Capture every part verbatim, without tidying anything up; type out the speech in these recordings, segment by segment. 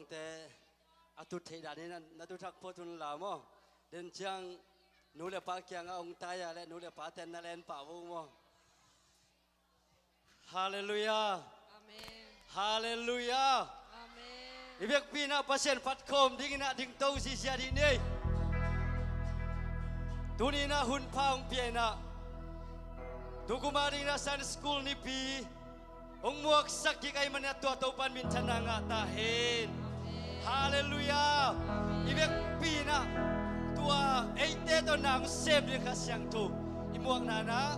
Te a tut theih danin na tut thak phot un la maw. Den ciang nu le pa kiangah hong tai a leh nu le pa ten na len pah vo maw. Halleluiah. Amen. Halleluiah. Amen. I biakpi inah Pasian phat khawm dingin ah dingto sisia dih ni. Tuni inah hun pha hong pia inah, tu kum a dingin ah Sunday School nipi hong muaksak kik ahih manin ah tua Topa'n minthanna ngah ta hen. Halleluiah. I biakpi inah tua eite tawh na hong sem ding Kha Siangtho i muakna inah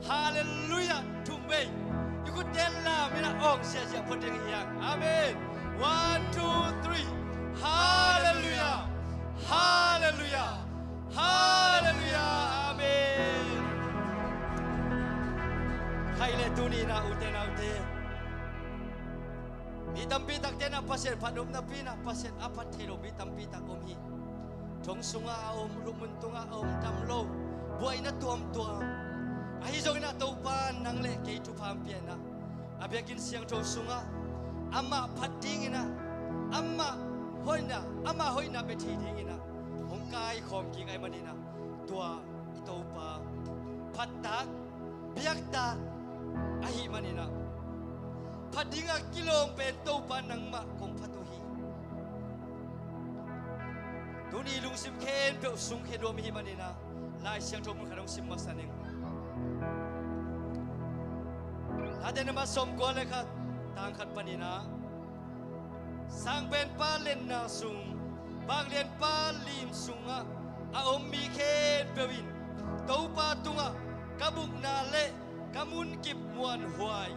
Halleluiah thum vei i khutte lam inah awng siasia phot ding hi hang. Amen. One, two, three. Halleluiah. Halleluiah. Halleluiah. Amen. Khai le tuni inah ute naute, mi tampi takte inah Pasian phat nop napi inah Pasian a phat thei lo mi tampi tak om hi. Thong sungah a om, lupmun tungah a om tam lo, buaina tuamtuam. Ahi zongin ah Topa nang le kei thupha hong pia inah a biakinn siangtho sungah amah phat dingin ah, amah hoihna, amah hoihna bia thei dingin ah hong kaikhawm kik ahih manin ah tua i Topa phattak, biaktak ahih manin ah phat dingah kilawm pen Topa nangmah kong phat uh hi. Tuni lungsim khempeuh sungkhia nuam i hih manin ah Lai Siangtho mun khat hong sim masa ning. Late na mat sawmkua le khat, tang khat panin ah, Sangpenpa lenna sung, Vanglianpa lim sungah a om mi khempeuh in Topa tungah ka bukna le ka munkip muanhuai,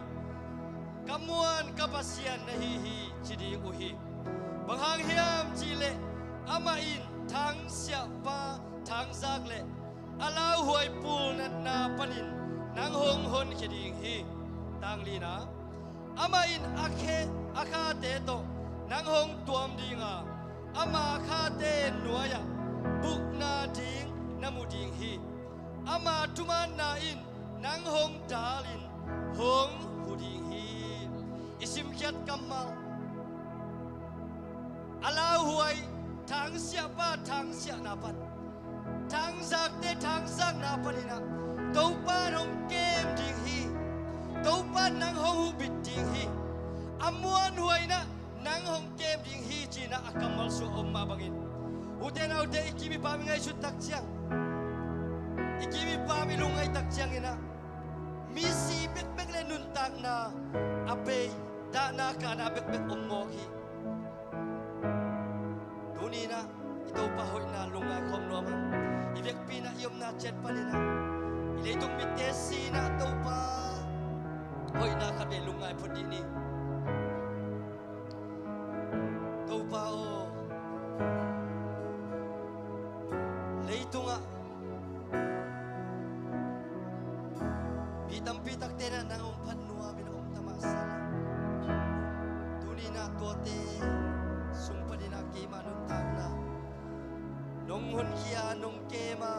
ka muan ka Pasian na hi hi, ci ding uh hi. Bang hang hiam cihleh amah in thangsiahpa thangzak le a lauhuai pulnatna panin nang hong honkhia ding hi. Tang lina, amah in a khe, a khate tawh nang hong tuam ding a, ama khate nuai-ah bukna ding na mu ding hi. Ama thumaanna in nang hong dalin hong hu ding hi. I simkhiat kammal, a lauhuai thangsiahpa thangsiahna pan, thangzakte thangzakna panin ah Topa in hong kem ding hi. Topa in nang hong hubit ding hi. A muanhuai in ah nang hong kem ding hi, ci-in ah a kammal sungah om mah bangin, ute naute, i kim i pam i ngaihsut tak ciang, i kim i pam i lungngaih tak ciangin ah misi bekbek le nuntakna a bei, dahna kahna bekbek om mawk hi. Tuni-in ah i Topa hoihna lungngai khawm nuam hang. I vekpi-in ah i omna ciat panin ah i leitung mitte si-in ah Topa hoihna khat vei lungngai phot dih ni. Topa aw, leitungah mi tampi takte in ah nang hong phat nuamin a om ta mah sala, tuni-in ah tuate sung panin ah keima nuntakna nong honkhia, nong kem a,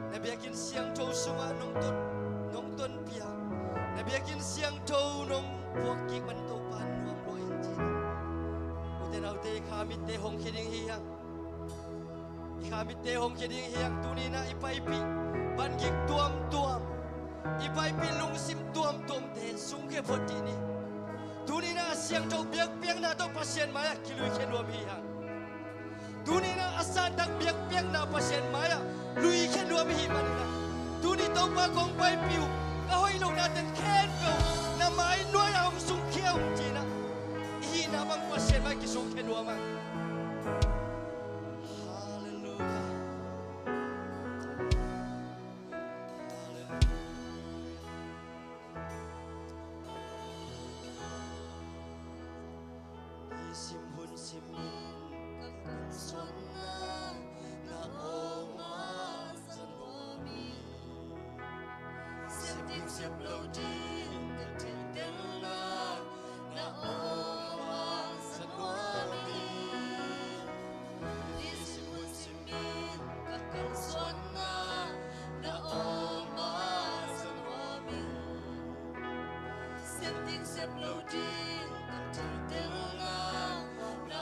na biakinn siangtho sungah nong ton, nong tonpih a, na biakinn siangtho nong puak kik man Topa nuam lua ing ci-in ah, ute naute, i kha mitte hong khia ding hi hang. I kha mitte hong khia ding hi hang. Tuni-in ah i paipih bangik tuamtuam, i paipih lungsim tuamtuamte sungkhia phot dih ni. Tuni-in ah a siangtho biakpiakna tawh Pasian mai-ah kiluikhia nuam hi hang. Tuni-in ah a santak biakpiakna Pasian mai-ah luikhia nuam i hih manin ah, tuni Topa kong paipih uh, ka hoih lohna teng khempeuh na mai nuai-ah hong sungkhia ung ci-in ah, i hihna bang Pasian mai-ah kisungkhia nuam hang. Halleluiah. Halleluiah. Nisim hun simin ka kalsuanna na awng masa nuam hi. Sep ding sep lo ding ka theihtelna na awng masa nuam hi. Nisim hun simin ka kalsuanna na awng masa nuam hi. Sep ding sep lo ding ka theihtelna na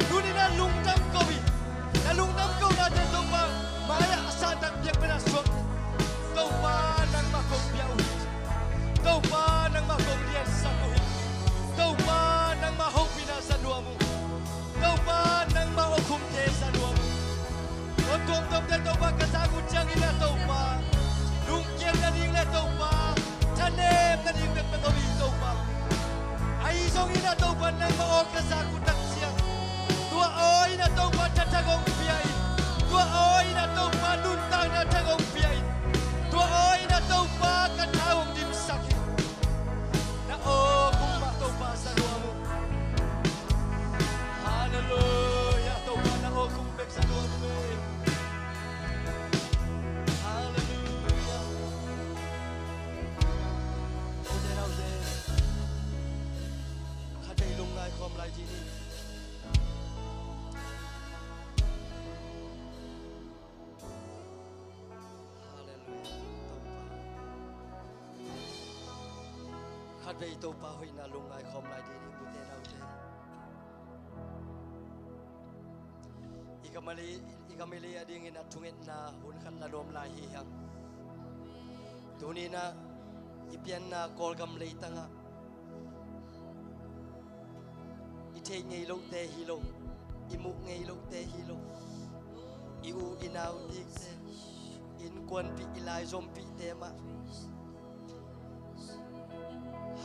Tuni na lungdam ko hi. Na lungdam ko nate Topa mai-ah a santak biakpiakna suak. Topa nangmah kong pia uh hi. Topa nangmah kong liansak uh hi. Topa nangmah hopihna za nuam uh. Topa nangmah awkhumte za nuam uh. Aw tuamtuamte Topa ka zak uh ciangin ah Topa lungkiat nading le Topa thanem nading bekbek om hi Topa. Ahi zongin ah Topa nangmah aw ka zak uh tak ciang tua aw in ah Topa thathak hong pia in. Tua aw in ah Topa nuntakna thak hong pia in. Tua aw in ah Topa ka tha hong dimsak in. Na aw kum mah Topa za nuam uh. Halleluia. Topa na aw kum bek za nuam uh. Halleluia. Ute naute, khatvei lungngai khawm lai dih ni. Halleluia. Topa, khatvei Topa hoihna lungngai khawm lai dih ni ute naute. I gam a lei, i gam a lei a dingin a thungetna hun khat la nuam lai hi hang. Tuni in ah i pianna Kawlgam leitangah i theih ngei lohte hi lo, i muh ngei lohte hi lo, i u i nau dikte, innkuanpih i laizompihte mah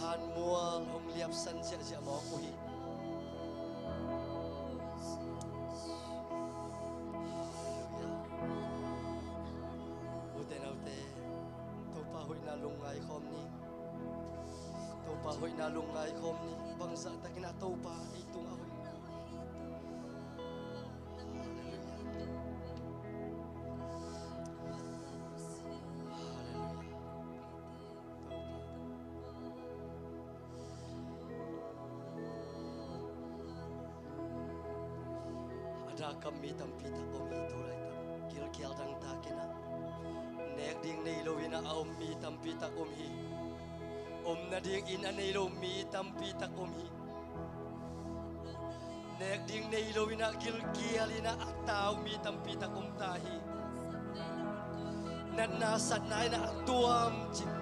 hanmual hong liapsan ziahziah mawk uh hi. Halleluia. Ute naute, Topa hoihna lungngai khawm ni. Topa hoihna lungngai khawm ni. Bangzah takin ah Topa ei tungah hoih. Halleluia. Halleluia. A dak kam mi tampi tak om hi tu laitak. Gilkial dangtak in ah nek ding nei lo in ah a om mi tampi tak om hi. Om nading inn a nei lo mi tampi tak om hi. Nek ding nei lo in ah gilkial in ah a tau mi tampi tak om ta hi. Natna satna in ah a tuamcip,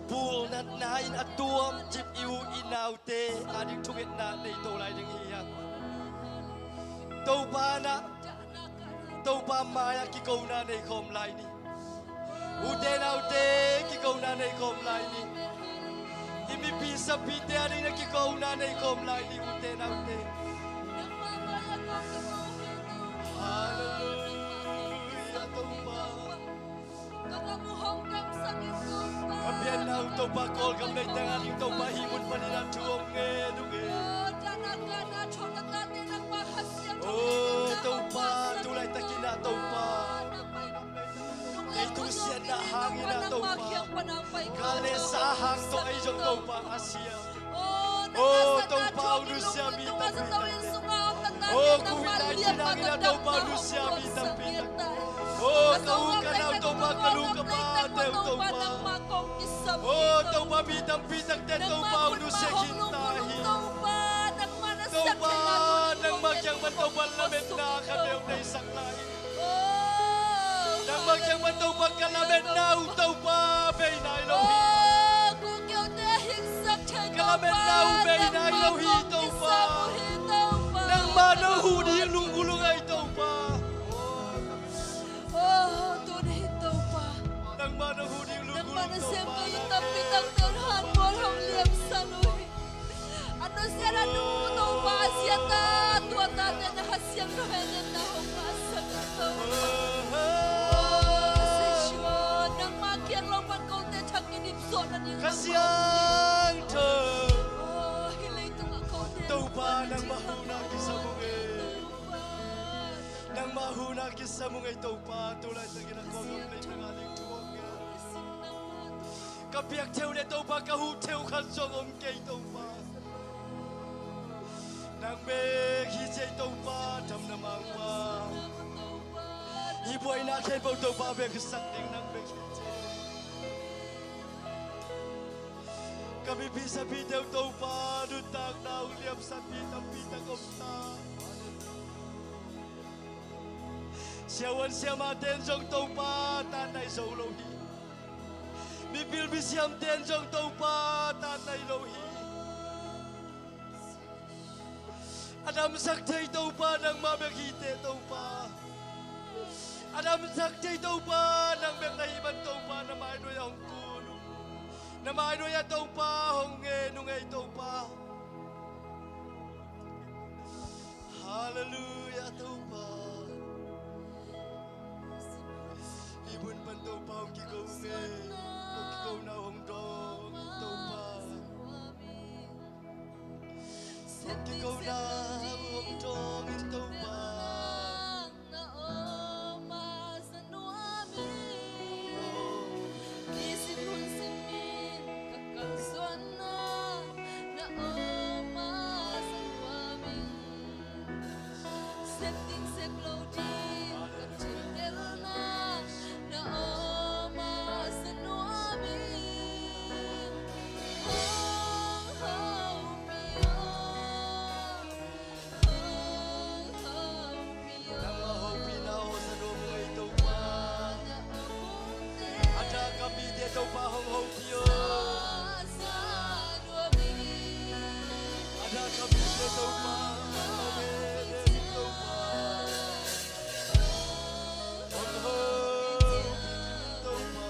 pul natna in a tuamcip i u i naute a ding thungetna nei to lai ding hi hang. Topa in ah, Topa mai-ah kikona nei khawm lai ni. Ute naute, kikona nei khawm lai ni. I mipi sapite a dingin ah kikona nei khawm lai ni ute naute. Halleluia Topa. Ka pianna uh Topa Kawlgam leitang a ding Topa hih mun panin ah thu hong ngen uh nge. Oh Topa, tu laitakin ah Topa ei tungsiatna hangin ah Topa, kal le sa hang tawh ei zong Topa a siam. Oh Topa, hong nusia mi tampi takte. Oh Covid nineteen hangin ah Topa, hong nusia mi tampi takte. Oh ka u ka nau Topa, ka nu ka pate uh Topa. Oh Topa, mi tampi takte Topa, hong nusia khin ta hi. Topa, nangmah kiang pan Topa lametna khat bek hong neisak lai. Nangmah kiang pan Topa ka lametna uh Topa bei nai lo hi. Ka lametna uh bei nai lo hi Topa. Nangmah na huh ding lunggulh uh ngai Topa. Nangmah na huh ding lunggulh uh Topa. A nusia a nu Topa a zia ta, tua tate na Kha Siangtho hehna hong ngahsak in Topa. Oh, nangmah kiang lo pan kote thak in hip zawh nading Kha Siangtho. Oh, hih leitungah kote Topa nangmah huhna kisam ung ei. Nangmah huhna kisam ung ei Topa, tu laitakin a kawm leitang a ding thu hong ngen. Ka piak theu le Topa, ka huh theu khat zong om kei Topa. Nang bek hi ci ei Topa, damna mangpa. Hih buaina khempeuh Topa bek sak ding nang bek hi ci ei. Mipi sapite uh Topa, nuntakna hong liamsak mi tampi tak om ta. Siavuan siamahte in zong Topa, tatna hi zo lo hi. Mipil misiamte in zong Topa, tatna hi lo hi. A damsak thei Topa, nangmah bek hi teh Topa. A damsak thei Topa, nang bek na hih man Topa, na mai nuai-ah hong kun ung. Na mai nuai-ah Topa, hong ngen ung ei Topa. Halleluiah Topa. Hih mun pan Topa hong kiko ung ei. Hong kikona hong dawng Topa. Hong kikona hong dawng in Topa. Na om a za nuam ing. Nisim hun simin ka kalsuanna. Na om a za nuam ing. Sep ding sep lo ding ka thildelna. Na om a za nuam ing. Hong hopih aw. Nangmah hopihna aw za nuam ing ei Topa. A dah kam mite Topa hong hopih aw. A dah kam mite Topa hong hopih Topa. Hong hopih Topa.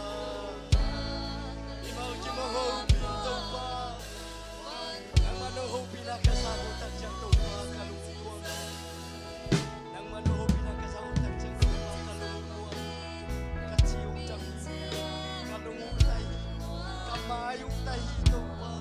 Mimal kim hong hopih Topa. Nangmah na hopihna ka zak uh tak ciang Topa ka lungnuam. Nangmah na hopihna ka zak uh tak ciang Topa ka lungnuam. Ka ci uh tak hi. Ka lung uh tak hi. Ka mai uh tak hi Topa.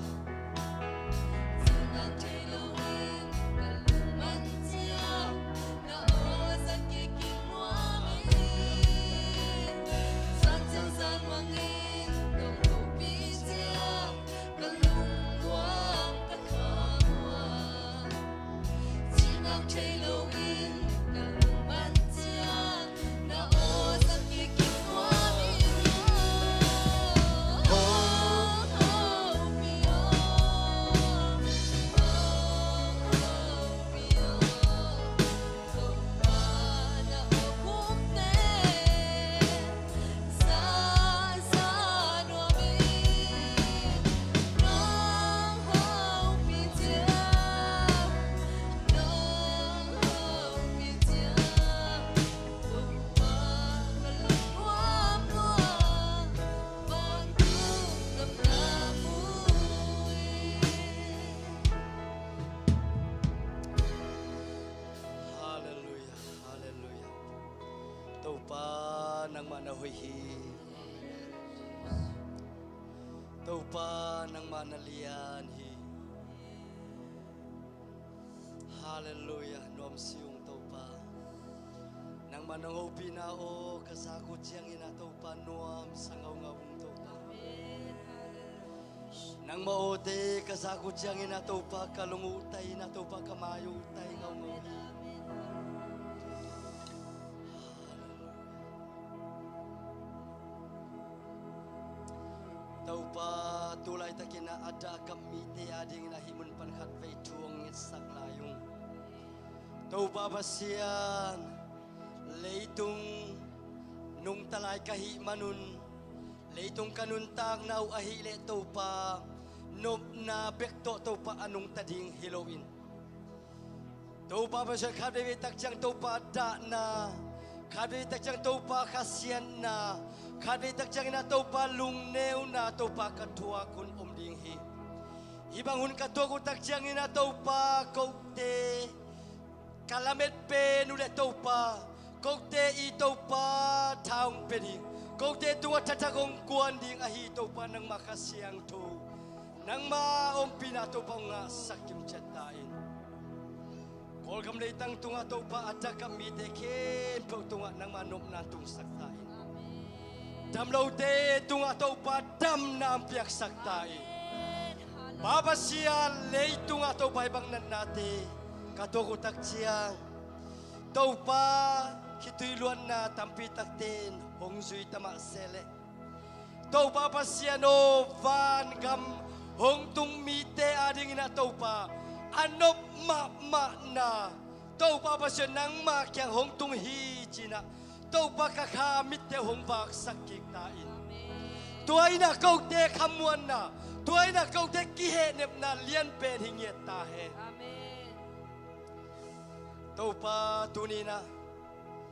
Halleluiah, halleluiah. Topa, nangmah na hoih hi. Topa, nangmah na lian hi. Halleluiah, nuam si ung Topa. Nangmah nong hopihna aw ka zak uh ciangin ah Topa nuamsa ngaungau ung Topa. Nangmah awte ka zak uh ciangin ah Topa ka lung uh tai in ah Topa ka mai uh tai ngaungau hi. Topa, tu laitakin ah a dah kam mite adingin ah hih mun pan khatvei thu hong ngetsak lai ung. Topa Pasian, leitung nungta lai ka hih manun leitung ka nuntakna uh ahih leh Topa, nopna bek tawh Topa a nungta ding hi loin, Topa Pasian, khatveivei tak ciang Topa dahna, khatveivei tak ciang Topa khasiatna, khatveivei tak ciangin ah Topa lungneuna Topa ka thuak hun om ding hi. Hih bang hun ka thuak uh tak ciangin ah Topa kote ka lamet pen uh leh Topa, kote i Topa tha hong pia ding, kote tungah thathak hong kuan ding ahi Topa nangmah Kha Siangtho, nangmah ompihna Topa hong ngahsak kimciat ta in. Kawlgam leitang tungah Topa a dah kam mite khempeuh tungah nangmah nopna tungsak ta in. Damlote tungah Topa damna hong piaksak ta in. Pa Pasian, leitungah Topa hih bang natnate ka thuak uh tak ciang Topa, khitui luanna tampi takte in hong zui ta mah se leh, Topa Pasian aw, vangam hong tung mite adingin ah Topa, a nop mahmahna Topa Pasian nangma kiang hong tung hi ci-in ah Topa ka kha mitte hong vaksak kik ta in. Tua in ah kote khamuanna, tua in ah kote kihehnepna lianpen hi ngiat ta hen. Topa tuni in ah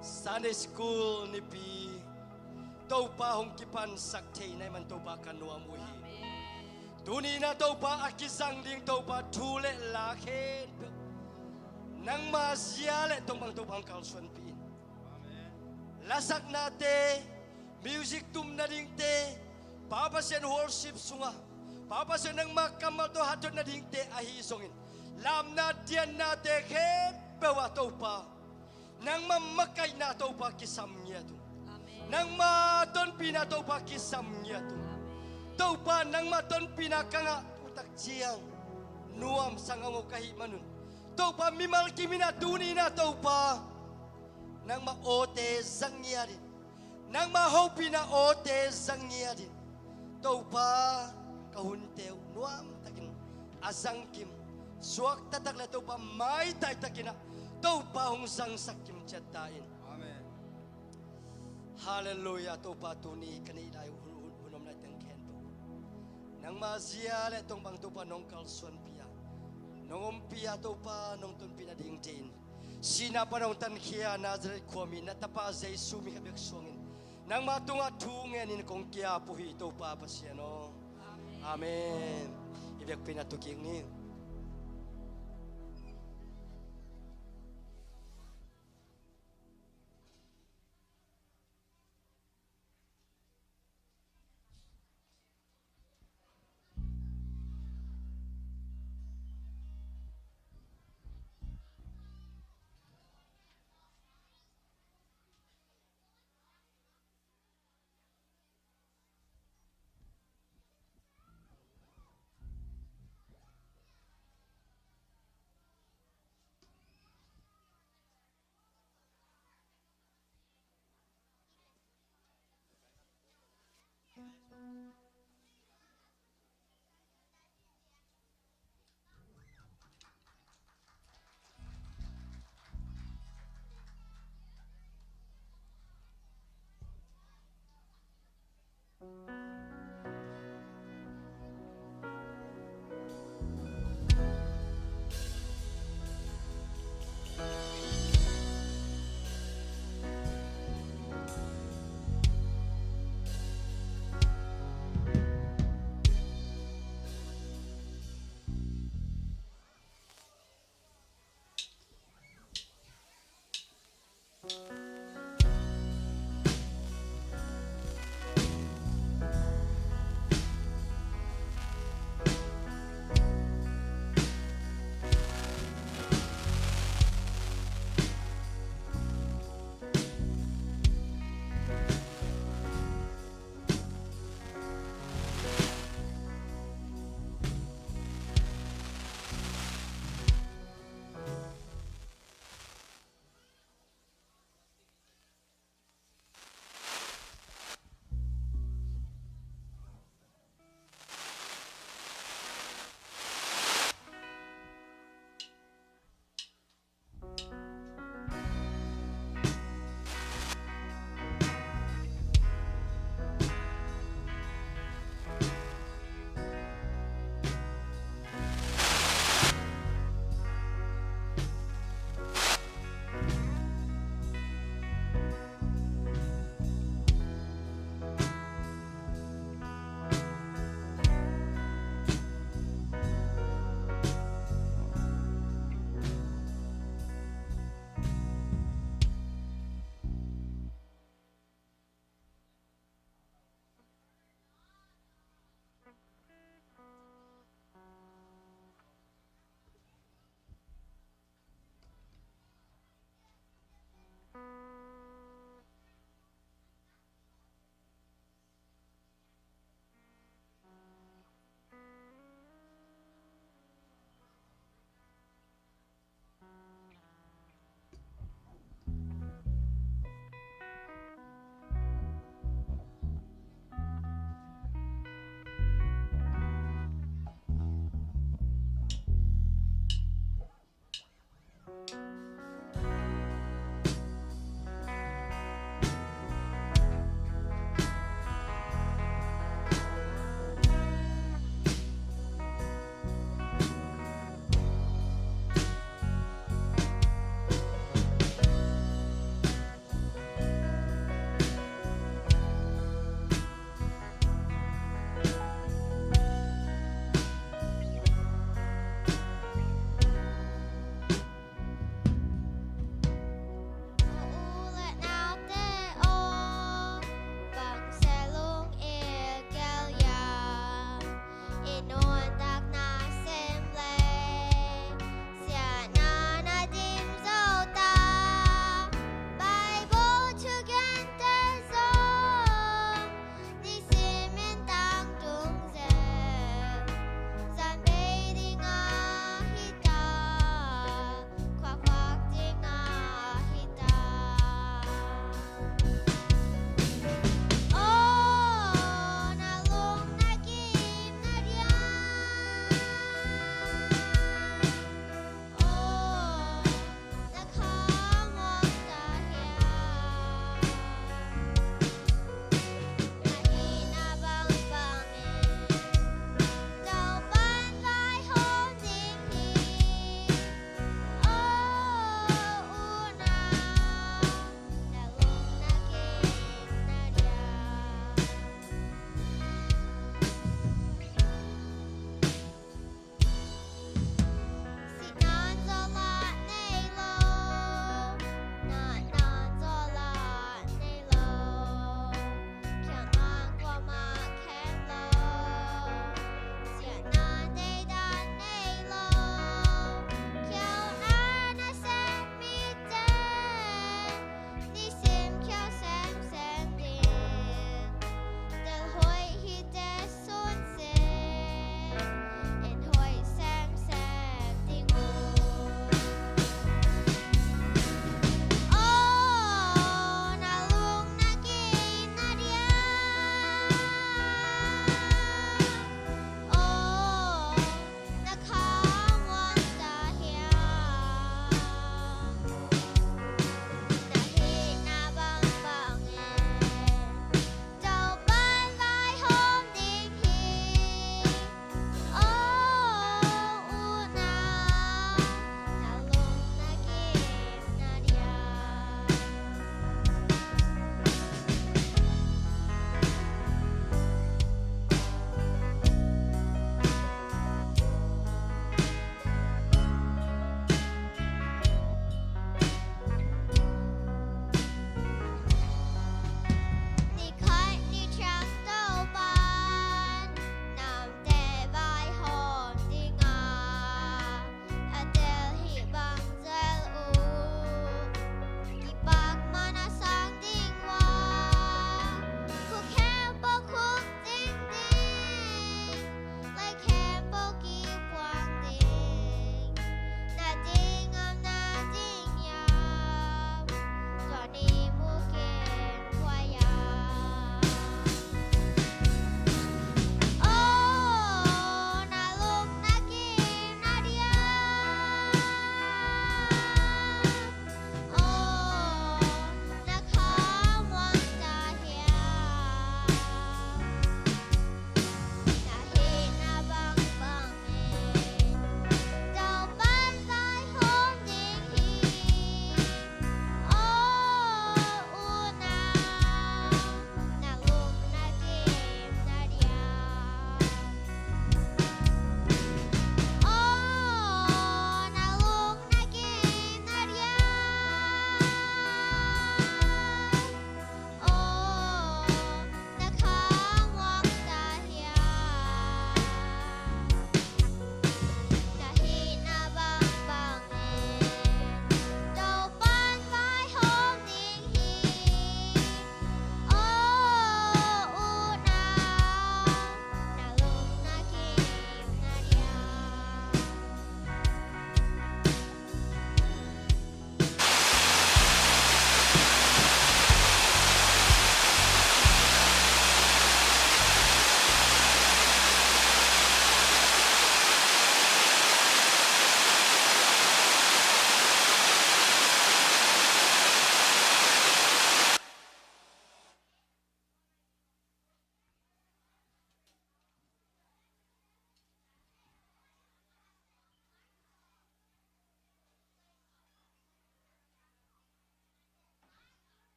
Sunday School nipi Topa hong kipansak thei na hih man Topa ka nuam uh hi. Tuni in ah Topa a kizang ding Topa thu le la khempeuh nangma zia le tongbang Topa hong kalsuanpih in. Lasaknate, music tum nadingte, Pa Pasian worship sungah Pa Pasian nangma kammal tawh hatot nadingte ahi zongin, lamna diannate khempeuh ah Topa nangma makaihna Topa kisam ngiat uh. Nangma tonpihna Topa kisam ngiat uh. Topa nangma tonpihna ka ngah uh tak ciang nuamsa ngaungau ka hih manun, Topa mimal kim in ah tuni in ah Topa nangma awte zang ngiat in, nangma hopihna awte zang ngiat in, Topa ka hunte uh nuamtakin a zangkim, suaktatak le Topa maitaitakin ah Topa hong zangsak kim ciat ta in. Halleluiah. Topa tuni ka neih lai uh hun, hun, hun om lai teng khempeuh nangma zia le tongbang Topa nong kalsuanpih a, nong ompih a Topa nong tonpih nadingte in sihna pan hong tankhia Nazareth khuami na tapa Jesu min khat bek suangin nangma tungah thu ngenin kong ki-ap uh hi Topa Pasian aw. Amen. I biakpiakna tu kik ni.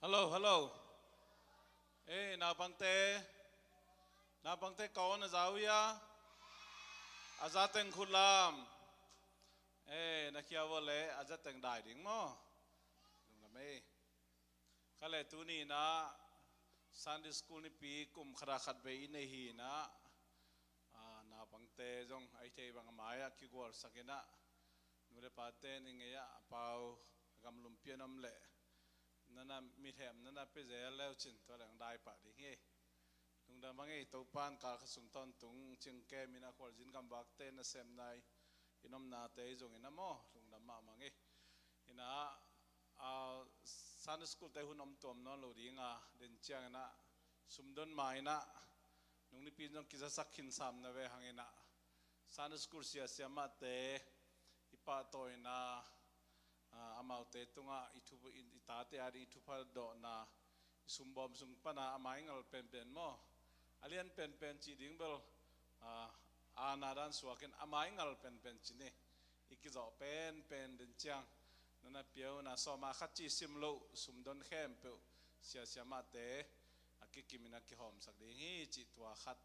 Hello, hello. Ei, naupangte. Naupangte, ka awn a za uh hia? A za teng khut lam. Ei, na khia vua leh a za teng dai ding maw? Lungdam ei. Ka leh tuni in ah Sunday School nipi kum khat ah khat vei i nei hi in ah, ah, naupangte zong a i theih bang a mai-ah kigualsak in ah, nu le pate in i ngei ah a pau a gamlumpi an om leh, nana mithem nana pia zel le uh cin, tua leng dai pah ding hi. Lungdam a ngei, Topa'n kal khat sung tawntung cing kem in ah khualzin gamvakte nasepna i nomnate i zong in ah maw, lungdam mahmah ngei. In ah, ah, Sunday School te hun om tuam nawn lo ding a, den ciang in ah sumdon ma in ah, nung nipi in zong kizasak khin sam na ve hang in ah, Sunday School sia siamahte i pahtawi in ah, ah, amaute tungah i thu, i, i tate ading i thupha dawhna i sumbawm sung pan ah a maingal penpen maw? A lian penpen cih ding bel, ah, a na dan suak in a maingal penpen ci ni. I kizawh penpen den ciang nana pia uh na sawm ah khat cih sim loh sumdon khempeuh sia siamahte a kikim in ah kihawmsak ding hi cih tua khat,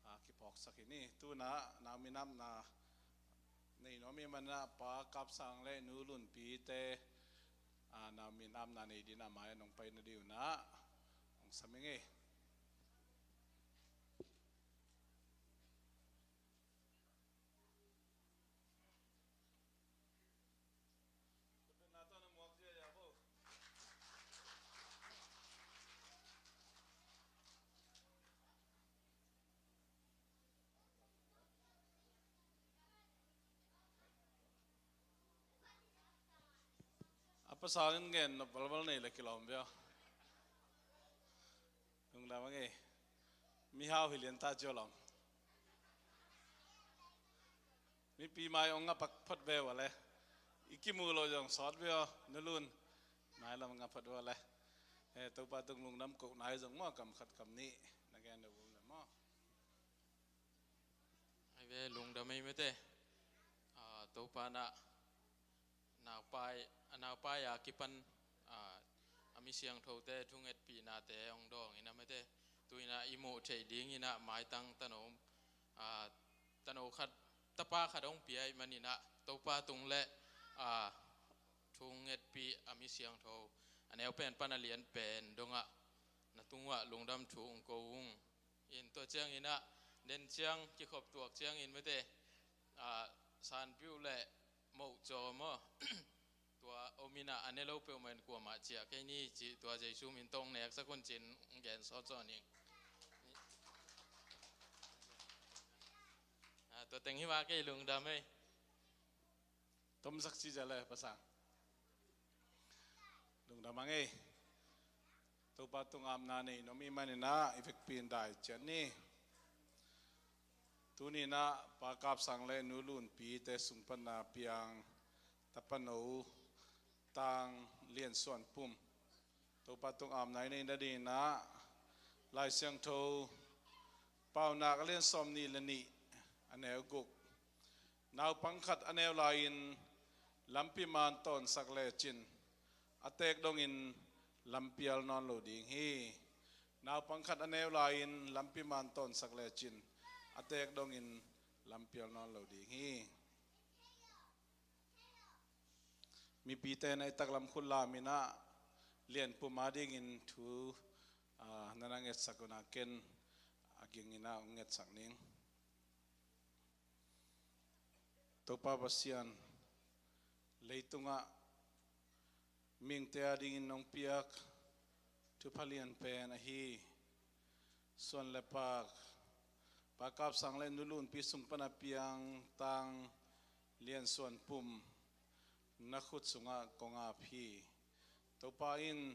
ah, kiphawksak hi ni. Tu in ah nau min apna nei nuam i hih man in ah Pa Kap Sang le Nu Lun Pi te, ah, nau min apna nei ding in ah a mai-ah nong pai na ding un ah hong sam ing ei. A pasal in gen nop valval nei le kilawm via. Lungdam a ngei. Mihau hi lian ta cio lawm. Mipi mai ong nga pak phot ve ua le. I kimu lo zong sawt ve aw, Nu Lun. Mai lam nga phot ua le. Eh, Topa tung lungdam koh nai zong maw, kam khat kam nih na gen lo vum le maw? Ai ve, lungdam ei mate. Ah, Topa na naupai, a naupai a kipan, ah, a mi siangthote thungetpihnate hong dawng in ah mate. Tu in ah i muh theih ding in ah maitang tano, ah, tano khat, tapa khat hong pia i hih man in ah Topa tung le, ah, thungetpih a mi siangtho a neu pen pan a lian pen dong ah na tung uah lungdam thu hong ko ung. In tua ciang in ah den ciang kikhop tuak ciang in mate, ah, sanpiuh le moh caw maw? Tua om in ah a ne lo peuhmah in kuamah ciah kei ni cih tua Jesu min tawh hong neksak un ci-in hong gen sawtsawn ing. Ah, tua teng hi mah kei, lungdam ei. Tomsak ci zia le Pa Sang. Lungdam a ngei. Topa tung apna nei nuam i hih man in ah i vekpi in dai ciat ni. Tuni in ah Pa Kap Sang le Nu Lun Pi te sung pan a piang tapano Tang Lian Suan Pum, Topa tung apna i nei na ding in ah Lai Siangtho Paunak a lian sawmnih le nih, a neu guk. Naupang khat a neu lai-in lampi man tawnsak lecin a teek dongin lampial nawn lo ding hi. Naupang khat a neu lai-in lampi man tawnsak lecin a teek dongin lampial nawn lo ding hi. Mipite na i taklam khut lam in ah Lian Pum adingin thu, ah, na na ngetsak un ah ken a ging in ah hong ngetsak ning. Topa Pasian, leitungah mihingte adingin nong piak thupha lian pen ahi Suan le Pak, Pa Kap Sang le Nu Lun Pi sung pan a piang Tang Lian Suan Pum na khut sungah kong ap hi. Topa in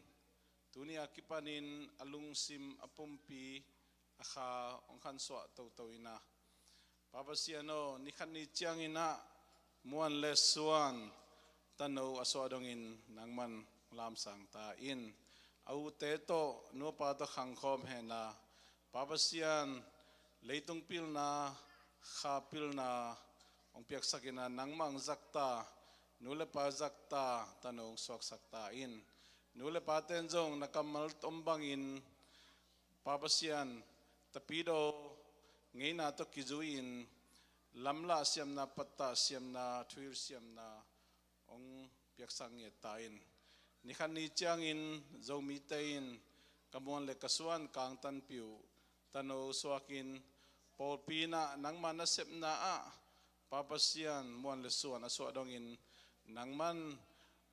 tuni a kipanin a lungsim a pumpi a kha hong khansuah toto in ah, Pa Pasian aw, ni khat ni ciangin ah muan le suan tano a suah dongin nangman lamsang ta in. A ute tawh, nu a pa tawh khangkhawm hen la, Pa Pasian, leitung pilna, kha pilna hong piaksak in ah nangmah hong zat ta, nu le pa zat ta, tano hong suaksak ta in. Nu le paten zong na kammal om bangin Pa Pasian, tapidaw ngeina tawh kizui-in lamlah siamna, pattah siamna, thuhilh siamna hong piaksak ngiat ta in. Nikhat ni ciangin Zomite in ka muan le ka suan kangtanpih uh tano suakin, pawlpi in ah nangma nasepna ah Pa Pasian muan le suan a suah dongin nangman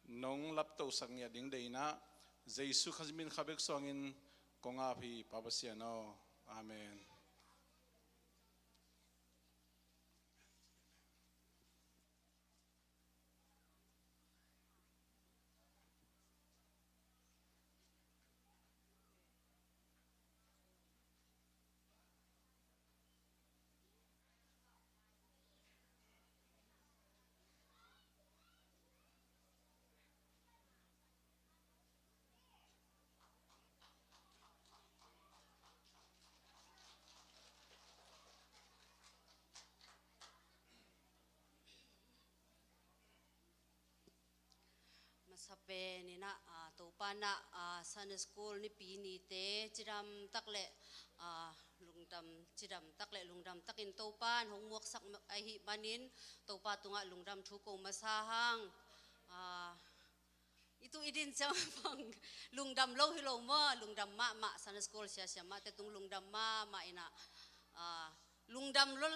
nong laptohsak ngiat ding deihna, Jesu Khazih min kha bek suangin kong ap hi Pa Pasian aw. Amen. Masa pen in ah, ah, Topa in ah, ah, Sunday School nipi nite cidam tak le, ah, lungdam, cidam tak le lungdam takin Topa in hong muaksak ma-, ahih manin Topa tungah lungdam thu ko masa hang. Ah, i tu i din ciang bang lungdam lo hi lo maw, lungdam mahmah, Sunday School siasia mahte tung lungdam mahmah in ah, ah, lungdam lo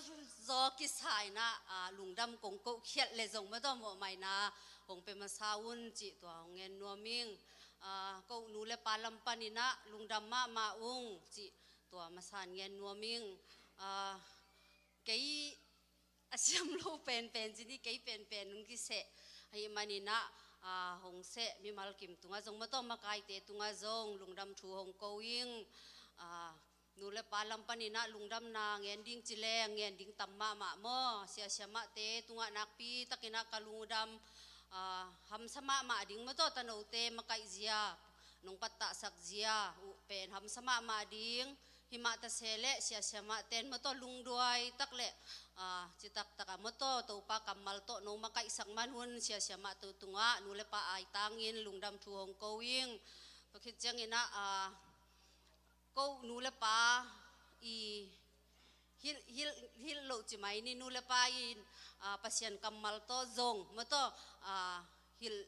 zaw kisa in ah, ah, lungdam kong koh khialh le zong maw, tua mawhmah in ah hong pia masa un cih tua hong ngen nuam ing. Ah, ko nu le pa lam pan in ah lungdam mahmah ung cih tua masa in ngen nuam ing. Ah, kei a siam lo penpen ci ni, kei penpen hong kiseh ahih manin ah, ah, hong seh mimal kim tungah zong maw, tua makaite tungah zong lungdam thu hong ko ing. Ah, nu le pa lam pan in ah lungdamna ngen ding ci leng ngen ding tam mahmah maw. Siasia mahte tungah nakpi takin ah ka lungdam, ah, hamsa mahmah ding maw, tua tanote makaih zia, nong pattahsak zia uh pen hamsa mahmah ding. Himah ta se leh siasia mahten maw, tua lungduai tak le, ah, citak tak ah maw, tua Topa kammal tawh nong makaihsak man un siasia mahte tungah nu le pa aitangin lungdam thu hong ko ing. Tua khit ciangin ah, ah, ko nu le pa i hilh, hilh, hilh loh ci mai ni, nu le pa in, ah, Pasian kammal tawh zong maw, tua, ah, hilh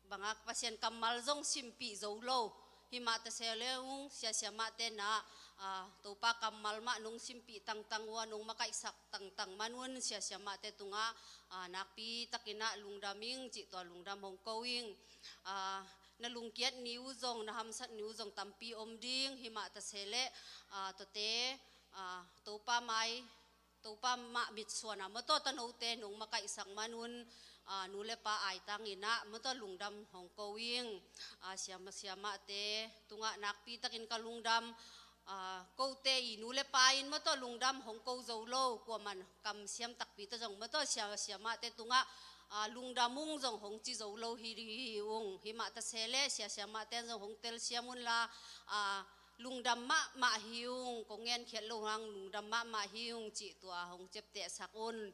bangah Pasian kammal zong simpih zo lo. Himah ta se leh ung siasia mahten ah, ah, Topa kammal mah nong simpih tangtang uh a, nong makaihsak tangtang man un siasia mahte tungah, ah, nakpi takin ah lungdam ing cih tua lungdam hong ko ing. Ah, na lungkiat ni uh zong, na hamsat ni uh zong tampi om ding. Himah ta se leh, ah, tuate, ah, Topa mai, Topa mah mitsuan ah maw, tua tanote nong makaihsak man un, ah, nu le pa aitangin ah maw, tua lungdam hong ko ing. Ah, siama, siamahte tungah nakpi takin ka lungdam. Ah, kote i nu le pa in maw, tua lungdam hong ko zo lo, kuaman kamsiam takpi ta zong maw, tua sia, siamahte tungah, ah, lungdam ung zong hong ci zo lo hi, hi, hi ung. Himah ta se leh siasia mahten zong hong telsiam un la, ah, lungdam mahmah hi ung, kong ngenkhiat loh hang lungdam mahmah hi ung cih tua hong ciaptehsak un.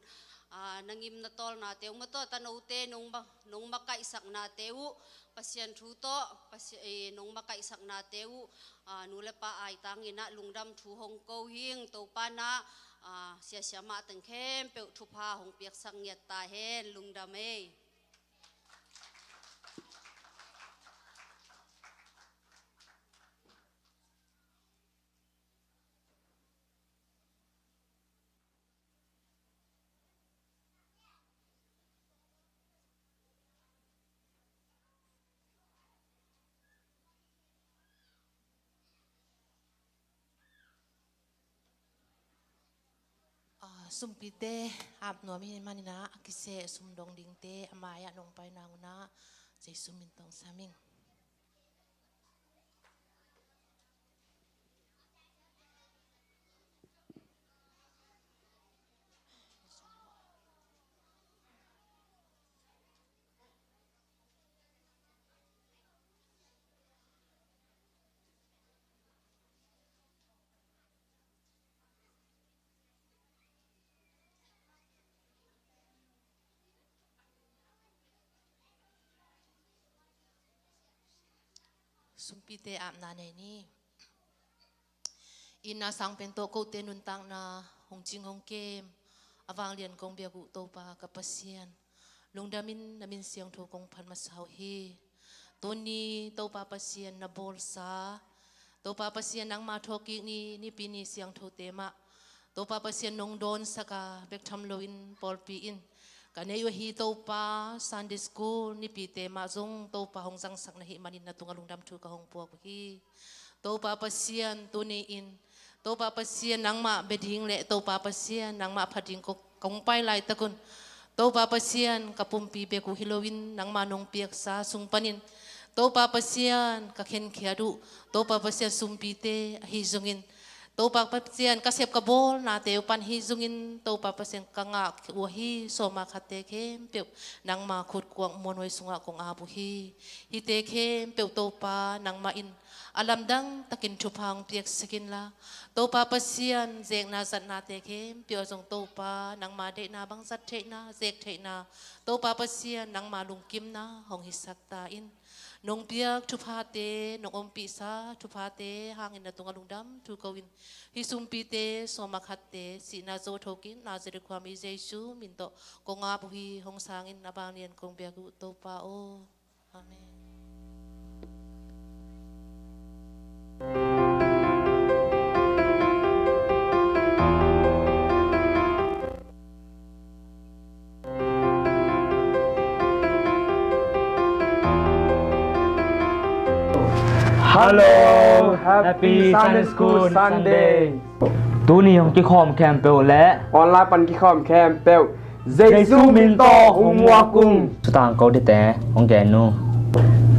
Ah, na ngim na tawlnate uh maw, tua tanote nong ma-, nong makaihsaknate uh, Pasian thu tawh, Pasi-, eh, nong makaihsaknate uh, ah, nu le pa aitangin ah lungdam thu hong ko ing. Topa in ah, ah, siasia mah teng khempeuh thupha hong piaksak ngiat ta hen. Lungdam ei. Ah, sumpite ap nuam i hih manin ah, a kiseh sum dong dingte a mai-ah nong pai nang un ah, Jesu min tawh sam ing. Sumpite apna nei ni. Itna sang pen tawh kote nuntakna hong cing hong kem a vanglian kong biak uh Topa ka Pasian, lungdamin na min siangtho kong phat masa uh hi. Tuni Topa Pasian na bawlsa, Topa Pasian nangma thawhkik ni, Nipi ni siangthote mah Topa Pasian nong dawnsak a bek tham loin pawlpi in ka neih uh ahi Topa, Sunday School Nipite mah zong Topa hong zangsak na hih manin na tungah lungdam thu ka hong puak uh hi. Topa Pasian tuni in Topa Pasian nangmah bia ding le Topa Pasian nangmah phat ding kong pai laitakun Topa Pasian ka pumpi bek uh hi loin nangmah nong piaksa sung panin Topa Pasian ka khenkhiat uh Topa Pasian sumpite ahi zongin Topa Pasian ka sep ka bawlnate uh pan hi zongin Topa Pasian ka ngah uh ahi sawma khatte khempeuh nangma khutkuak muanhuai sungah kong ap uh hi. Hihte khempeuh Topa nangmah in a lamdang takin thupha hong piaksak inla Topa Pasian zekna zatnate khempeuh ah zong Topa nangma deihna bang zat theihna zek theihna Topa Pasian nangma lungkimna hong hisak ta in. Nong piak thuphate nong ompihsa thuphate hangin na tungah lungdam thu ko in hih sumpite sawma khatte sihna zo thokin Nazareth khuami Jesu min tawh kong ap uh hi. Hong sangin a vanglian kong biak uh Topa aw. Amen. Hello, happy Sunday School Sunday. Tuni hong kikhawm khempeuh le online pan kikhawm khempeuh Jesu min tawh hong muak ung. Sutang ko dite hong gen uh.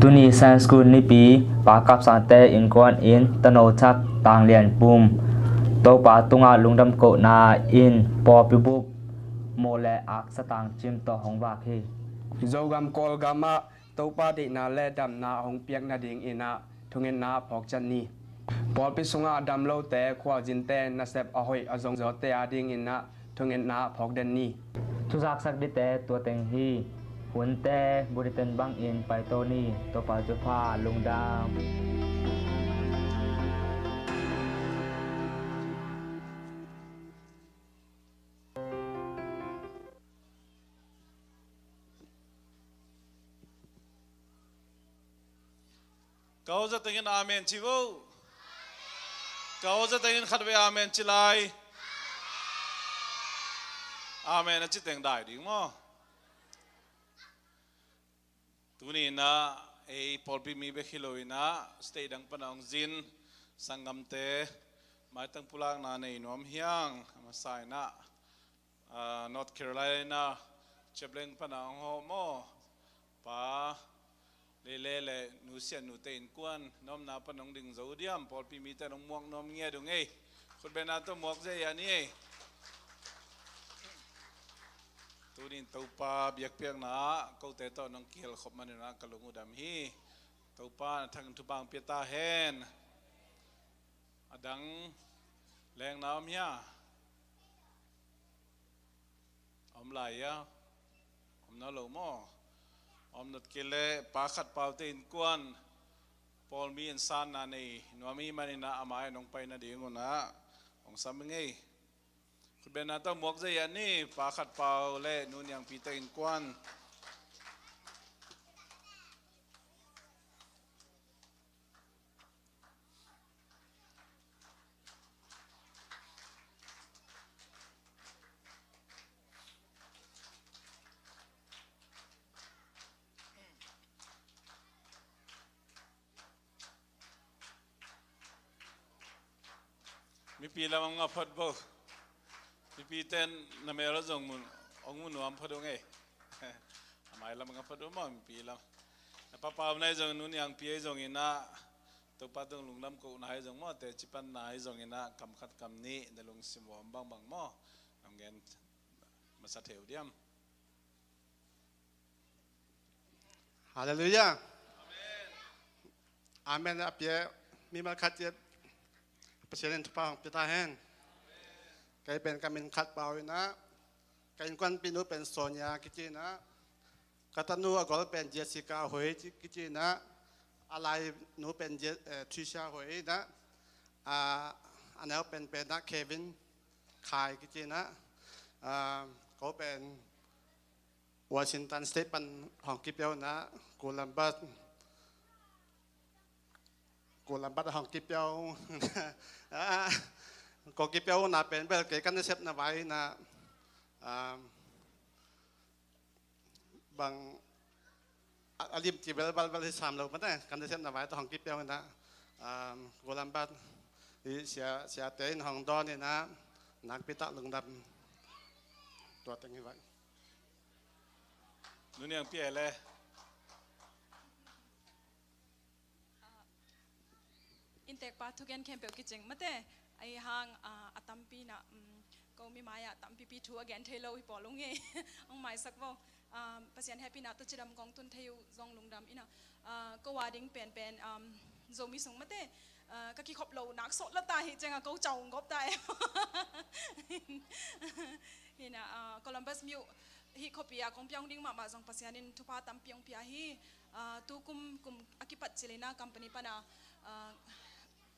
Tuni Sunday School Nipi Pa Kap Sangte innkuan in Tano Chak Tang Lian Pum Topa tungah lungdam kohna in pawlpi bup mawh le aksa tangcim tawh hong vak hi. Zogam Kawlgam ah Topa deihna le damna hong piak nadingin ah thungetna phawk ciat ni. Pawlpi sungah dam lote khualzinte nasep a hoih a zong zawte adingin ah thungetna phawk den ni. Thuzaksak dite tua teng hi. Hunte bulletin bangin paito ni. Topa thupha lungdam. Ka aw za tengin amen ci vo. Ka aw za tengin khatvei amen ci lai. Amen a ci teng dai ding maw? Tuni inah ei pawlpi mi bek hi lo inah state dang pana hong zin sanggamte maitang pulakna nei nuam hiang a masa inah North Carolina Chaplin pana hong hawh maw? Pa Lele le Nu Sian Nute innkuan na omna pan hong ding zo diam? Pawlpi mite hong muak nuam ngiat ung ei. Khutbetna tawh muak zia ni ei. Tunin Topa biakpiakna ah kote tawh nong kihel khop manin ah ka lung uh dam hi. Topa na thang thupha hong pia ta hen. A dang lengna om hia? Om lai a? Om nawn lo maw? Om nawn kei leh Pa Khat Pau te innkuan pawlmi in sanna nei nuam hi manin ah a mai nong pai nading un ah hong sam ngei. Khutbetna tawh muak zia ni, Pa Khat Pau le Nu Niang Pi te innkuan. Mipi lam hong a phot bo. Mipi ten na mel zong mun hong mu nuam phot ung ei. A mai lam hong a phot um maw mipi lam. Na Pa Pau nai zong, Nu Niang Pi ei zong inah Topa tung lungdam kohna ei zong maw, teci panna ei zong inah kam khat kam nih na lungsim uam bangbang maw? Nong gen masa theu diam? Halleluiah. Amen. A pia mimal khat ciat Pasian in thupha hong pia ta hen. Kei pen ka min Khat Pau inah ka innkuanpihnu pen Sonia kici inah ka tanu a gol pen Jessica Hui kici inah A lai nu pen Je-, eh, Trisha Hui na, ah, a neu pen pen na Kevin Khai kici na, ah, ko pen Washington State pan hong kipiau na, Columbus, Columbus hong kipiau, ah, ko kipiau na pen bel kei kan nasepna vai na, ah, bang a, a limci belbal bal hi sam lo mate, kan nasepna vai tawh hong kipiau ina, um, Columbus i sia, siate in hong dawn ina, nakpi tak lungdam. Tua teng hi vai. Nu Niang Pi e le. Inntekpa thugen khempeuh kicing mate, ahi hang, ah, a tampi na, um, ko mi mai-ah tampipi thu a gen thei lo hi pawl ung e. Hong maisak vo. Ah, Pasian hehpihna tawh cidam kong tun thei uh zong lungdam ina. Ah, ko a ding penpen, um, Zomi sung mate, ah, ka kikhop lo nak sawt la ta hi cianga ko caung gop ta e. Hina, ah, Columbus mi uh hih khuapi ah kong piang ding mahmah zong Pasian in thupha tampi hong pia hi. Ah, tu kum, kum a kipat cil ina company pana, ah,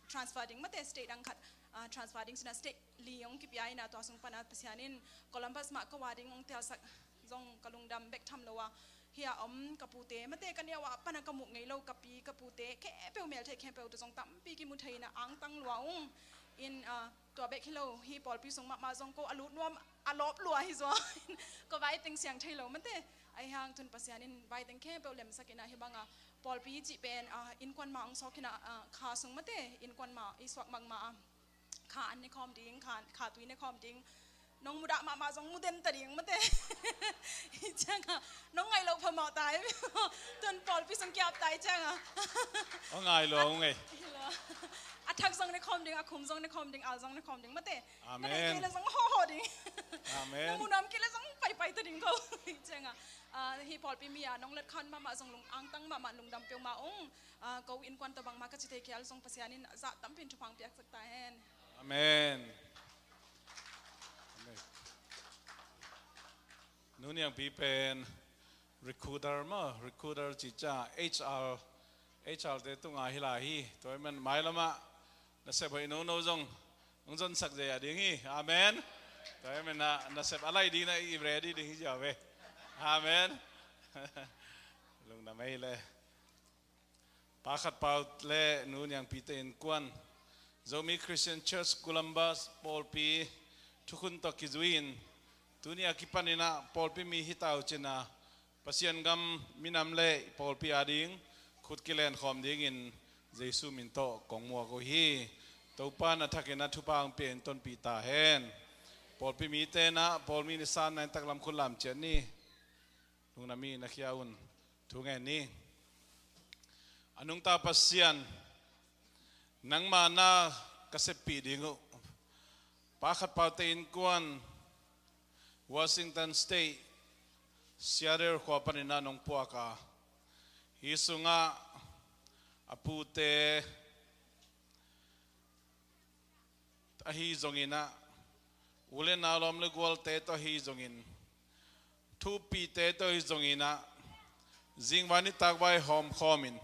transfer ding mate, state dang khat, ah, transfer ding cina state li hong kipia ina tua sung pana Pasian in Columbus mah ka wa ding hong telsak zong ka lungdam bek tham lo a. Hia om ka pute mate ka neu ah pana ka muh ngei lo ka pi ka pute khempeuh mel thei khempeuh tu zong tampi kimu thei ina angtang lua ung in, ah, tua bek hi lo, hih pawlpi sung mahmah zong ko a lut nuam a lawp lua hi zua. Ko vai teng siang thei lo mate. Ahi hang tun Pasian in vai teng khempeuh lemsak ina hih banga pawlpi cih pen, ah, innkuan ma hong sawk ina, ah, kha sung mate, innkuan ma i suak mahmah a. Kha an ne khawm ding, kha, kha tui ne khawm ding. Nong mudah mahmah zong mu den ta ding mate. Hi cianga nong ngaih loh phamawh ta hi. Tun pawlpi sung kiap ta hi cianga. Hong ngai lo, hong ngai. Hi lo. A thak zong ne khawm ding, a khum zong ne khawm ding, al zong ne khawm ding mate. Amen. Ka neih kei le zong hawhhawh ding. Amen. Na mu nuam kei le zong paipai ta ding ko. Hi cianga, ah, hih pawlpi mi a nong let khan mahmah zong lung angtang mahmah lungdam peuhmah ung. Ah, ko innkuan tawh bangmah ka ci thei kei a zong Pasian in zah tampi in thupha hong piaksak ta hen. Amen. Amen. Nu Niang Pi pen recruiter maw, recruiter cih ciang H R, H R te tunga hi lai hi. Tua ahih man mailamah nasep hoih nono zong hong zonsak zia ding hi. Amen. Tua ahih man nasep a lai ding na i ready ding hi zia ve. Amen. Lungdam ei le. Pa Khat Pau le Nu Niang Pi te innkuan, Zomi Christian Church Columbus pawlpi thukhun tawh kizui in tuni a kipan ina pawlpi mi hi ta uh cina Pasian gam minam le i pawlpi a ding khut kilen khawm dingin Jesu min tawh kong muak uh hi. Topa na thakin a thupha hong pia in tonpih ta hen. Pawlpi mite na pawlmi ni san na in taklam khut lam ciat ni. Lungdam i na khia un thu ngen ni. A nungta Pasian, nangma na ka seppih ding uh. Pa Khat Pau te innkuan Washington State, Seattle khua panin a nong puak a, hi sungah a pute ahi zongin ah, u le nau lawm le gualte tawh ahi zongin, thupite tawh ahi zongin ah, zingvai nitakvai hawmkhawm in,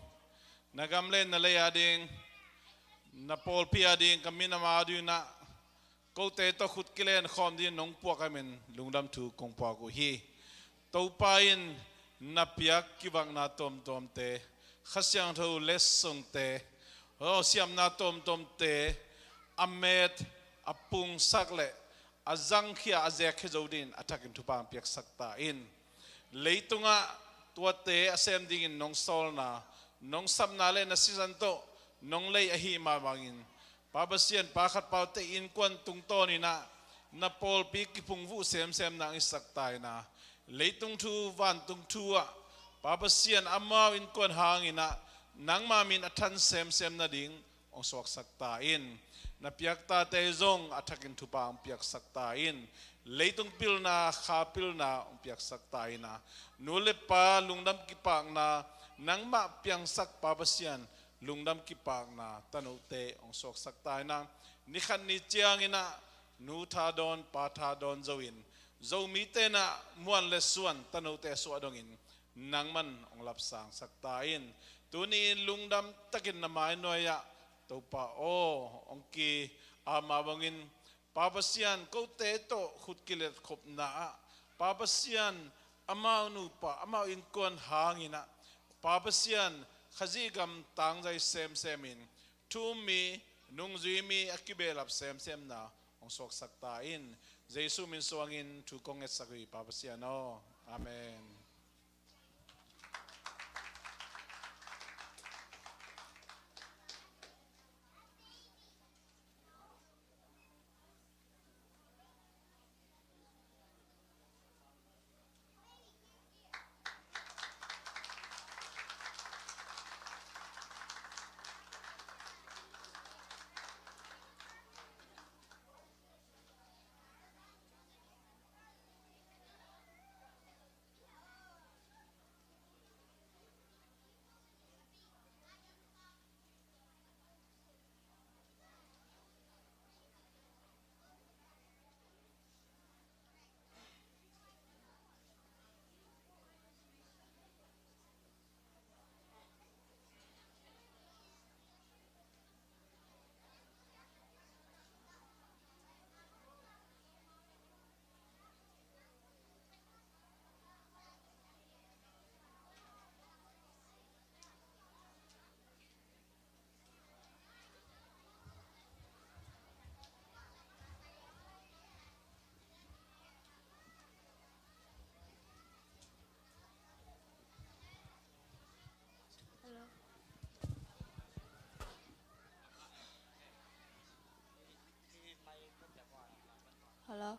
na gam le na lei a ding, na pawlpi a ding, ka minam a ding ah, kote tawh khut kilen khawm ding nong puak ahih man lungdam thu kong puak uh hi. Topa in na piak kivakna tuamtuamte, Kha Siangtho letsongte, aw, siamna tuamtuamte a met, a pungsak le a zangkhia, a zekkhia zo dingin a thakin thupha hong piaksak ta in. Leitungah tuate a sem dingin nong sawlna, nong sapna le na sisan tawh nong lei ahih mah bangin, Pa Pasian, Pa Khat Pau te innkuan tungtawn in ah na pawlpi kiphungvuh semsem nang i sak ta in ah, leitung thu, vantung thu ah, Pa Pasian, amau innkuan hangin ah nangma min a than semsem nading hong suaksak ta in. Na piak tate zong a thakin thupha hong piaksak ta in. Leitung pilna, kha pilna hong piaksak ta in ah, nu le pa lungdam kipakna, nangmah piangsak Pa Pasian, lungdam kipakna tanote hong suaksak ta in ah, nikhat ni ciangin ah nu tha dawn, pa tha dawn zo in, Zomite in ah muan le suan tanote a suah dongin nangman hong lapsangsak ta in. Tuni-in lungdam takin na mai nuai-ah, Topa aw, hong ki-ap mah bangin, Pa Pasian, kote tawh khut kilet khopna ah, Pa Pasian, amau nupa, amau innkuan hangin ah, Pa Pasian, Khazih gam tangzai semsem in, thu um mi, nungzui mi a kibehlap semsemna hong suaksak ta in. Jesu min suangin thu kong ngetsak uh hi, Pa Pasian aw. Amen. Hello. Hello.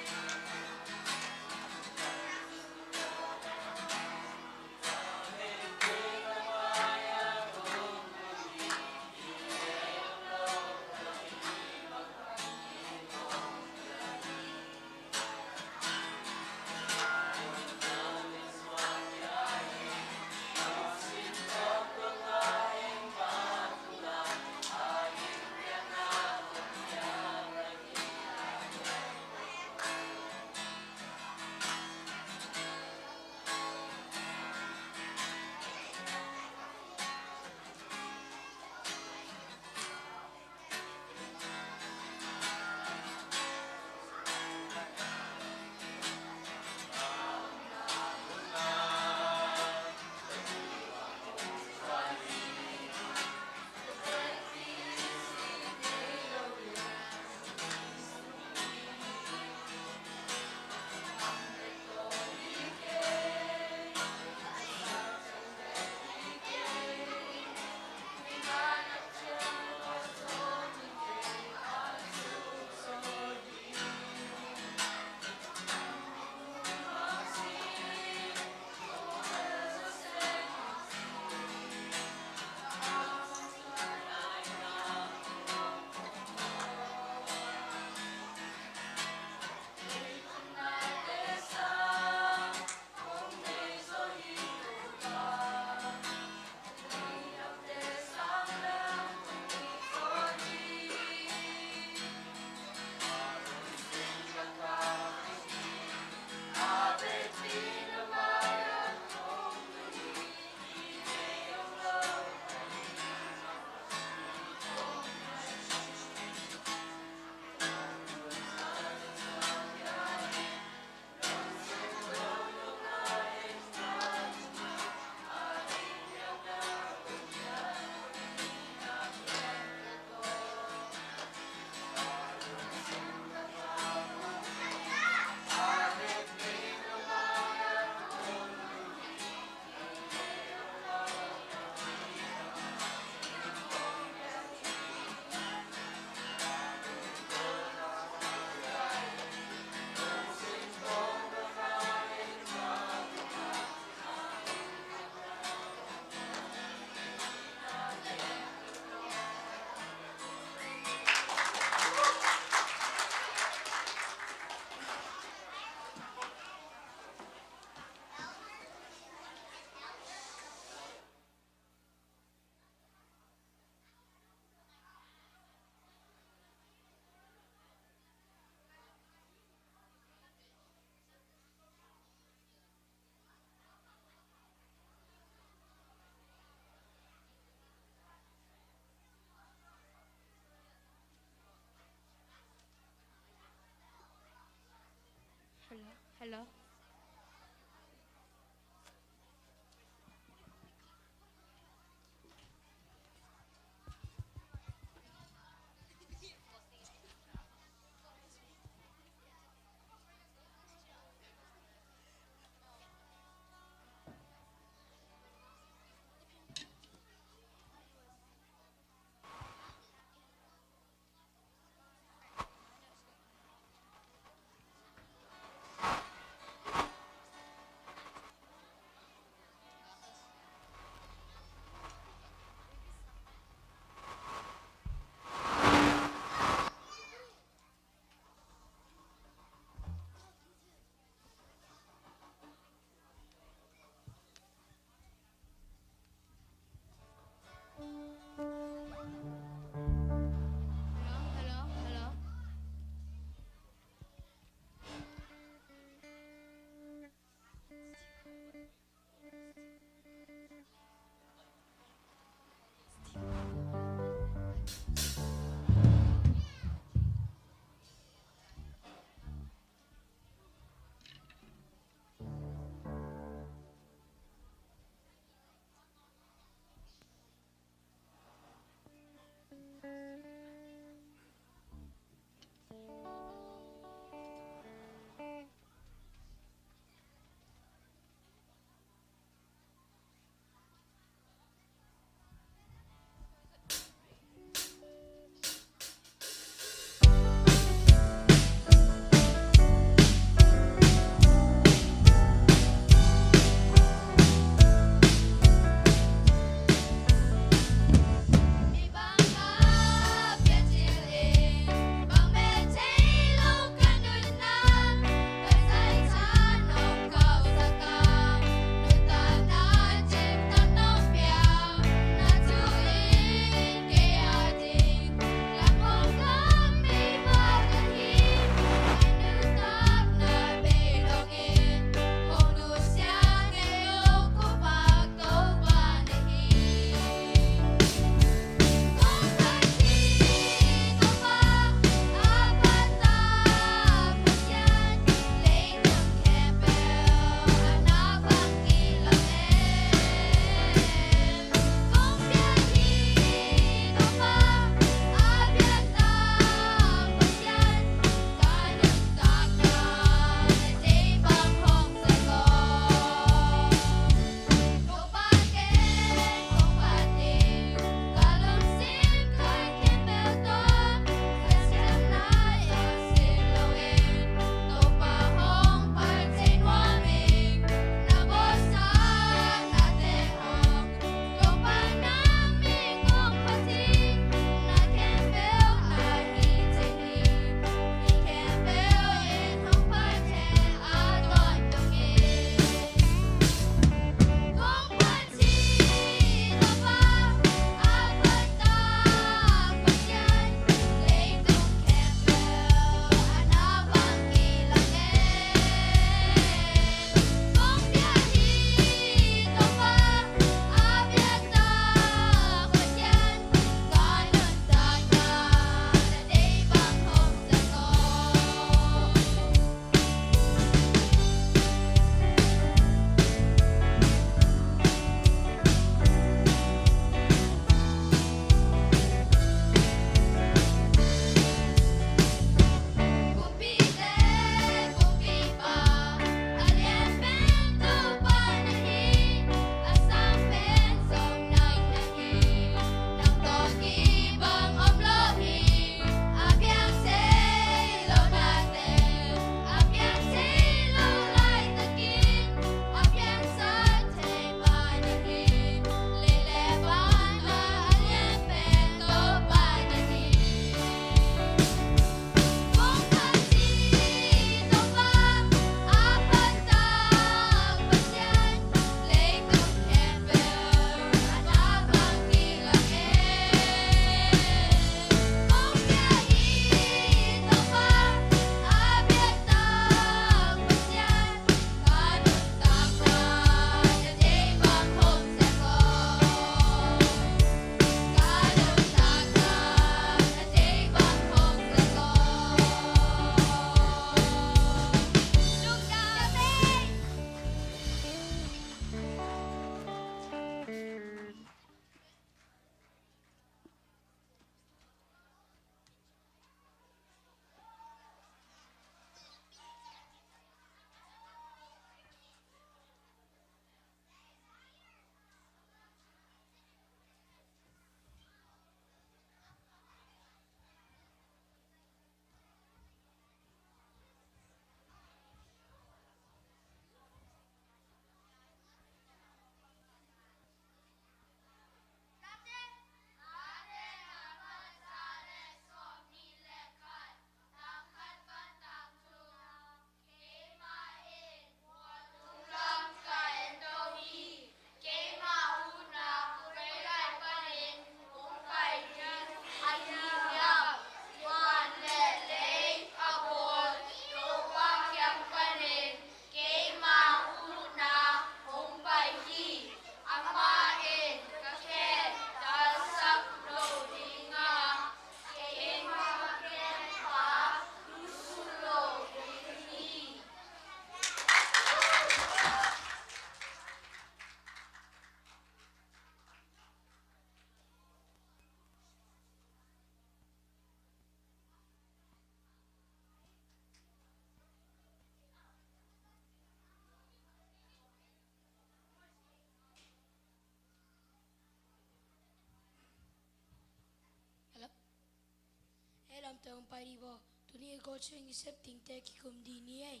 Tawng pai dih baw. Tuni a goal ciang i sep dingte kikum dih ni ei.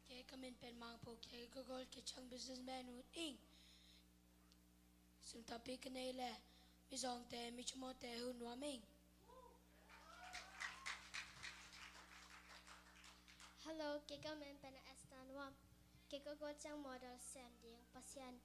Kei ka min pen Mangpo, kei ka goal kei ciang businessman uh ing. Sum tampi ka nei leh mizawngte, mi cimawhte huh nuam ing. Hello, kei ka min pen Esther Nuam. Kei ka goal ciang model sem ding, Pasian.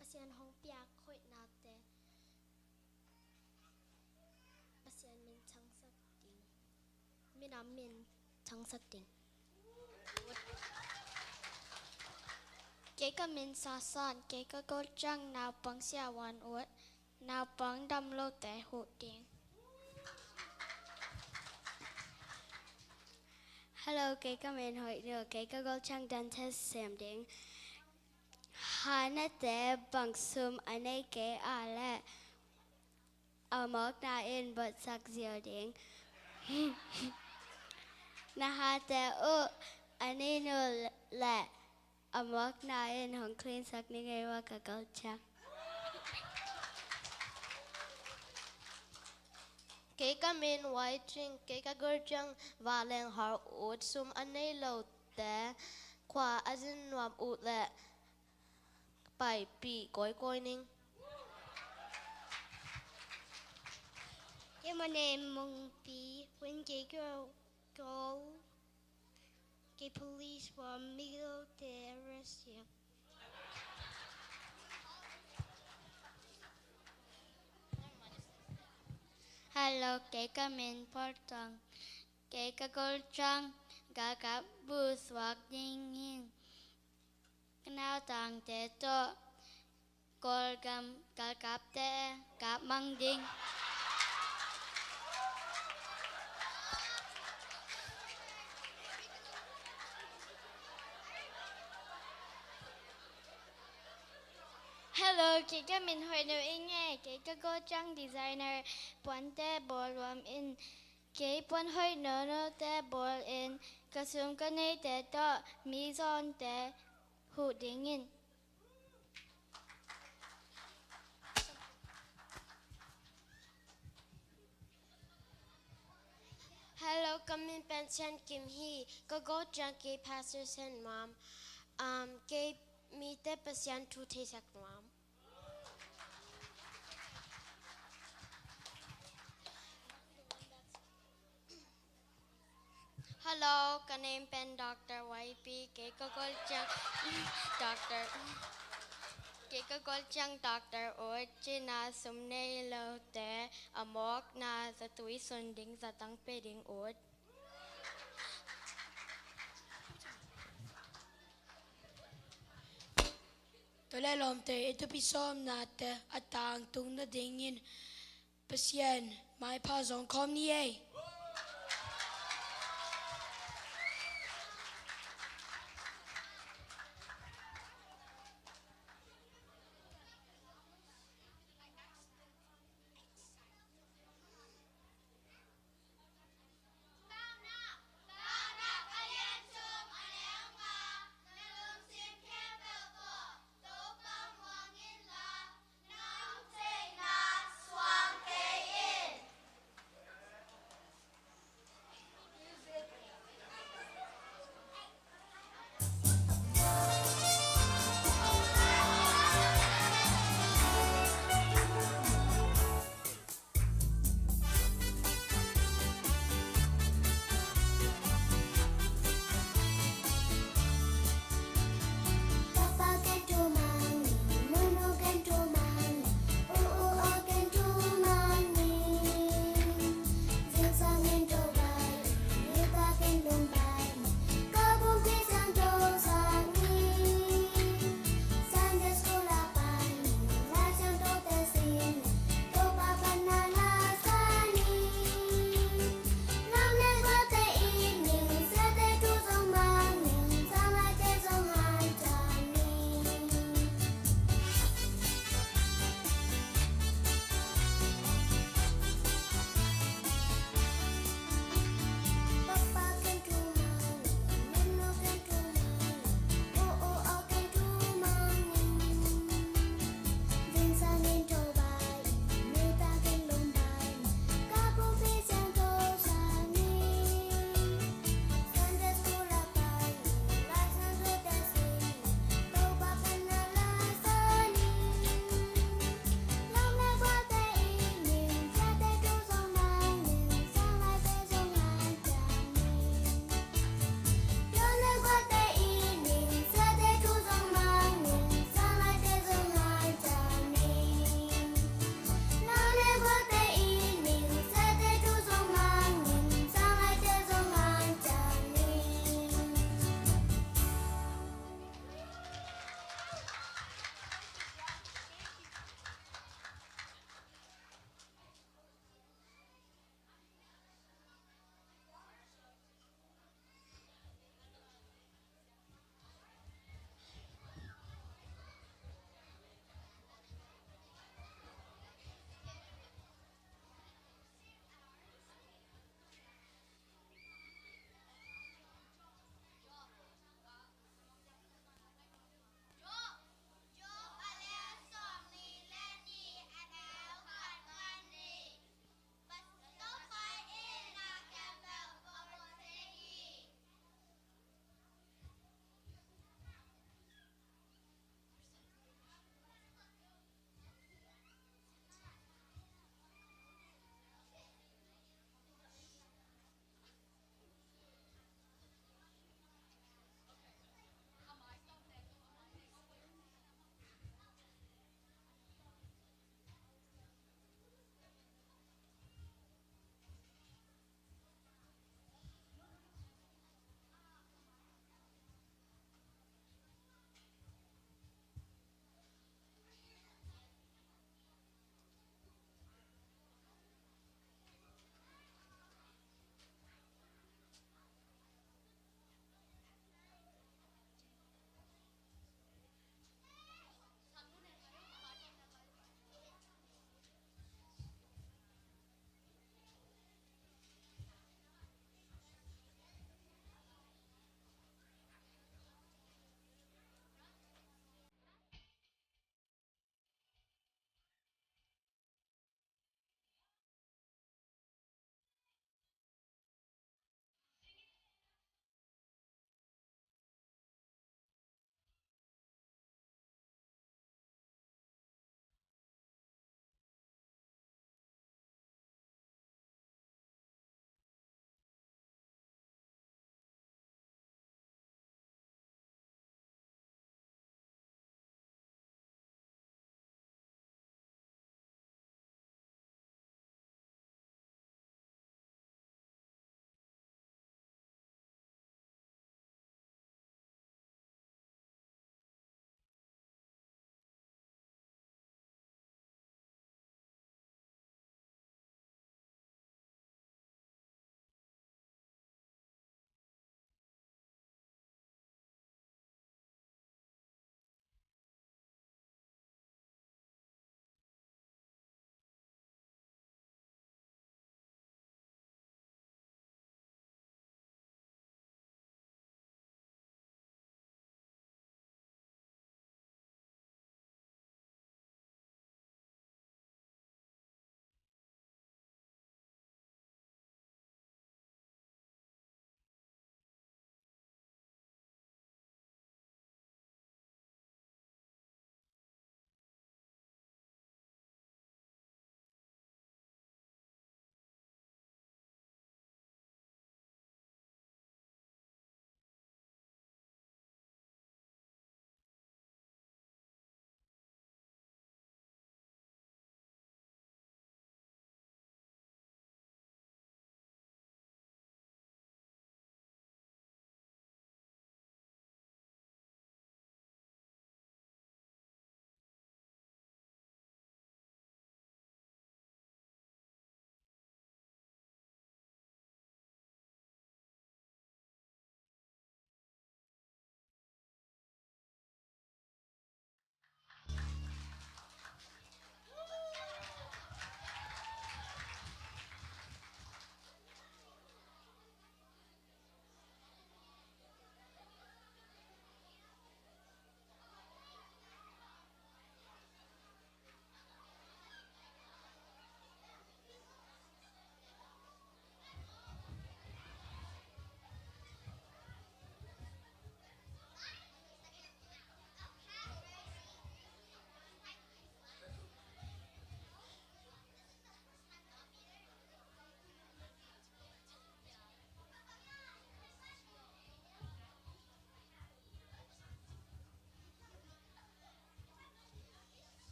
Pasian hong piak hoihnate Pasian min thangsak ding. Minam min thangsak ding. Kei ka min Sasan, kei ka goal ciang naupang siavuan ut, naupang dam lote huh ding. Hello, kei ka min Hoih Nu, kei ka goal ciang dentist sem ding. Hanate bang sum a nei kei a leh a mawkna in bawlsak ziau ding. Na hate uh a nin uh leh a mawkna in hong cleansak ning ei, tua ka goal ciang. Kei ka min Wai Cing, kei ka goal ciang vanleng har ut, sum a nei lote khua a zin nuam uh leh paipih kawikawi ning. Kei my name Mungpi, when kei ka goal, kei police from Middle Terrace. Hello, kei ka min Paul Tang. Kei ka goal ciang galkap bu suak ding in, ka nautangte tawh Kawlgam galkapte kap mang ding. Hello, kei ka min Hoih Nu Ing e, kei ka goal ciang designer puante bawl nuam in, kei puan hoih nawnnawte bawl in, ka sum ka neite tawh mi zawnte huh ding in. Hello, ka min pen Sian Kim hi, ka goal ciang kei pastor sem nuam, um, kei mite Pasian thu theisak nuam. Hello, ka name pen Doctor Y P, kei ka goal ciang Doctor, kei ka goal ciang Doctor ut, cina sum nei lote a mawkna zatui sun ding, zatang pe ding ut. Tua leh lawmte, i tupi sawmnate a tangtung nadingin Pasian maipha zong khawm ni ei.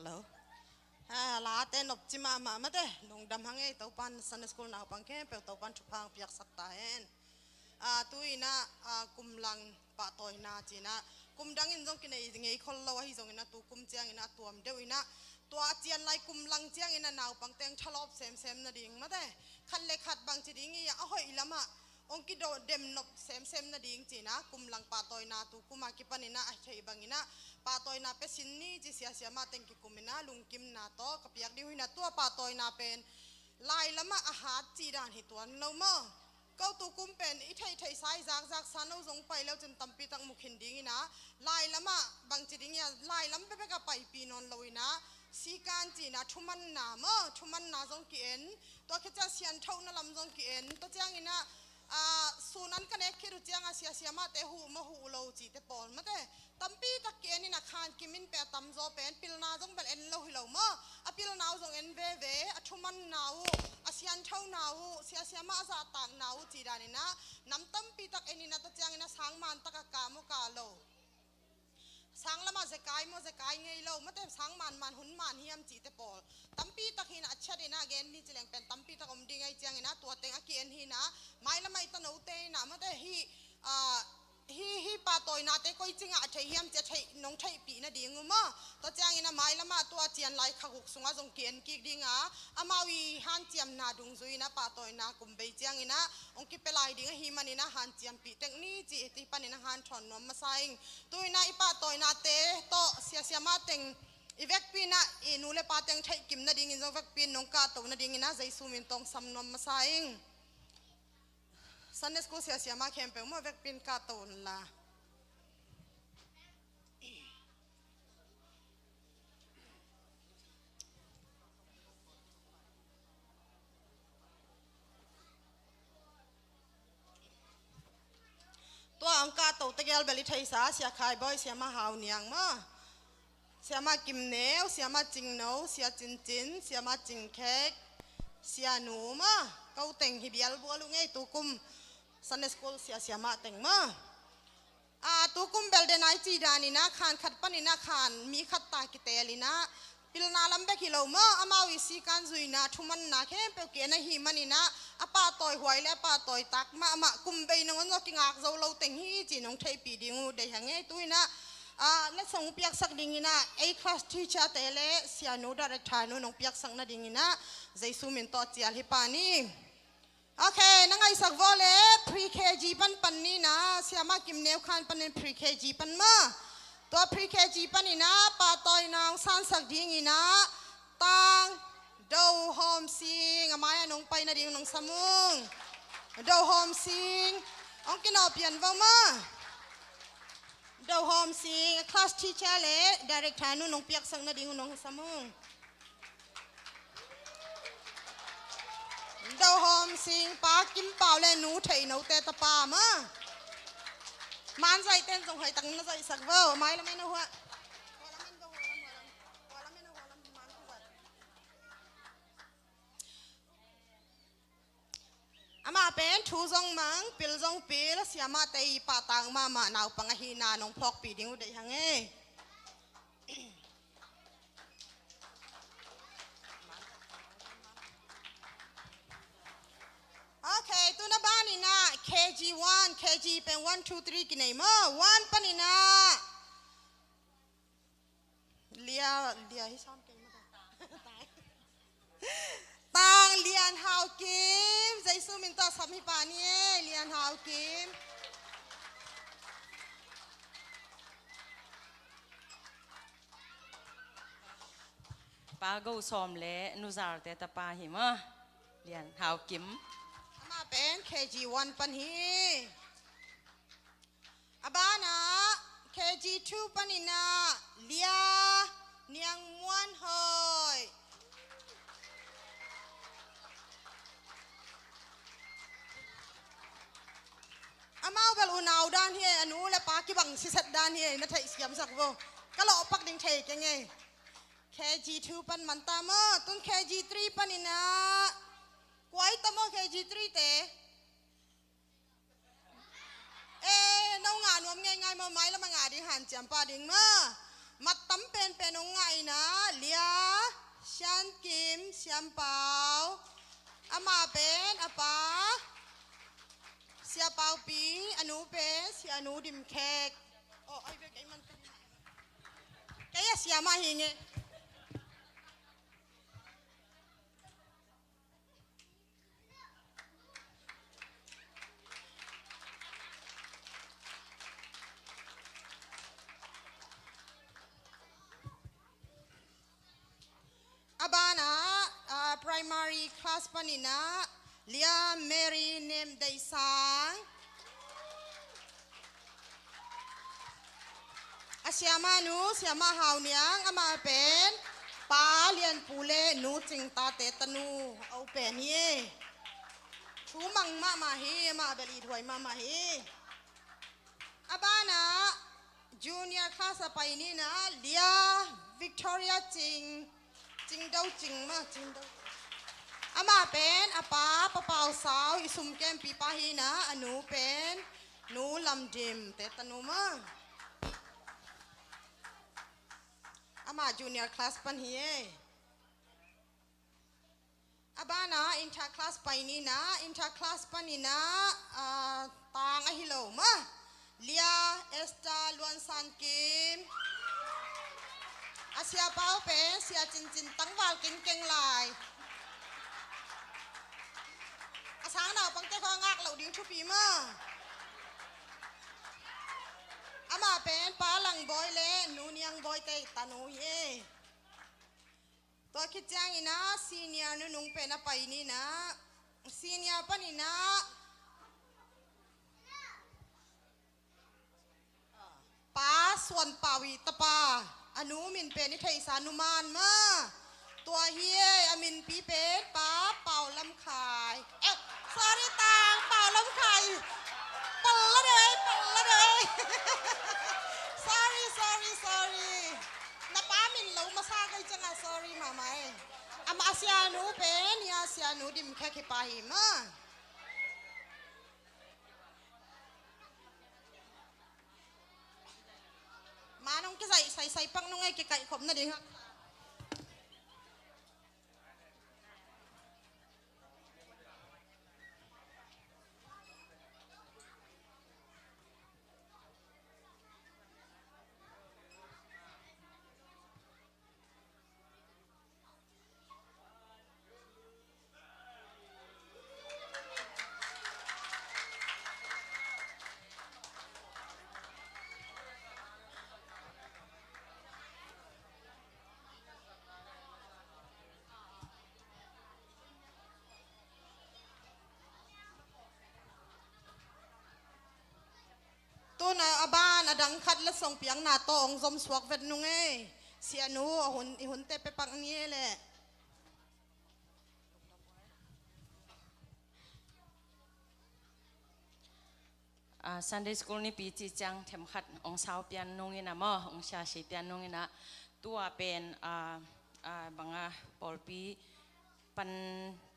Hello. Ah, late nopci mahmah mate, lungdam hang ei, Topan Sunday School naupang khempeuh Topan thupha hong piaksak ta hen. Ah, tu-in ah, ah, kum lang pahtawina ci-in ah, kum dangin zong kinei ngei khol lo, ahi zongin ah tu kum ciangin ah tuam deuh in ah, tua a cian lai kum lang ciangin ah naupang teng thalawp semsem nading mate, khat le khat bangci ding hi a, a hoih lamah hong kidawh dem nop semsem nading ci-in ah, kum lang pahtawina tu kum a kipanin ah a theih bangin ah pahtawina pia sin ni ci, sia siamah teng kikum in ah lungkimna tawh ka piak ding uh hi in ah, tua pahtawina pen lai lamah a hat cih dan hi tuan lo maw? Ko tu kum pen i theihtheihsa, i zakzaksa, no zong pai le uh cin tampi tak mu khin ding in ah, lai lamah bangci ding hi a, lai lam bekbek a paipih nawn lo in ah, sikan ci-in ah thumanna maw, thumanna zong ki-en, tua khit ciang siangthohna lam zong ki-en, tua ciangin ah, ah, sun an ka nek khit uh ciang a sia siamahte huh maw huh lo cihte pawl mate, tampi tak ki-en in ah, khan kim in peh a tamzaw pen pilna zong bel en lo hi lo maw? A pilna uh zong en veve, a thumanna uh, a sianthona uh, sia siamah a zahtakna uh cih dan in ah nam tampi tak en in ah, tua ciangin ah sang man tak a kah maw kah lo, sang lamah zekai maw zekai ngei lo mate, sang man man hun man hiam cihte pawl tampi tak hi in ah, a ciat in ah gen ni ci leng pen tampi tak om ding ahi ciangin ah, tua teng a ki-en hi in ah, mai lamah i tanote in ah mate, hi, ah, hi, hi pahtawinate koi ci ngah a theih hiam ci a theih, nong theihpih nading uh maw? Tua ciangin ah mai lamah tua cian lai kha guk sungah zong ki-en kik ding a, amau i hanciamna dungzui in ah pahtawina kum bei ciangin ah hong kipia lai ding ahih manin ah hanciampih tek ni ci, hih panin ah hanthawn nuam masa ing. Tu-in ah i pahtawinate tawh sia siamah teng i vekpi in ah i nu le pa teng theihkim nadingin zong vekpi in nong kahto nadingin ah Jesu min tawh hong sam nuam masa ing. Sunday School sia siamah khempeuh maw, vekpi in kahto un la. Tua hong kahto tegel bel i theihsa, sia Khai Bawi, siamah Hau Niang maw, siamah Kim Neu, siamah Cing No, sia Cin Cin, siamah Cing Khek, sia Nu maw, ko teng hi bialbual uh ngei tu kum Sunday School sia siamah teng maw. Ah, tu kum bel den ai cih dan in ah, khan khat panin ah khan mi khat ta kitel in ah, pilna lam bek hi lo maw, amau i sikan zuina thumanna khempeuh ki-en ahih manin ah, a pahtawi huai le a pahtawi tak mahmah, kum bei nangawn zaw kingak zo lo teng hi ci nong theihpih ding uh deih hang ei. Tu-in ah, ah, letsong piaksak dingin ah ei class teacher te le sia nu director nu nong piaksak nadingin ah Jesu min tawh cial hi pah ni. Ok, na ngaihsak vawh le pre K G pan pan ni in ah, siamah Kim Neu Khan panin pre K G pan maw. Tua pre K G panin ah pahtawina hong sansak dingin ah, Tang Do Hawm Sing, a mai-ah nong pai nading nong sam ung. Do Hawm Sing, hong kinawh pian vawh maw. Do Hawm Sing, class teacher le director nu nong piaksak nading uh nong sam ung. Do Hawm Sing, Pa Kim Pau le Nu Theih Note tapa maw. Manzaih ten zong hoih takin na zaihsak vawh, mai lam en a hua. Amah pen thu zong mang, pil zong pil, siamahte i pahtak mahmah naupang ahihna nong phawkpih ding uh deih hang ei. Ok, tu na banin ah K G one, K G pen one, two, three kinei maw, one panin ah. Lia, Lia hi sam kei mata. Tang Lian Hau Kim, Jesu min tawh sam hi pah ni ei, Lian Hau Kim. Pa Go Sawm le Nu Zalte tapa hi maw, Lian Hau Kim. Amah pen K G one pan hi. A banah K G two panin ah Lia Niang Muan Hawi. Amau bel unau dan hi, a nu le pa kibang siset dan hi, na theih siamsak vo. Ka lawhpak ding thei keng ei. K G two pan man ta maw, tun K G three panin ah. Kuai ta maw K G three te. Eh, no ngah nuam ngeingai maw, mailam a ngah ding hanciam pah ding maw. Mat tam penpen hong ngah in ah, Lia Sian Kim Siam Pau, amah pen a pa Sia Pau Ping, a nu pen Sia Nu Dim Khek. Oh, ai bek, ai man. Kei a siamah hi nge. A banah, ah, primary class panin ah Lia Mary Nem Dei Sang. A siamah nu, siamah Hau Niang, amah pen Pa Lian Pu le Nu Cing Tate tanu a u pen hi. Thu mang mahmah hi, amah bel ithuai mahmah hi. A banah junior class a pai ni in ah Lia Victoria Cing, Cing Do Cing mah, Cing Do. Amah pen a pa Pa Pau Sau, i sumkempi pa hi in ah, a nu pen Nu Lam Dim te tanu mah. Amah junior class pan hi e. A banah inter class pai ni in ah, inter class panin ah, ah, tang ahi lo mah, Lia Esther Luan San Kim. A siapa uh pen Sia Cin Cin tangval kengkeng lai. A sang naupangte khawng a ngak loh ding thupi mah. Amah pen Pa Lang Bawi le Nu Niang Bawi te tanu hi e. Tua khit ciangin ah senior nunung pen a pai ni in ah, senior panin ah Pa Suan Pau i tapa, a nu min pen i theihsa Nu Man mah. Tua hi e, a minpi pen Pa Pau Lam Khai. Eh, sorry, Tang Pau Lam Khai. Pal la deuh ei, pal la deuh ei. Sorry, sorry, sorry. Na pa min lo masa kei ciangah sorry mahmah ei. Amah a sianu pen, ia sianu Dim Khek hi pa hi mah. Man hong kizaih saisai pak nung ei, kikaihkhop nading. Tun a ban a dang khat letsong piakna tawh hong zom suak vet nung ei. Sianu a hun, i hunte pia pak ni ei leh. Ah, Sunday School nipi cih ciang themkhat hong sau pian nung in ah maw, hong siasi pian nung in ah, tua pen, ah, ah, bang a pawlpi pan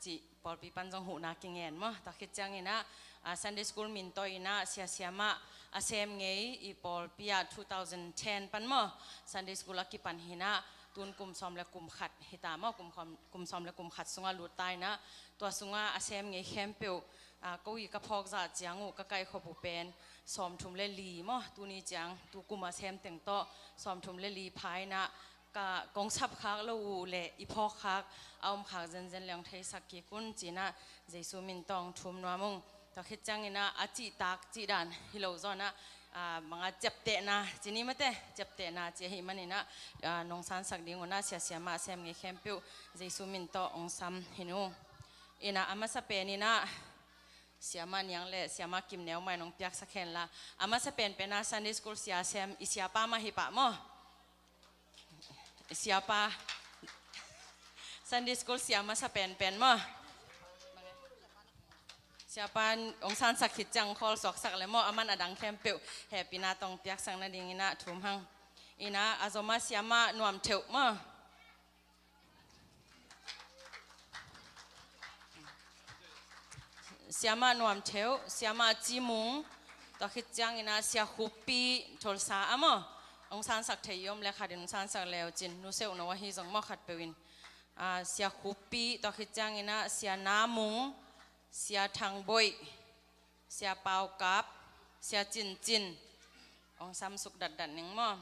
cih, pawlpi pan zong huhna kingen maw. Tua khit ciangin ah, ah, Sunday School min tawh in ah, sia siamah a sem ngei i pawlpi ah two thousand ten pan maw, Sunday School a kipan hi in ah, tun kum sawm le kum khat hi ta maw, kum khawm, kum sawm le kum khat sungah lut ta in ah, tua sungah a sem ngei khempeuh, ah, ko i ka phawk zah ciang uh ka kaihkhop uh pen sawmthum le li maw, tuni ciang tu kum a sem teng tawh sawmthum le li pha in ah, ka kong sap khak lo uh le i phawk khak a om khak zenzen leng theisak kik un ci in ah Jesu min tawh hong thum nuam ung. Tua khit ciangin ah a cihtak cihdan hi lo zaw in ah, ah, bang a ciaptehna ci ni mate, ciaptehna ci ahih manin ah, ah, nong sansak ding un ah sia siamah a sem ngei khempeuh Jesu min tawh hong sam hi ung. In ah a masa pen in ah siamah Niang le siamah Kim neu mah in hong piaksak hen la, a masa penpen ah Sunday School sia sem i siapa mah hi pah maw. Siapa, Sunday School sia masa penpen maw. Siapa hong sansak khit ciang khawl suaksak le maw, aman a dang khempeuh hehpihna tawh hong piaksak nading in ah thum hang. In ah a zom ah siamah Nuam Theuh maw. Siamah Nuam Theuh, siamah Ci Mung, tua khit ciangin ah sia Khuppi Tholsa ah maw, hong sansak thei i om le khat in hong sansak le uh cin, nu seuhno ahi zong maw khatpeuh in. Ah, Sia Khuppi, tua khit ciangin ah Sia Na Mung, Sia Thang Boih, Sia Pau Kap, Sia Cin Cin. Hong samsuk datdat ning maw.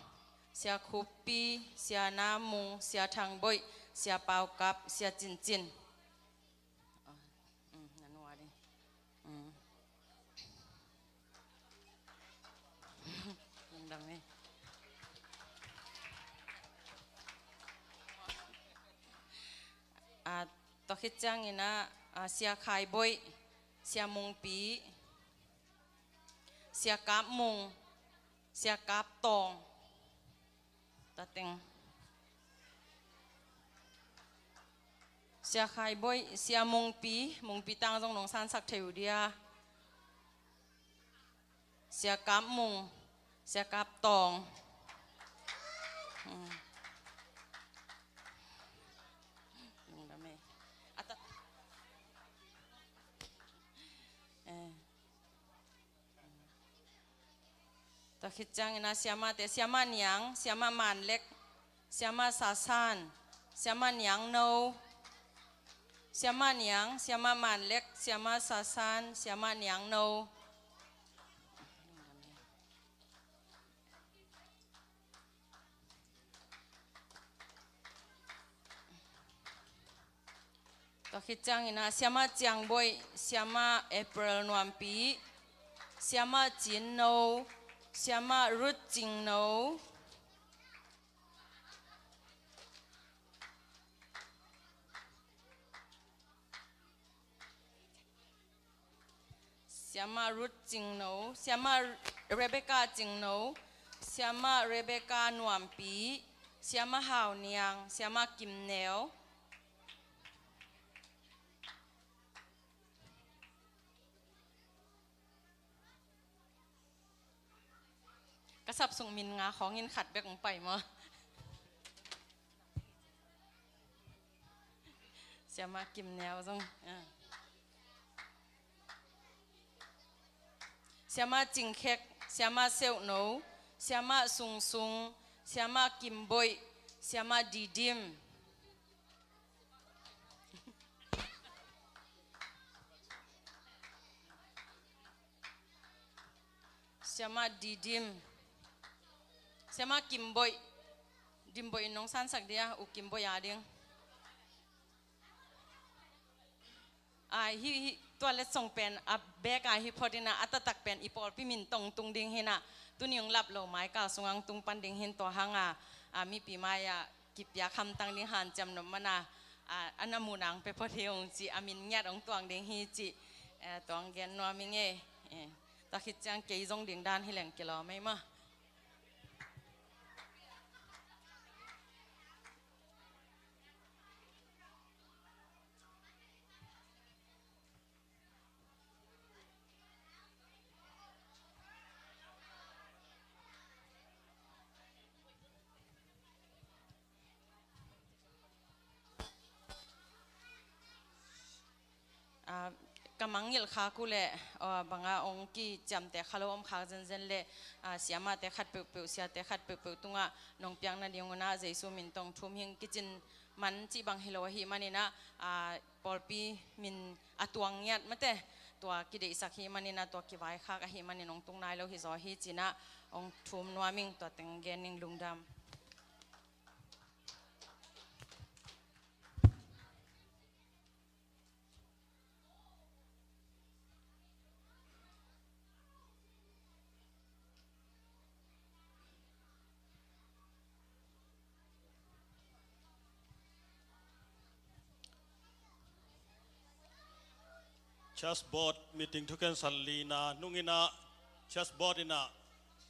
Sia Khuppi, Sia Na Mung, Sia Thang Boih, Sia Pau Kap, Sia Cin Cin. Ah, mm, na nuam ding. Mm. Lungdam e. Ah, tua khit ciangin ah, ah, Sia Khai Boih, Sia Mung Pi, Sia Kap Mung, Sia Kap Tawng. Tua teng. Sia Khai Boih, Sia Mung Pi, Mung Pi tang zong nong sansak thei uh dia. Sia Kap Mung, Sia Kap Tawng. Hmm. Lungdam e. Ata. Eh. Tua khit ciangin ah siamahte, Siamah Niang, Siamah Man Lek, Siamah Sa San, Siamah Niang No, Siamah Niang, Siamah Man Lek, Siamah Sa San, Siamah Niang No. Tua khit ciangin ah Siamah Ciang Boih, Siamah April Nuam Pi, Siamah Cin No, Siamah Ruth Cing No, Siamah Ruth Cing No, Siamah Rebecca Cing No, Siamah Rebecca Nuam Pi, Siamah Hau Niang, Siamah Kim Neu. Ka sap sung min nga khawng in khat bek hong pai maw. Siamah Kim Neu zong. Ah. Siamah Cing Khek, Siamah Seuh No, Siamah Sung Sung, Siamah Kim Boih, Siamah Didim. Siamah Didim. Siamah Kim Boih. Dim Boih in nong sansak dia, U Kim Boih a ding. Ah, hi, hi, tua letsong pen a bek a hi phot in ah, a taktak pen i pawlpi min tawh tung ding hi in ah, tuni hong lap lo mai kal sungah hong tung pan ding hi in, tua hang a, ah, mipi mai ah kipiak hamtang ding hanciam nop man a, ah, a na muh nang pia phot hi ung ci, a min ngiat hong tuang ding hi ci, eh, tua hong gen nuam ing e, eh, tua khit ciang kei zong ding dan hi leng kilawm ei maw. Ah, ka mangngilh khak uh leh, ah, bang a hong kiciamteh kha lo om khak zenzen leh, ah, siamahte khat peuhpeuh, siate khat peuhpeuh tungah nong piak nading un ah Jesu min tawh thum hing, kicin man cih bang hi lo ahih manin ah, ah, pawlpi min a tuang ngiat mate, tua kideihsak hi manin ah, tua kivaikhak ahih manin hong tung nai lo hi zaw hi ci in ah, hong thum nuam ing, tua teng gen ing, lungdam. Church Board meeting thukhensat lina nung in ah, Church Board in ah,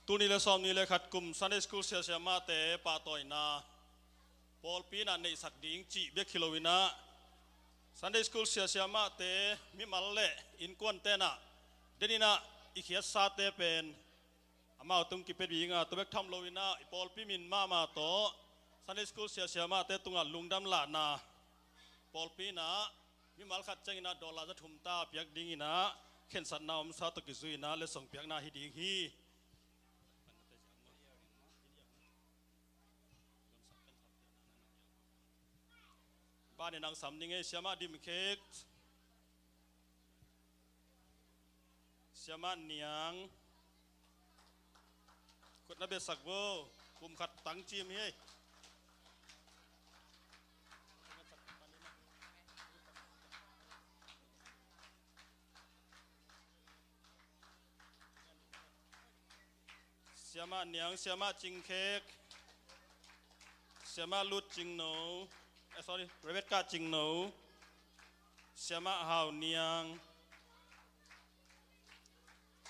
tul nih le sawmnih le khat kum Sunday School sia siamahte pahtawina pawlpi in ah neihsak ding cih bek hi lo in ah, Sunday School sia siamahte mimal le innkuante in ah den in ah i khiatsate pen amau tung kipia ding a, tua bek tham lo in ah i pawlpi min mahmah tawh Sunday School sia siamahte tungah lungdam lahna, pawlpi in ah mimal khat ciangin ah dollar za thum ta piak ding in ah khensatna omsa tawh kizui in ah letsong piakna hi ding hi. Pa ne nang sam ning ei, Siamah Dim Khek, Siamah Niang. Kut na betsak vo. Kum khat tang cim hi ei. Siamah Niang, Siamah Cing Khek, Siamah Lut Cing No, eh, sorry, Rebecca Cing No, Siamah Hau Niang,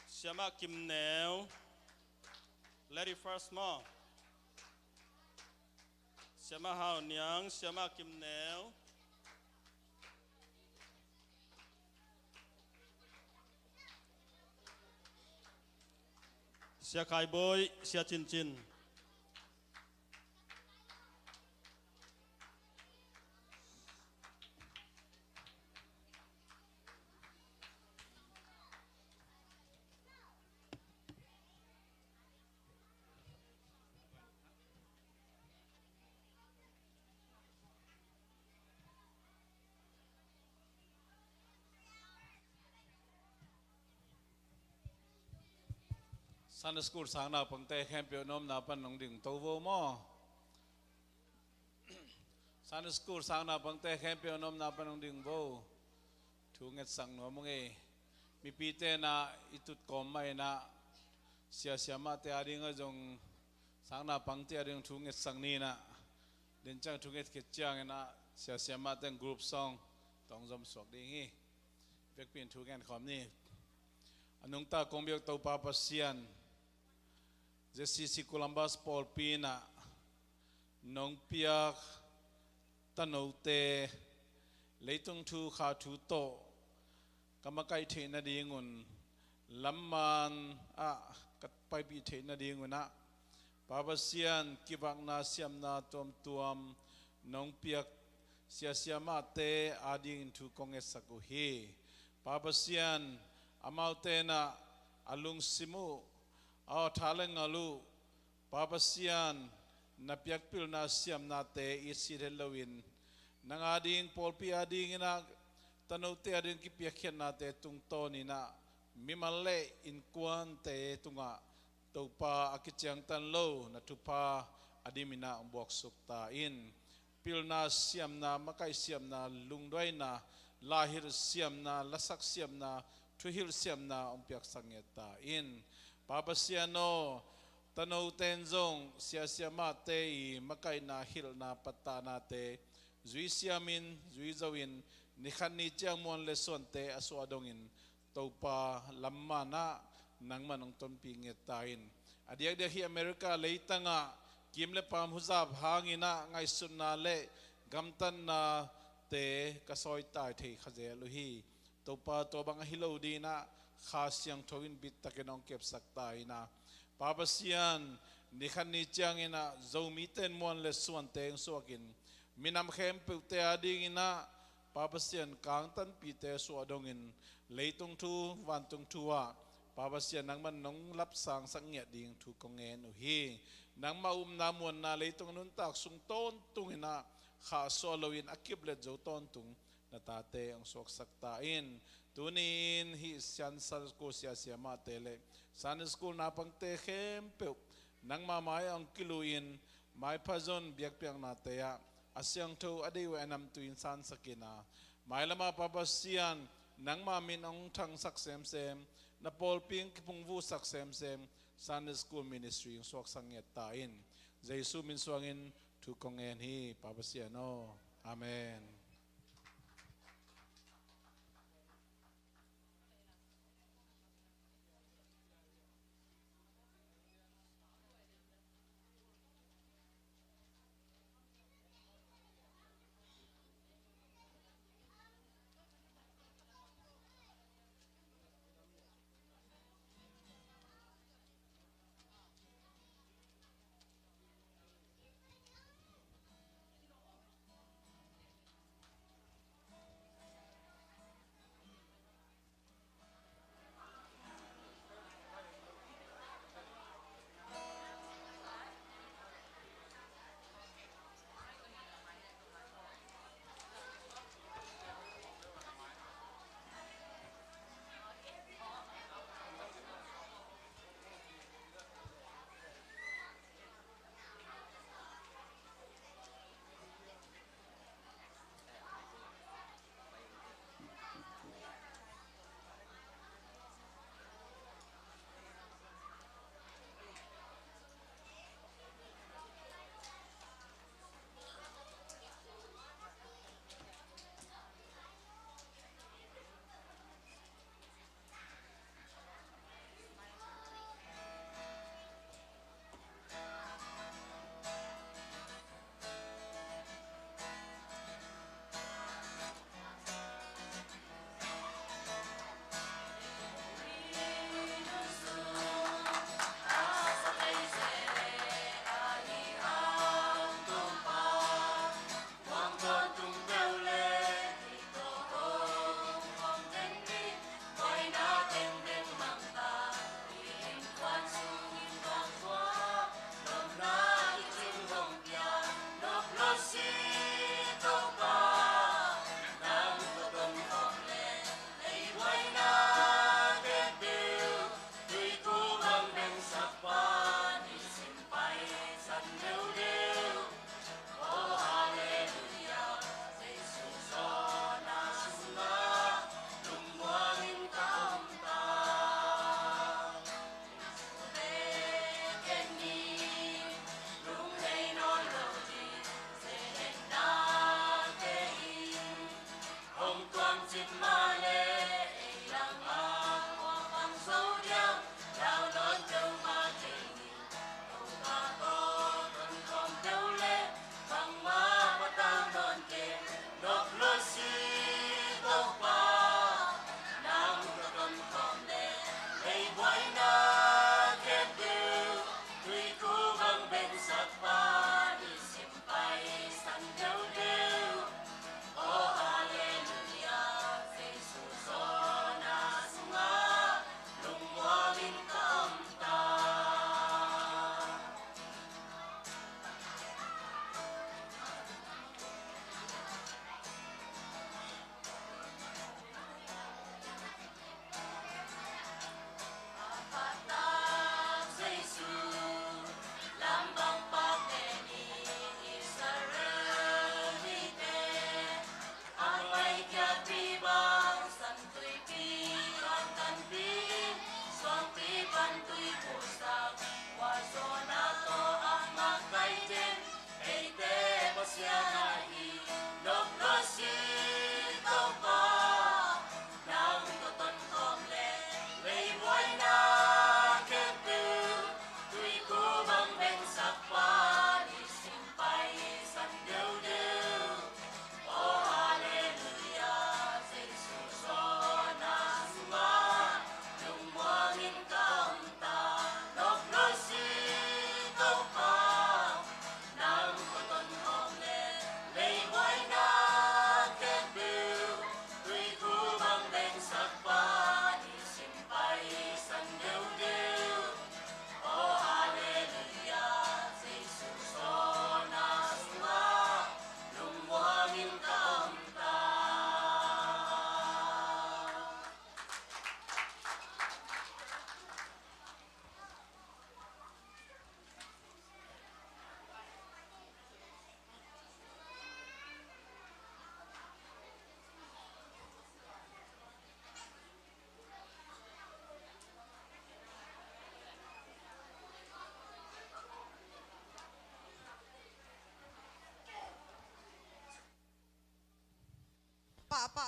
Siamah Kim Neu, Lady First maw. Siamah Hau Niang, Siamah Kim Neu. Sia Khai Bawi, Sia Cin Cin. Sunday School sang naupangte khempeuh nopna pan hong ding to vo maw. Sunday School sang naupangte khempeuh nopna pan hong ding vo. Thu ngetsak nuam ung ei. Mipite in ah i tut kawm mah in ah, sia siamahte ading ah zong sang naupangte ading thu ngetsak ni in ah. Den ciang thu nget khit ciangin ah sia siamahte group song tawng zom suak ding hi. Vekpi in thu ngen khawm ni. A nungta kong biak Topa Pasian, Z C C Columbus pawlpi in ah nong piak tanote leitung thu kha thu tawh ka makaih theih nadingun, lamman ah ka paipih theih nadingun ah, Pa Pasian, kivakna siamna tuamtuam nong piak sia siamahte adingin thu kong ngetsak uh hi. Pa Pasian, amaute in ah a lungsim uh, a aw tha le ngal uh, Pa Pasian, na piak pilna siamnate i sit het loin, nang ading, pawlpi adingin ah, tanote ading kipiakkhiatnate tungtawnin ah, mimal le innkuante tungah Topa a kiciangtan lo na thupha a dimin ah hong buaksuk ta in. Pilna siamna, makaih siamna, lungduaina, laihilh siamna, lasak siamna, thuhilh siamna hong piaksak ngiat ta in. Pa Pasian aw, tanote in zong sia siamahte i makaihna, hilhna, pattahnate zui siamin, zui zoin, ni khat ni ciang muan le suante a suah dongin, Topa, lamman ah nangman hong tonpih ngiat ta in. A diakdiak hih America leitangah kim le paam huzap hangin ah ngaihsutna le gamtatnate ka sawitai thei kha zel uh hi. Topa, tua bang ahi lo dingin ah Kha Siangtho in bittakin hong kepsak ta in ah, Pa Pasian, ni khat ni ciangin ah Zomite in muan le suante hong suakin, minam khempeuhte adingin ah, Pa Pasian, kangtanpihte suah dongin, leitung thu, vantung thu ah, Pa Pasian, nangman nong lapsangsak ngiat ding thu kong ngen uh hi. Nangmah upna muanna leitung nuntak sung tawntungin ah khahsuah loin a kiplet zo tawntung na tate hong suaksak ta in. Tuni-in hih Sunday School sia siamahte le Sunday School naupangte khempeuh nangmah mai-ah hong kiluh in, maipha zon biakpiaknate ah a siangtho a deih uh a namtui in sansak in ah, mailamah Pa Pasian, nangmah min hong thangsak semsem, na pawlpi hong kiphungvuhsak semsem Sunday School Ministry hong suaksak ngiat ta in. Jesu min suangin thu kong ngen hi, Pa Pasian aw. Amen.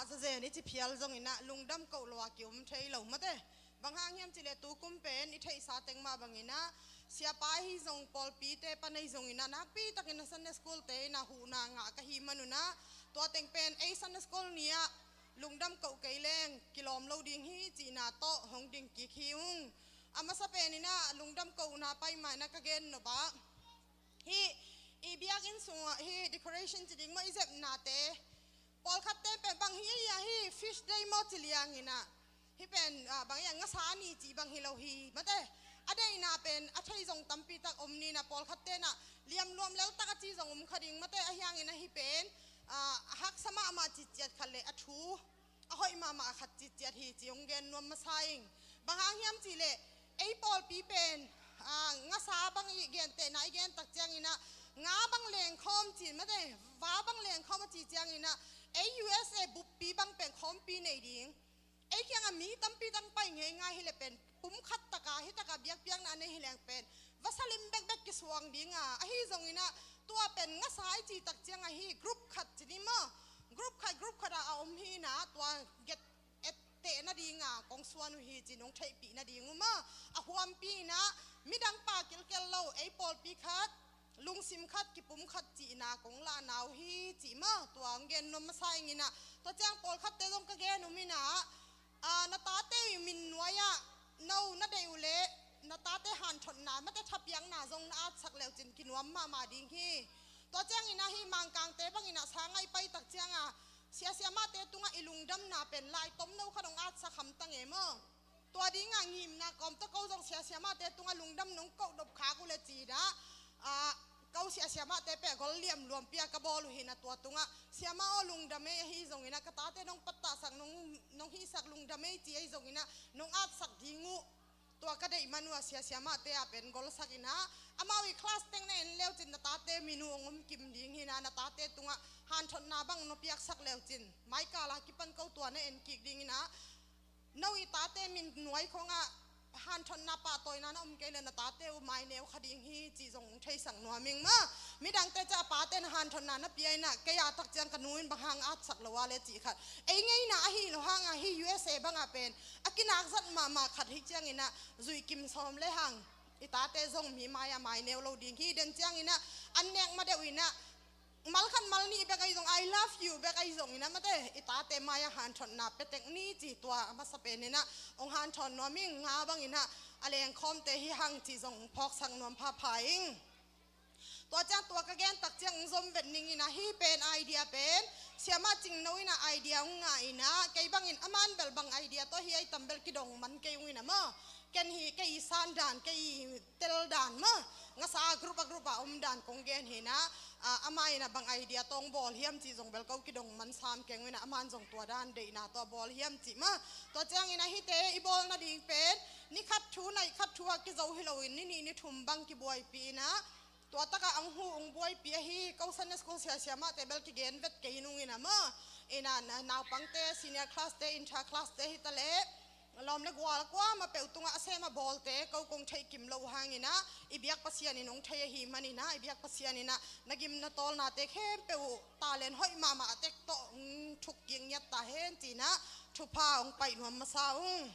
zazen i ci phial zongin ah lungdam koh lo a ki-um thei lo mate. Bang hang hiam cih leh tukum pen i theihsa teng mah bangin ah siapa ahi zong pawlpite pan ahi zongin ah nakpi takin a Sunday school te in ah huhna ngah ka hih manun ah tua teng pen ei Sunday school ni-ah lungdam koh kei leng kilawm lo ding hi cihna tawh hong ding kik hi ung. A masa pen in ah lungdam kohna pai mah in ah ka gen nop ah hih i biakinn sungah hih decoration ci ding maw, i zepnate pawlkhatte pen bang hi ei ah hih fish day maw ci liangin ah hih pen, ah, bang hi ah ngasa ni cih bang hi lo hi mate. A deihna pen a thei zong tampi tak om ni in ah pawlkhatte in ah liamluam lel tak a ci zong om kha ding mate. Ahi hangin ah hih pen, ah, a haksa mahmah citciat khat le a thu a hoih mahmah khat citciat hi ci hong gen nuam masa ing. Bang hang hiam cih leh ei pawlpi pen, ah, ngasa bang i gentehna i gen tak ciangin ah nga bang lengkhawm ci mate, va bang lengkhawm a ci ciangin ah ei U S A buppi bang pen khawmpi nei ding. Ei kiangah mi tampi tang pai ngeingai hi leh pen pumkhat taka hih taka biakpiakna a nei hi leng pen vasa lim bekbek kisuang ding a, ahi zongin ah tua pen ngasa i ci tak ciangah hih group khat ci ni maw, group khat group khat ah a om hi in ah tua get etteh nading a kong suan uh hi ci nong theihpih nading uh maw. A huampi in ah midang pa kilkel lo ei pawlpi khat lungsim khat kipum khat cihna kong lahna uh hi cih maw. Tua hong gen nuam masa ing in ah tua ciang pawlkhatte zong ka gen um in ah, ah, na tate i min nuai-ah no na deih uh leh na tate hanthotna mate thapiakna zong na atsak leucin kinuam mahmah ding hi. Tua ciangin ah hih Mangkangte bangin ah sangai pai tak ciangah sia siamahte tungah i lungdamna pen lai tomno khat hong atsak hamtang e maw. Tua dingah ngimna kawm tawh ko zong sia siamahte tungah lungdam nong koh dop khak uh le ci in ah, ah, ko sia siamahte peh gol liamluampi a ka bawl uh hi in ah tua tungah siamah aw lungdam ei, ahi zongin ah ka tate nong pattahsak nong, nong hihsak lungdam ei ci ahi zongin ah nong atsak ding uh. Tua ka deih man uh a sia siamahte ah pen golsak in ah amau i class teng na en leucin na tate min uh hong om kim ding hi in ah na tate tungah hanthotna bang no piaksak leucin maikal a kipan ko tua na en kik ding in ah no i tate min nuai khongah hanthotna pahtawina na om kei le na tate uh maineu kha ding hi cih zong hong theisak nuam ing maw. Midangte ca a pate na hanthotna na pia in ah kei a tak ciang ka nu in bang hang atsak lo a le cih khat ei ngeina ahi lo hangah hih U S A bangah pen a kinak zat mahmah khat hi ciangin ah zuih kim sawm le hang i tate zong mi mai-ah maineu lo ding hi. Den ciangin ah an nek ma deuh in ah mal khat mal nih bek ahi zong, I love you bek ahi zongin ah mate i tate mai-ah hanthotna pia tek ni ci tua a masa pen in ah hong hanthawn nuam ing. Nga bangin ah a lengkhawmte hi hang cih zong hong phawksak nuam phapha ing. Tua ciang tua ka gen tak ciang hong zom vet ning in ah hih pen idea pen siamah Cingno in ah idea hong ngah in ah kei bangin a man bel bang idea tawh hi ei tam bel kidong man kei ung in ah maw. Ken hi kei i san dan kei i tel dan maw, ngasa a group a group a om dan kong gen hi in ah, ah, amah in ah bang idea tawh hong bawl hiam cih zong bel ko kidong man sam keng uh in ah a man zong tua dan deihna tawh a bawl hiam cih maw. Tua ciangin ah hihte i bawl nading pen ni khat thu nai khat thu a kizo hi loin ni nih ni thum bang kibuaipih in ah tua takah ang hu ung buaipih ahi. Ko Sunday school sia siamahte bel kigen vet kei nung in ah maw. In ah na, naupangte, senior class te, inter class te hi ta leh lawm le gual kuamah peuh tungah a sem a bawlte ko kong theih kim loh hangin ah i biak Pasian in hong thei ahi manin ah i biak Pasian in ah na gim na tawlnate khempeuh uh talent hoih mahmah tek tawh hong thuk kik ngiat ta hen ci in ah thupha hong paih nuam masa ung.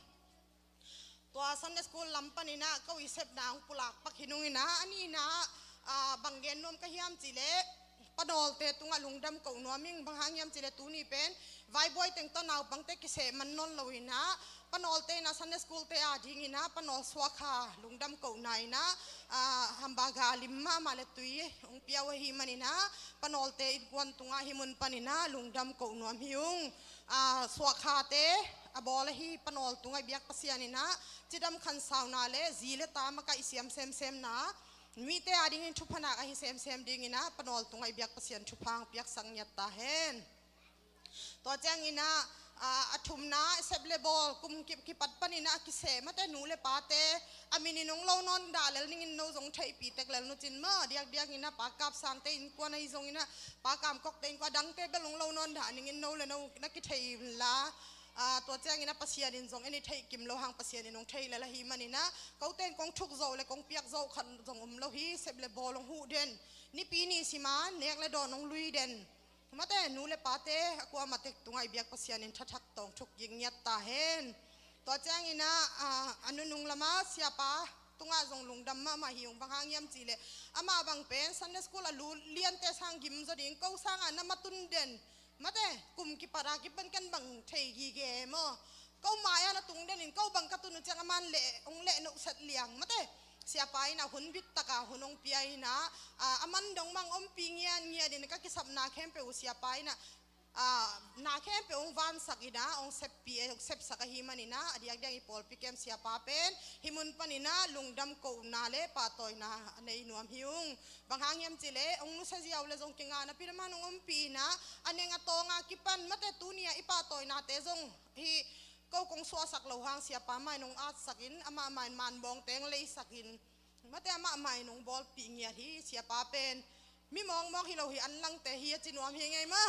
Tua Sunday school lam panin ah ko i sepna hong pulak pak hi nung in ah a nihna, ah, bang gen nuam ka hiam cih leh Pa Nawlte tungah lungdam koh nuam ing. Bang hang hiam cih leh tuni pen vaibuai teng tawh naupangte kiseh man nawn lo in ah Pa Nawlte in ah Sunday school te a dingin ah Pa Nawl Suakha lungdam kohna in ah, ah, hamburger lim mahmah le tui hong pia uh ahi manin ah Pa Nawlte innkuan tungah hih mun panin ah lungdam koh nuam hi ung. Ah, Suakhate a bawl ahi Pa Nawl tungah i biak Pasian in ah cidam khansauna le zi le ta makaih siam semsemna mite a dingin thupha nak ahi semsem dingin ah Pa Nawl tungah i biak Pasian thupha hong piaksak ngiat ta hen. Tua ciangin ah, ah, a thumna sep le bawl kum kip kipat panin ah a kiseh mate nu le pate a minin hong lo nawn dah lel ningin no zong theihpih tek lel nucin maw. Diakdiakin ah Pa Kap Sangte innkuan ahi zongin ah Pa Kam Kokte innkuan a dangte bel hong lo nawn dah ningin no le no na kithei inla, ah, tua ciangin ah Pasian in zong en i theih kim lo hang Pasian in hong thei lel ahi manin ah kote in kong thuk zawh le kong piak zawh khat zong om lo hi. Sep le bawl hong huh den, nipi ni sima nek le dawn hong lui den, Mate, nu le pate a kuamah tek tungah i biak Pasian in thathak tawng thuk gik ngiat ta hen. Tua ciangin ah, a nunung lama siapa tungah zong lungdam mahmah hi ung. Bang hang hiam cihleh amah bang pen Sunday school a lut liante sang gim zaw ding, ko sangah na matun den. Mate, kum kipat a kipan ken bang thei gige maw? Ko mai-ah na tung den in ko bang ka tun uh ciang aman leh hong leh nohset liang. Mate, siapa in ah hun bit taka hun hong pia in ah, a man dong mang ompih ngiatngiat in ka kisapna khempeuh uh siapa in ah, a na khempeuh hong vansak in ah hong seppi, hong sepsak ahih manin ah, a diakdiak i pawlpi kem siapa pen hih mun panin ah lungdam kohna le pahtawina a nei nuam hi ung. Bang hang hiam cihleh hong nusia ziau le zong kingah napi na man hong ompih in ah, a neng a tawng a kipan, mate, tuni-ah i pahtawinate zong hih ko kong suahsak loh hang siapa mah in hong atsak in, amah mah in manbawngte hong leisak in, mate, amah mah in hong bawlpih ngiat hi. Siapa pen mi mawkmawk hi lo hi, an langte hi a ci nuam hi ngei maw?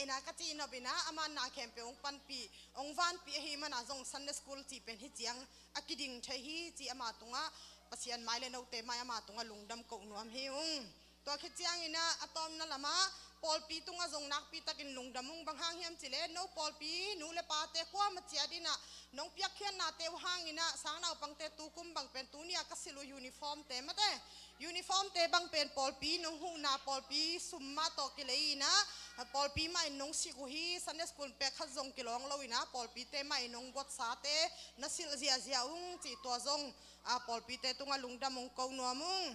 In ah ka cih nop in ah, aman na khempeuh hong panpih, hong vanpih ahih man ah zong Sunday school cih pen hih ciang a kiding thei hi ci ama tungah Pasian mai le note mai ama tungah lungdam koh nuam hi ung. Tua khit ciangin ah a tawpna lamah pawlpi tungah zong nakpi takin lungdam ung. Bang hang hiam cihleh no pawlpi nu le pate kuamah ciat in ah nong piakkhiatnate uh hangin ah, sang naupangte tukum bang pen tuni-ah ka silh uh uniformte, mate, uniformte bang pen pawlpi nong huhna pawlpi sum mah tawh kilei in ah, pawlpi mah in nong sik uh hi. Sunday school pek khat zong kilawng lo in ah pawlpite mah in nong guatsate na silh ziahziah ung cih tua zong, a pawlpite tungah lungdam hong ko nuam ung.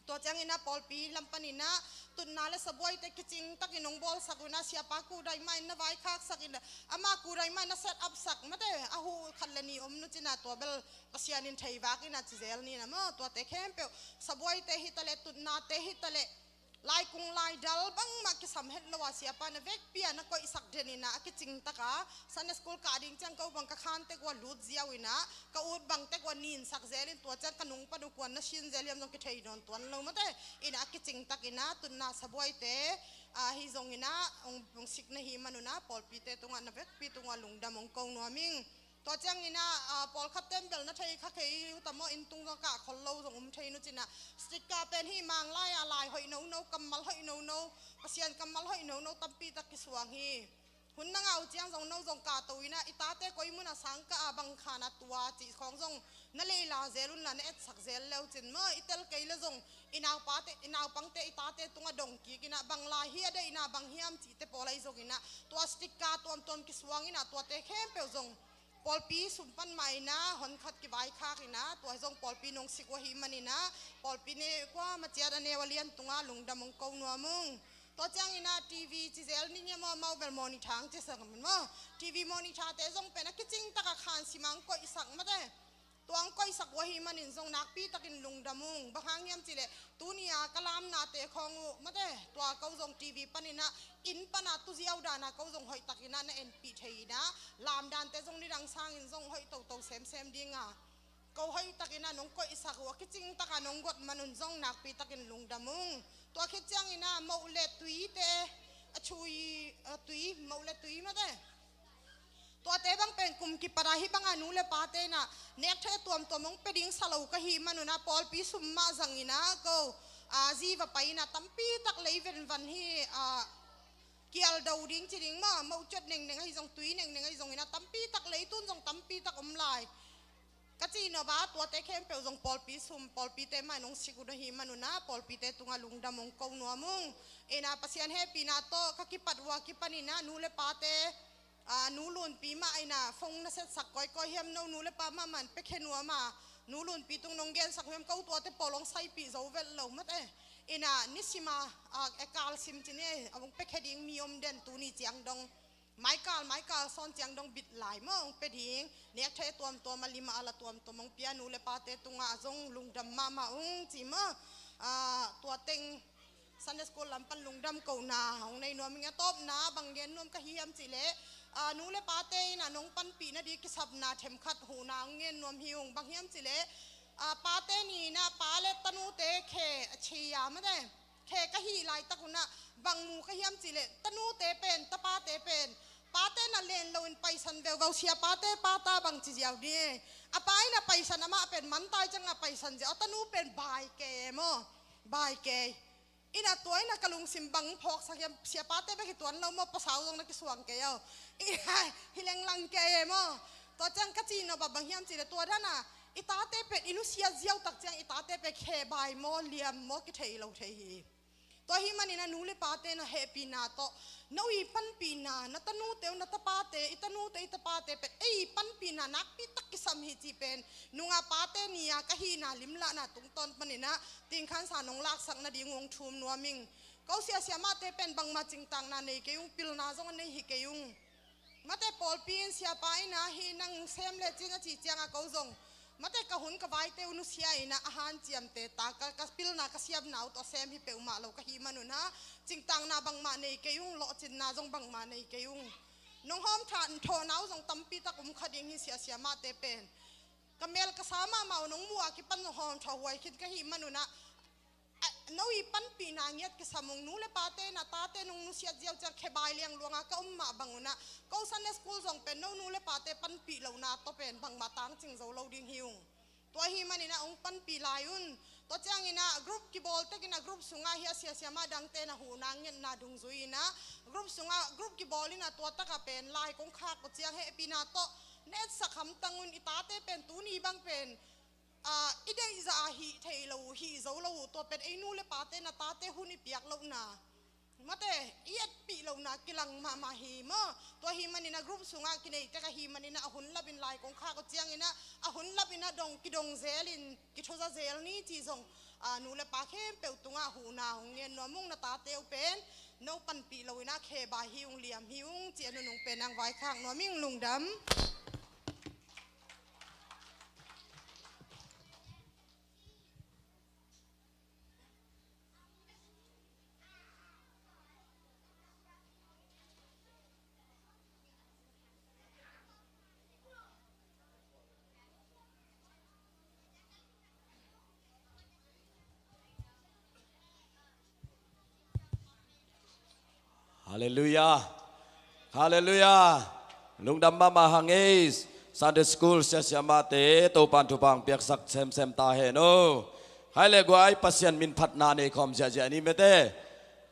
Tua ciangin ah pawlpi lam panin ah tutna le sabuaite kicing takin hong bawlsak uh in ah, siapa kudai mah in na vaikhaksak in ah, ama kudai mah in na set up sak, mate, a huh khat le nih om nu cin ah tua bel Pasian in thei vak in ah ci zel ni na maw? Tuate khempeuh, sabuaite hi taleh, tutnate hi taleh, laikung laidal bangmah kisam het lo a siapa na vekpi ah na koihsak den in ah, a kicing taka Sunday school kah ding ciang ko bang ka khan tek uh a lut ziau in ah, ka ut bang tek uh a ninsak zel in, tua ciang ka nung pan uh kuan na sin zel hiam zong kithei nawn tuan lo, mate, in ah a kicing tak in ah tutna sabuaite, a, hi zong in ah hong, hong sik na hih man un ah pawlpite tungah na vekpi tungah lungdam hong ko nuam ing. Tua ciangin ah, a, pawlkhat ten bel na thei kha kei uh ta maw, inn tung zong kah khol lo zong um thei nu cin ah, sticker pen hih Manglai ah lai hoih nono, kammal hoih nono, Pasian kammal hoih nono tampi tak kisuang hi. Hun na ngah uh ciang zong no zong kahto in ah, i tate koi mun ah sang kah a, bang khan a tua cih khawng zong na leila zel un la, na etsak zel le uh cin maw? I tel kei le zong i naupate, i naupangte i tate tungah dong kik in ah, bang lai hi a deihna bang hiam cihte pawl ahi zong in ah, tua sticker tuamtuam kisuang in ah, tuate khempeuh zong pawlpi sum pan mah in ah hon khat kivaikhak in ah, tua zong pawlpi nong sik uh ahih manin ah, pawlpi ne kuamah ciat a neu a lian tungah lungdam hong ko nuam ung. Tua ciangin ah T V ci zel ni nge maw, amau bel monitor ang ci sak maw? T V monitor-te zong pen a kicing taka khan sim ang koihsak, mate. Tua ang koihsak uh ahih manin zong nakpi takin lungdam ung. Bang hang hiam cihleh tuni-a ka lamnate khawng uh, mate, tua ko zong T V panin ah, inn pan a tuziau dan a ko zong hoih takin ah na enpih thei in ah, lamdante zong nidang sangin zong hoih toto semsem ding a, ko hoih takin ah nong koihsak uh, a kicing taka nong guat man un zong nakpi takin lungdam ung. Tua khit ciangin ah moh le tuite, a thui, a tui, moh le tui, mate. Tuate bang pen kum kipat a hih bang a nu le pate in ah nekthei tuamtuam hong pia ding sa lo ka hih man un ah, pawlpi sum mah zang in ah ko, a, zi va pai in ah tampi tak lei venvan hi, a, kial do ding ci ding maw, moh ciot nengneng ahi zong, tui nengneng ahi zong in ah tampi tak lei tun zong tampi tak om lai. Ka cih nop a, tuate khempeuh zong pawlpi sum, pawlpite mah in hong sik uh na hih man un ah, pawlpite tungah lungdam hong ko nuam ung. In ah Pasian hehpihna tawh ka kipat uh a kipan in ah, nu le pate, a, nu Lunpi mah in ah phone na setsak kawikawi hiam, no nu le pa mahmah in pia khe nuam a, nu Lunpi tung nong gensak uh hiam, ko tuate pawl hong saipih zo vet lo, mate. In ah nisim a, a, e kal sim ci ni, a hong pia khe ding mi om den, tuni ciang dong maikal, maikal sawn ciang dong bit lai maw, hong pia ding. Nekthei tuamtuam, a lim a la tuamtuam hong pia nu le pate tungah zong lungdam mahmah ung ci maw. A, tua teng Sunday school lam pan lungdam kohna hong nei nuam ing. A tawpna bang gen nuam ka hiam cihleh, a, nu le pate in ah nong panpih nading kisapna themkhat huhna hong ngen nuam hi ung. Bang hiam cihleh, a, pate ni in ah pa le tanute khe a chia, mate. Khe ka hih laitak un ah bang mu ka hiam cihleh, tanute pen, tapate pen, pate na len loin paisan veuveu, siapate pa ta bang ci ziau ni. A pa in ah paisan, amah pen mantai ciang a paisan ziau, a tanu pen bai kei maw, bai kei. Ina tua ina ka lungsim bang phawksak hiam, siapate bek hi tuan lo maw, pasal zong na kisuang kei aw. Ina hi lenglang kei e maw. Tua ciang ka cih nop ah bang hiam cih leh tua dan a i tate pen i nusiat ziau tak ciang i tate pen khebai maw, liam maw, kithei lo thei hi. Tua hi manin a nu le pate na hehpihna tawh, no i panpihna, na tanute uh, na tapate, i tanute, i tapate pen ei panpihna nakpi tak kisam hi cih pen nungah pate ni-a ka hihna limlahna tungtawn panin ah tingkhansa nong laksak nading hong thum nuam ing. Ko siasia mahte pen bangmah cingtakna nei kei ung, pilna zong a nei hi kei ung. Mate pawlpi in siapa in ah hih nang sem le cin a cih ciangah ko zong mate ka hun ka vaite uh nusia in ah a hanciamte ta ka, ka pilna ka siamna uh tawh sem hi peuhmah lo ka hih man un ah cingtakna bangmah nei kei ung, lawhcinna zong bangmah nei kei ung. Nong hawm thah thawhna uh zong tampi tak um kha ding hi siasia mahte pen. Ka mel ka sa mahmah uh nong muh a kipan zong hawm thah huai khin ka hih man un ah, a, no i panpihna ngiat kisam ung. Nu le pate na tate nong nusiat ziau ciang khebai liang luanga ka um mah bang un ah ko Sunday school zong pen no nu le pate panpih lohna tawh pen bangmah tangcing zo lo ding hi ung. Tua hi manin ah hong panpih lai un. Tua ciangin ah group kibawl tekin ah group sungah hi a siasia mah dangte na huhna ngetna dungzui in ah group sungah group kibawl in ah tua takah pen lai kong khak uh ciang hehpihna tawh na etsak hamtang un. I tate pen tuni bang pen, ah, i deihzah a hih thei lo uh, hih zo lo uh, tua pen ei nu le pate na tate hun i piak lohna, mate i etpih lohna kilang mahmah hi maw. Tua hi manin ah group sungah kinei tek ahi manin ah a hun lapin lai kong khak uh ciangin ah a hun lapin ah dong kidong zelin kithuza zel ni cih zong, ah, nu le pa khempeuh tungah huhna hong ngen nuam ung. Na tate uh pen no panpih lo in ah khebai hi ung, liam hi ung cih a nunung pen ang vaikhak nuam ing. Lungdam. Halleluiah. Halleluiah. Lungdam mahmah hang ei. Sunday school siasia mahte Topan thupha hong piaksak semsem ta hen aw. Khai le guai, Pasian min phatna nei khawm ziahziah ni mete.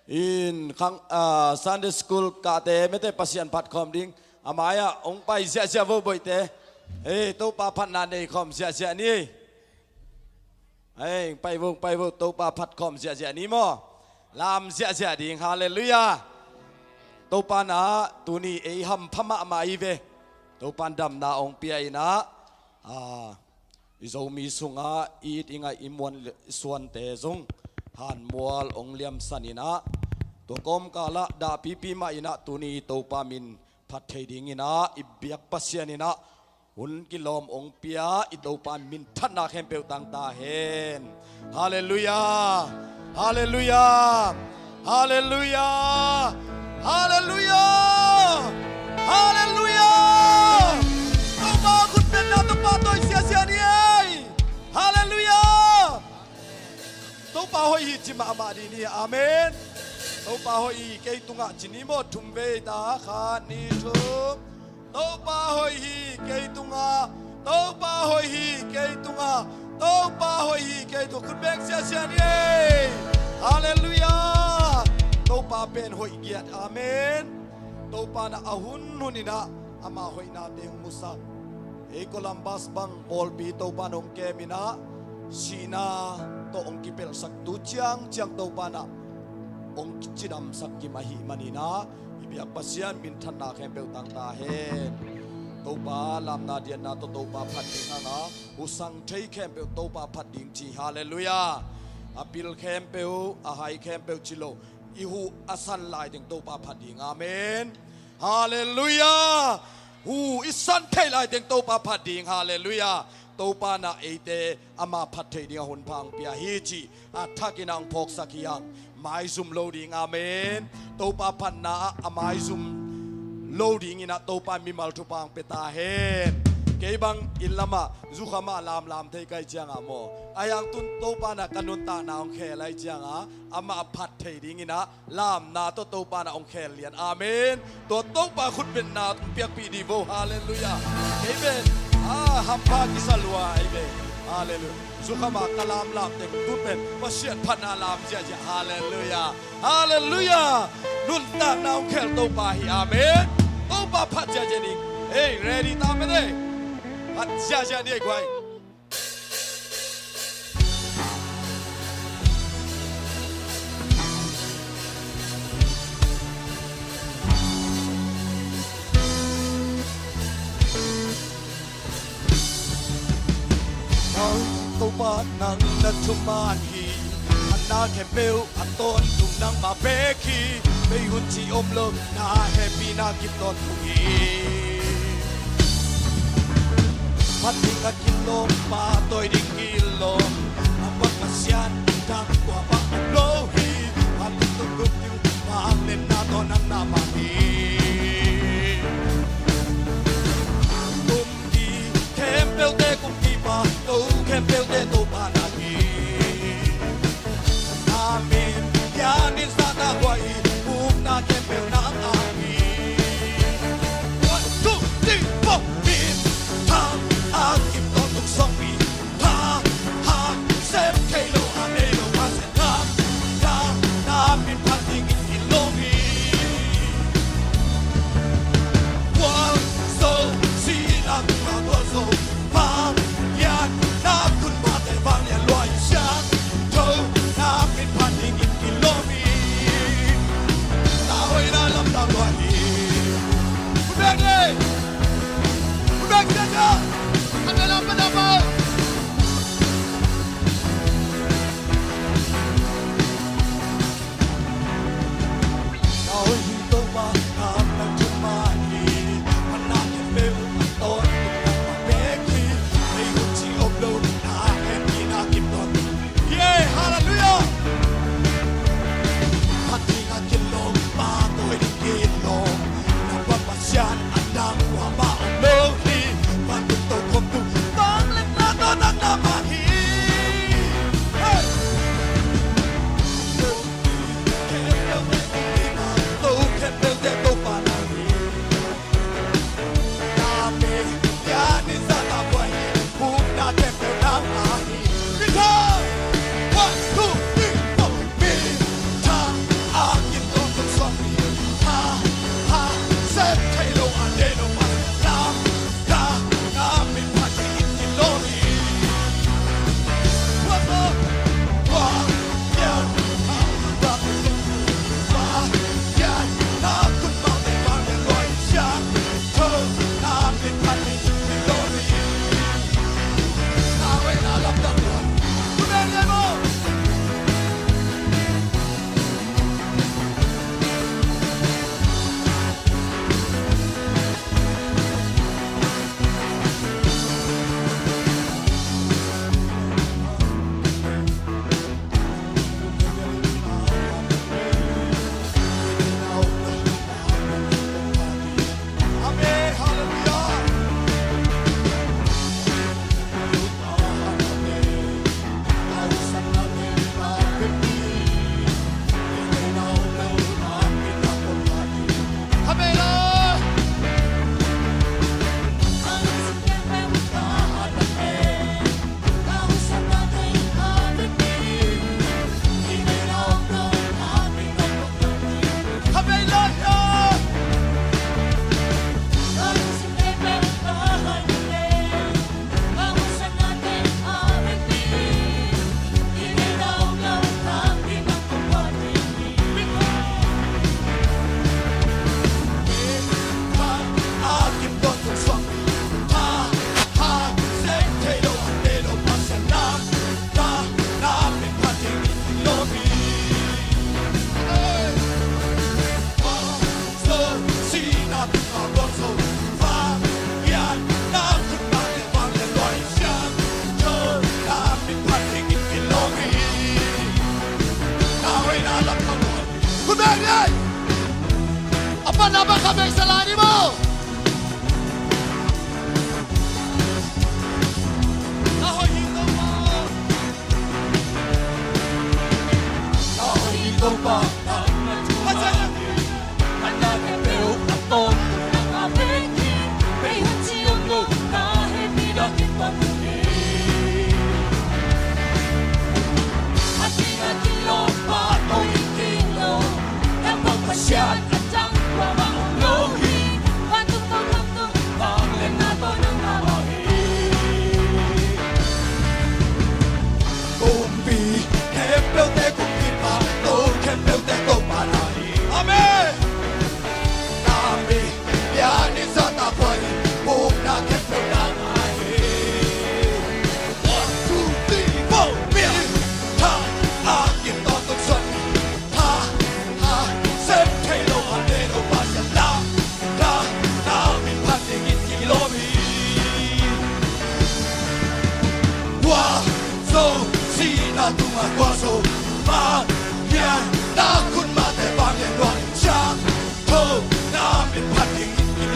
In khang, ah, Sunday school kahte mete Pasian phat khawm ding a mai-ah hong pai ziahziah vo boihte. Ei, Topa phatna nei khawm ziahziah ni. Hei, pai vo, pai vo, Topa phat khawm ziahziah ni maw. Lam ziahziah ding, halleluiah. Topa na tuni ei hampha mahmah i ve. Topa damna hong pia in ah, ah, i Zomi sungah i it i ngaih i muan le i suante zong hanmual hong liamsan in ah, tua kawmkal ah dahpipi mah in ah tuni Topa min phat thei dingin ah i biak Pasian in ah hun kilawm hong pia i Topa in minthanna khempeuh tang ta hen. Halleluiah. Halleluiah. Halleluiah. Halleluiah. Halleluiah. Topa khutbetna tawh pahtawi siasia ni ei. Halleluiah. Topa hoih hi ci mahmah dih ni. Amen. Topa hoih hi kei tungah ci ni maw, thum vei ta, khat, nih, thum. Topa hoih hi kei tungah. Topa hoih hi kei tungah. Topa hoih hi kei tungah. Khut beng siasia ni ei. Halleluiah. Topa pen hoih giat. Amen. Topa na a hun hun in ah ama hoihnate hong musak. Ei Columbus bang pawlpi Topa in hong kem in ah sihna tawh hong kipelhsak tu ciangciang Topa in ah hong cidamsak kim ahih manin ah i biak Pasian minthanna khempeuh tang ta hen. Topa lamna diatna tawh Topa phat ding hang a husang thei khempeuh Topa phat ding ci. Halleluiah. A pil khempeuh, a hai khempeuh ci lo, i huh a san lai teng Topa phat ding. Amen. Halleluiah. Huh i san theih lai teng Topa phat ding. Halleluiah. Topa in ah eite ama phat theih ding a hun pha hong pia hi cih a thakin ah hong phawksak hi hang. Maizum lo ding. Amen. Topa phatna ah a maizum lo dingin ah Topa in mimal thupha hong pia ta hen. Kei bang inn lamah zukham ah lamlam thei kai ciangah maw, a hiang tun Topa in ah ka nuntakna hong khel ai ciangah amah phat thei dingin ah lamna tawh Topa in ah hong khel lian. Amen. Tua Topa khutbetna hong piakpih dih vo. Halleluiah. Amen. Ah, hampha kisa lua. Amen. Halleluiah. Zukham a ka lamlam teng tu pen Pasian phatna lam ziahziah. Halleluiah. Halleluiah. Nuntakna hong khel Topa hi. Amen. Topa phat ziahziah ding. Ei, ready ta mete. Phat ziahziah ni ei guai. Topa nang na thuman hi. A na khempeuh a tawntung nangmah bek hi. Bei hun ci om lo na hehpihna kim tawntung hi. Phat ding a kilawm, pahtawi ding kilawm, a bang Pasian dang tua bang om lo hi. Phat ding tung guk ding, phat lemna tawh nang na mah hi. Kumpi khempeuhte kumpipa, to khempeuhte Topa na hi. Amen. Pianin sa na guai, bukna khempeuh nang a hi. One, two, three, four. Min thang a kim tawntung sawngpi, tha hang sem thei lo a nei lo Pasian thang, thang na min phat dingin kilawm hi.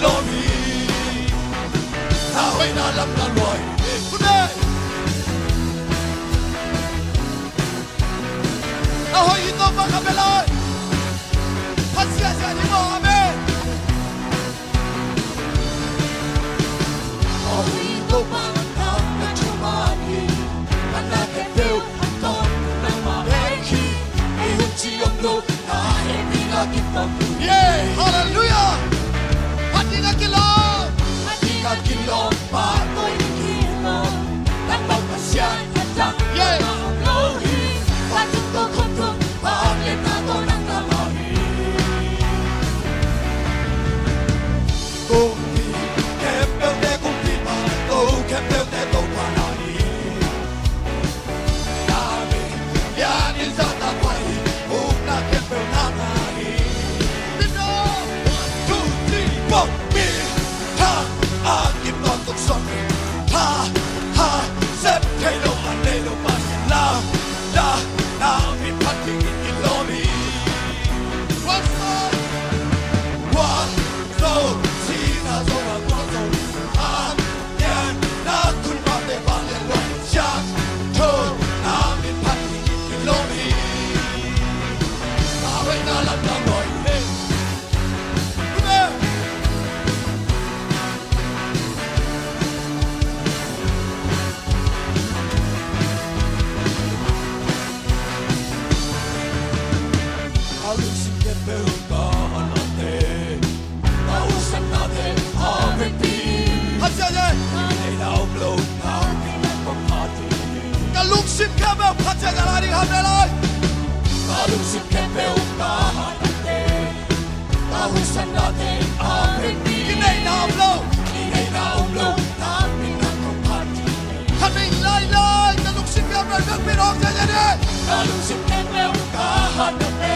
Lawm hi. Na hoihna lam na lua hi. Amen. Na hoih hi Topa, ka bia lai. Phat ziahziah ni maw. Amen. A hoih Topa, na na thuman hi. Na na khempeuh a tawp na mah hi. Ei hun ci om lo. Yeah, hallelujah. Phat ding a kilawm. Phat ding a kilawm, phat ding a kilawm. Nangmah Pasian a dang, yeah, a om lo hi. Phat ding ko khop tung, phat ding na ko nang na mah hi. Kumpi khempeuh te kumpi pa, ko khempeuh te ko pa na hi. Ka lungsim khempeuh phat ciat ka la ding, amen lai. Ka lungsim khempeuh ka hanate, ka huaisanate, amen. Kineihna om lo, kineihna om lo, na min na kong phat ding. Khat vei lai lai, ka lungsim khempeuh ka pin hong ciat ciat ding. Ka lungsim khempeuh ka hanate.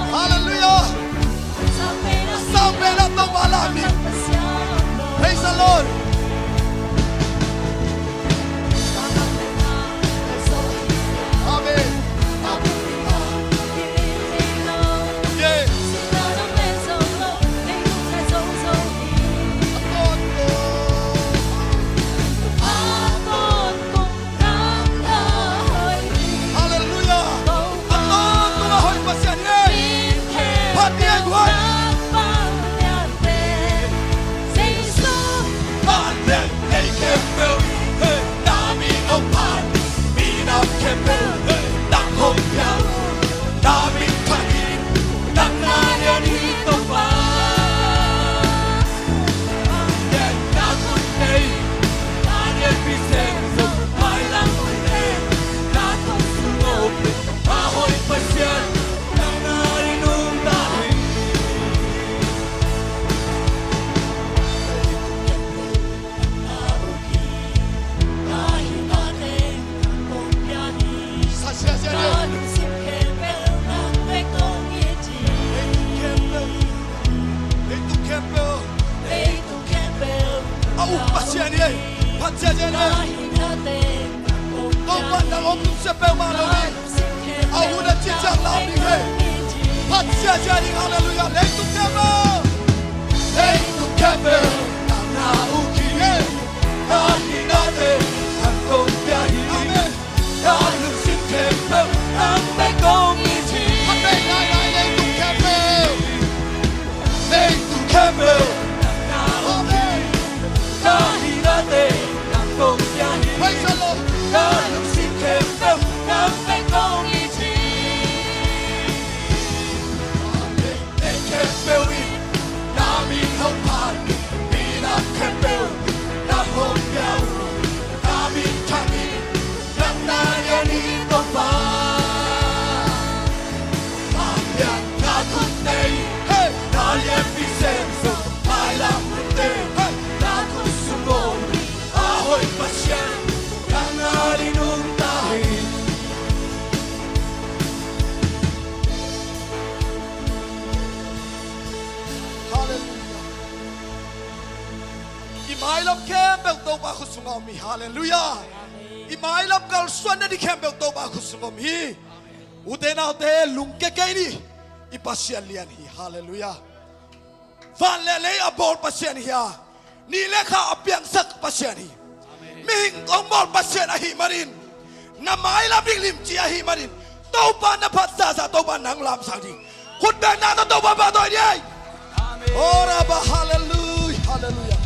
Hallelujah. Praise the Lord. Amen. Yeah. A uk Pasian hi ei. Phat ziahziah ni ei. Topa nang hong nunsia peuhmah lo hi. A hun a cinciang lam ding hi ei. Phat ziahziah ding, halleluiah. Leitung khempeuh, leitung khempeuh nang na uk hi ei. Na hihnate nang kong pia hi. Amen. Praise the Lord. Halleluiah. I mailam khempeuh Topa khut sungah om hi. Halleluiah. I mailam kalsuan nading khempeuh Topa khut sungah om hi. Ute naute, lungkia kei ni. I Pasian lian hi. Halleluiah. Van le lei a bawl Pasian hi a, ni le kha a piangsak Pasian hi. Mihing hong bawl Pasian ahih manin, na mailam ding limci ahih manin, Topa na phat zahzah, Topa nang lamsang ding. Khutbetna tawh Topa pahtawi ni ei. Amen. Oraba, halleluiah, halleluiah.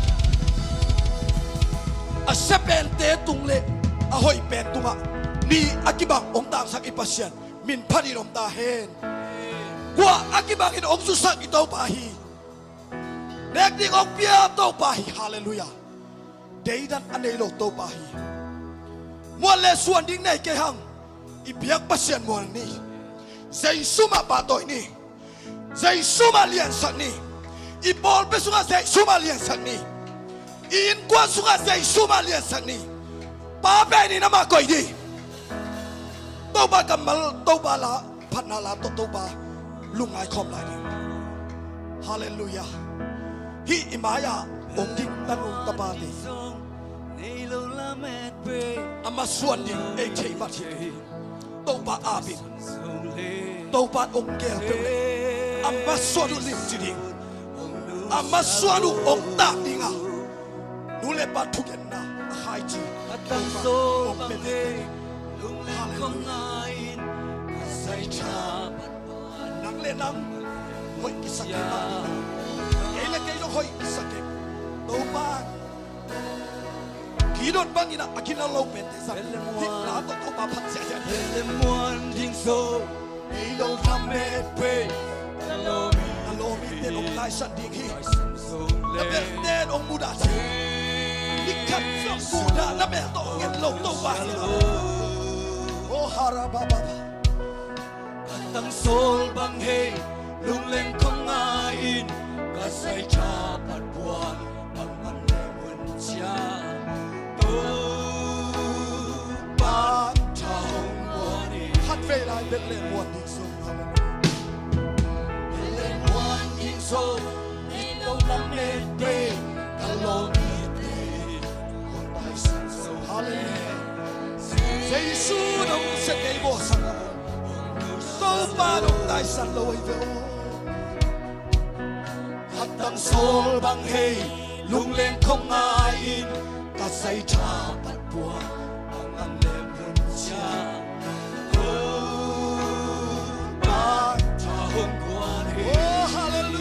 A sia pente tung le a hoih pen tungah ni a kibang hong tangsak i Pasian min phatin om ta hen. Kua a kibangin hong zusak i Topa hi. Nek ding hong pia Topa hi. Halleluiah. Deidan a nei lo Topa hi. Muan le suan ding nei kei hang. I biak Pasian muan ni. Jesu mah pahtawi ni. Jesu mah liansak ni. I pawlpi sungah Jesu mah liansak ni. I innkuan sungah Jesu mah liansak ni. Pa pen in amah koih ding. Topa kammal, Topa la, phatna la tawh Topa lungngai khawm lai ding. Halleluiah. Hih i mai-ah om ding tanung tapate, a masuan ding ei thei mat hi. Topa apin, Topa in hong gel peuh leh a masuan uh limci ding, a masuan uh hong tak ding a, nu le pa thugenna a khaici. Halleluiah. Nang le nang hoih kisak kei mah. Kei le kei zong hoih kisak kei. Topa Gideon bangin a gina lo pente zang. Hih la tawh Topa phat ziahziah hi. Ei lo lamet pei. Na lawmite in hong taisan ding hi. Na belhte in hong mudah ding. Ni khat zong mudah na bel tawh hong et lo Topa hi. Oh, harabababa. Ka tangsawl bang hei, lungleng khong ngai-in, ka zaitha phat puan bang man le mun cia. Topa tha hong guan hi. Khatvei lai Bethlehem muan ding zong. Bethlehem muan ding zong. Halleluiah. Jesu in hong sia kei bawl sang a, Topa in hong taisan lo ahi ve aw. Khat tang sawl bang hei, lungleng khong ngai-in, ka zaitha phat puan bang man le mun cia. Topa tha hong guan hi. Oh, halleluiah.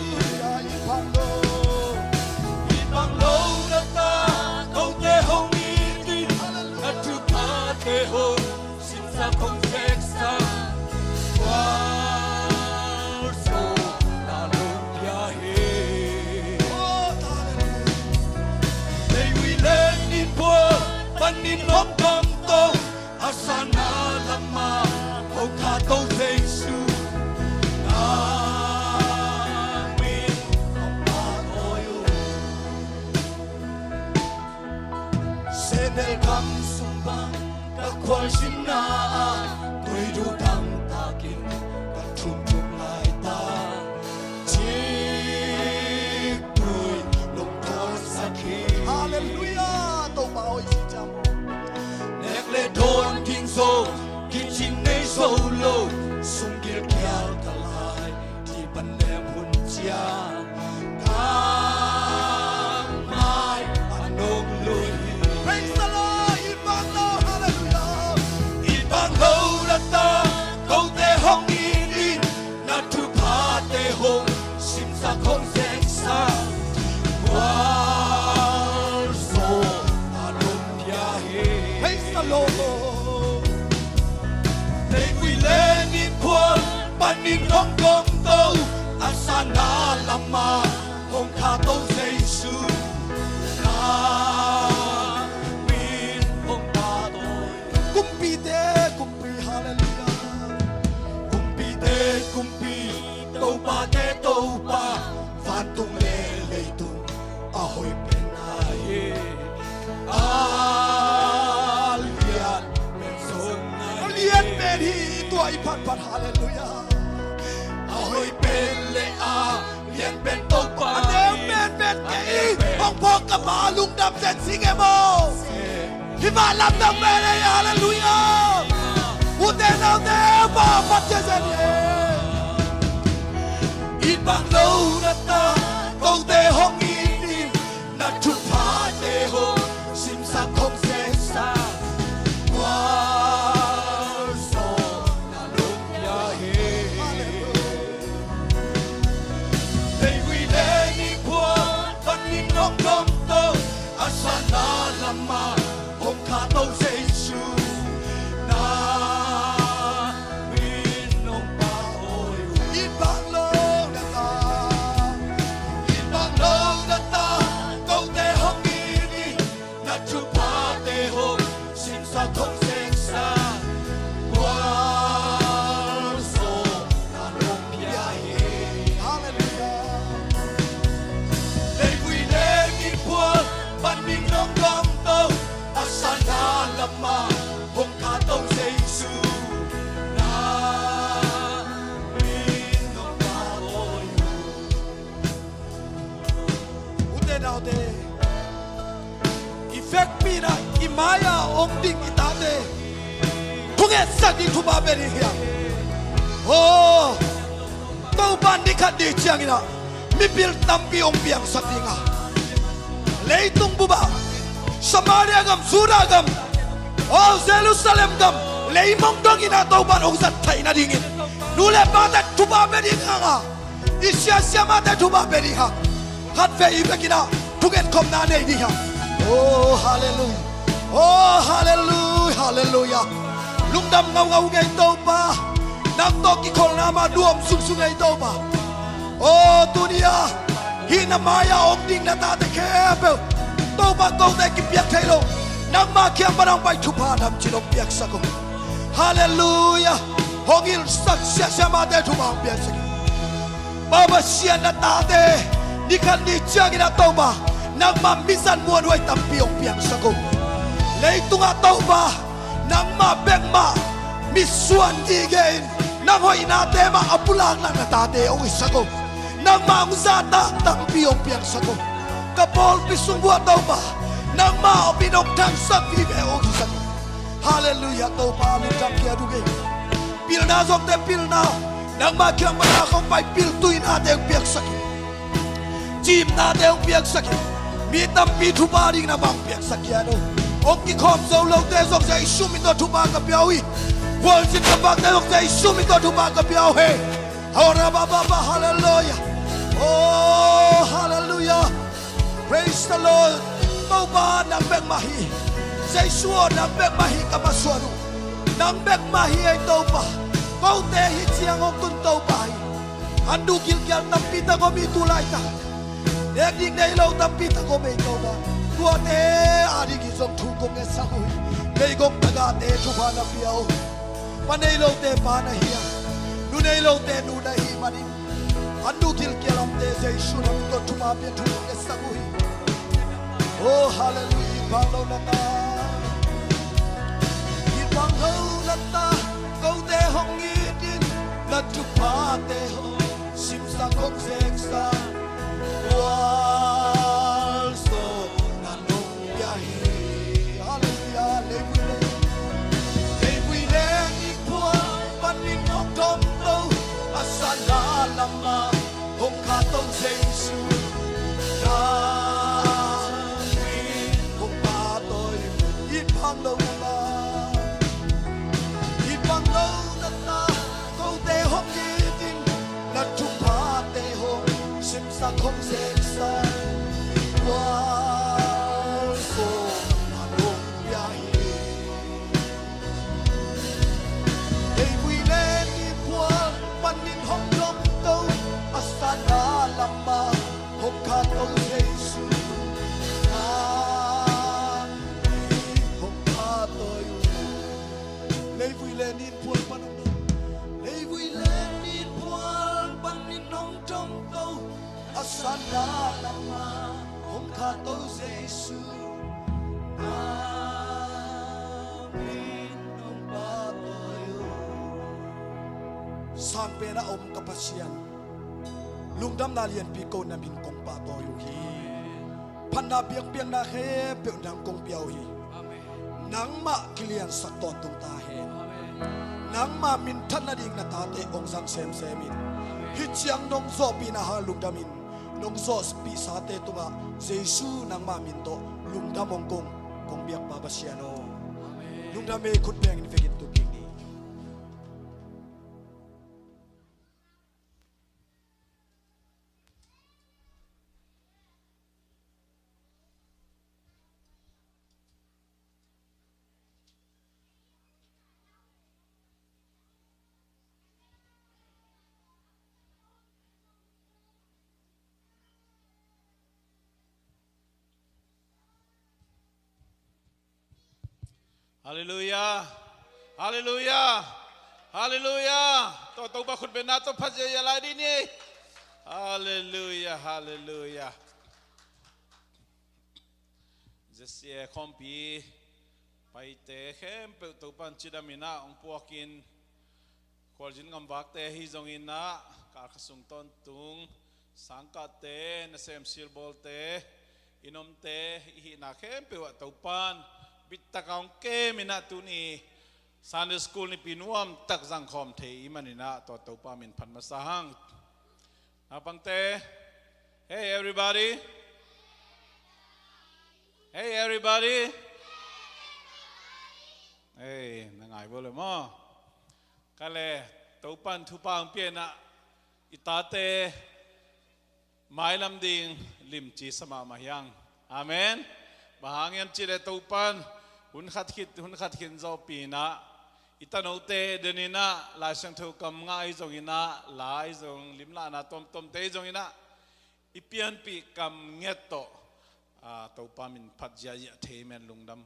hong gawmto, a sana lamah hong khahto Jesu, na min hong pahtawi. Kumpite kumpi, halleluiah. Kumpite kumpi, topate Topa, vantung le leitung a hoih pen ahi. A lian pen zong ahi. A lian pen hi, tua i phatphat, halleluiah. A hoih pen le a lian pen Topa. A neu pen pen kei, hong phawk ka pa lungdam zen sing e maw. Hi mah lamdang pen e, halleluiah. Ute naute, pa phat zen zen e. It bang lo na ta, kote hong it in, na thuphate hong simsak hong seksak, gualzawhna nong pia hi. Leivui le mipual panin hong gawmto, a sana lamah hong khahto Jesu, na min hong pahtawi uh. It bang lo na ta, it bang lo na ta, kote hong it in, na thuphate hong simsak hong seksak, gualzawhna nong pia hi. Halleluiah. Leivui le mipual panin hong gawmto, a sana lamah hong khahto Jesu, na min hong pahtawi uh. Ute naute, i vekpi-in ah i mai-ah hong ding i tate thungetsak ding thupha pia ding hi hang. Aw, Topa in ni khat ni ciangin ah mipil tampi hong piangsak ding a, leitung bup ah, Samaria gam, Judah gam, aw, Jerusalem gam, leimong dongin ah Topa in hong zat theih nadingin nu le pate thupha pia ding hang a, i sia siamahte thupha pia ding hang. Khatvei i vekin ah thungetkhopna nei ding hang. Oh, halleluiah. Oh, halleluiah, halleluiah. Lungdam ngaungau ing ei Topa. Nang tawh kikholhna mah nuam sungsung ei Topa. Oh, tuni-ah hih na mai-ah hong ding na tate khempeuh, Topa, kote kipiak thei lo, nangma kiang pan hong pai thupha damcin hong piaksak uh. Halleluiah. Hong hilhsak sia siamahte thupha hong piaksak uh. Pa Pasian, na tate ni khat ni ciangin ah Topa, nangma mizat muanhuai tampi hong piangsak uh. Leitungah Topa, nangmah bek mah mitsuan gige in, nang hoihnate mah a pulak lak na tate hong hisak uh. Nangmah hong zahtak tampi hong piangsak uh. Ka pawlpi sung uah Topa, nangmah min hong thangsak vive hong hisak uh. Halleluiah, Topa, lungdam kia duk ei. Pilna zongte pilna, nangmah kiang pan a khong pai piltuihnate hong piaksak in, cimnate hong piaksak in, mi tampi thupha ding nangmah hong piaksak kia do. Hong kikhawm zo lote zong Jesu min tawh thupha ka pia uh hi. Khualzin ka pakte zong Jesu min tawh thupha ka pia uh hi. Hora ba ba ba, halleluiah. Oh, halleluiah. Praise the Lord. Topa, nang bek mah hi. Jesu aw, nang bek mah hi ka masuan uh. Nang bek mah hi ei Topa. Kote hih ciang hong tun Topa hi. An duh gilkial tampi tak om hi tu laitak. Nek ding nei lo tampi tak om ei Topa. Tuate a dingin zong thu kong ngetsak uh hi. Meigong tagahte thupha na pia uh. Pa nei lote pa na hi a, nu nei lote nu na hih manin, an duh gilkial omte Jesu na min tawh thupha pia, thu kong ngetsak uh hi. Oh, halleluiah, it bang lo na ta, it bang lo na ta, kote hong it in, na thuphate hong simsak hong seksak, gualzawhna nong pia hi. Halleluiah, leivui le, leivui le mipual panin hong gawmto, a sana lamah hong khahto Jesu, na min hong pahtawi uh. It bang lo na ta, it bang lo na ta, kote hong it in, na thuphate hong simsak hong seksak, gualzawhna nong pia hi. Leivui le mipual panin hong Sanna lamah hong khat to Jesu, na min hong pahtawi uh. Sang pen a om ka Pasian, lungdamna lianpi ko na min kong pahtawi uh hi. Phatna biakpiakna khempeuh nang kong pia uh hi. Amen. Nangmah kiliansak tawntung ta hen. Amen. Nangmah minthan nading na tate hong zang semsem in. Amen. Hih ciang nong zawhpihna hang lungdam in, nong zawhpihsate tungah Jesu nangmah min tawh lungdam hong kong, kong biakpa Pasian aw. Amen. Lungdam ei, khut bengin vekin tun kik ni. Halleluia. Halleluia. Halleluia. Tawh Topa khut bengna tawh phat ziahziah lai dih ni. Halleluia. Halleluia. Z C A khawmpi paite khempeuh Topan cidam in ah hong puakin, khualzin ngamvakte ahi zongin ah, kalkha sung tawntung sangkahte, nasem silbawlte, i nomte, i hihna khempeuh ah Topan bitak a hong kem in ah, tuni Sunday School nipi nuamtak zangkhawm thei i hih manin ah, tua Topa min phat masa hang. Naupangte, hey everybody. Hey everybody. Hey, na ngai bo le maw. Kale, Topan thupha hong pia in ah, i tate mailam ding limci sa mahmah hi hang. Amen. Bang hang hiam cih leh Topan hun khat khit, hun khat khit zawhpih in ah, i tanote den in ah, Lai Siangtho kam ngah ahi zongin ah, la ahi zong, limlahna tuamtuamte ahi zongin ah, i pianpih kam ngiat tawh, ah, Topa min phat ziahziah thei men lungdam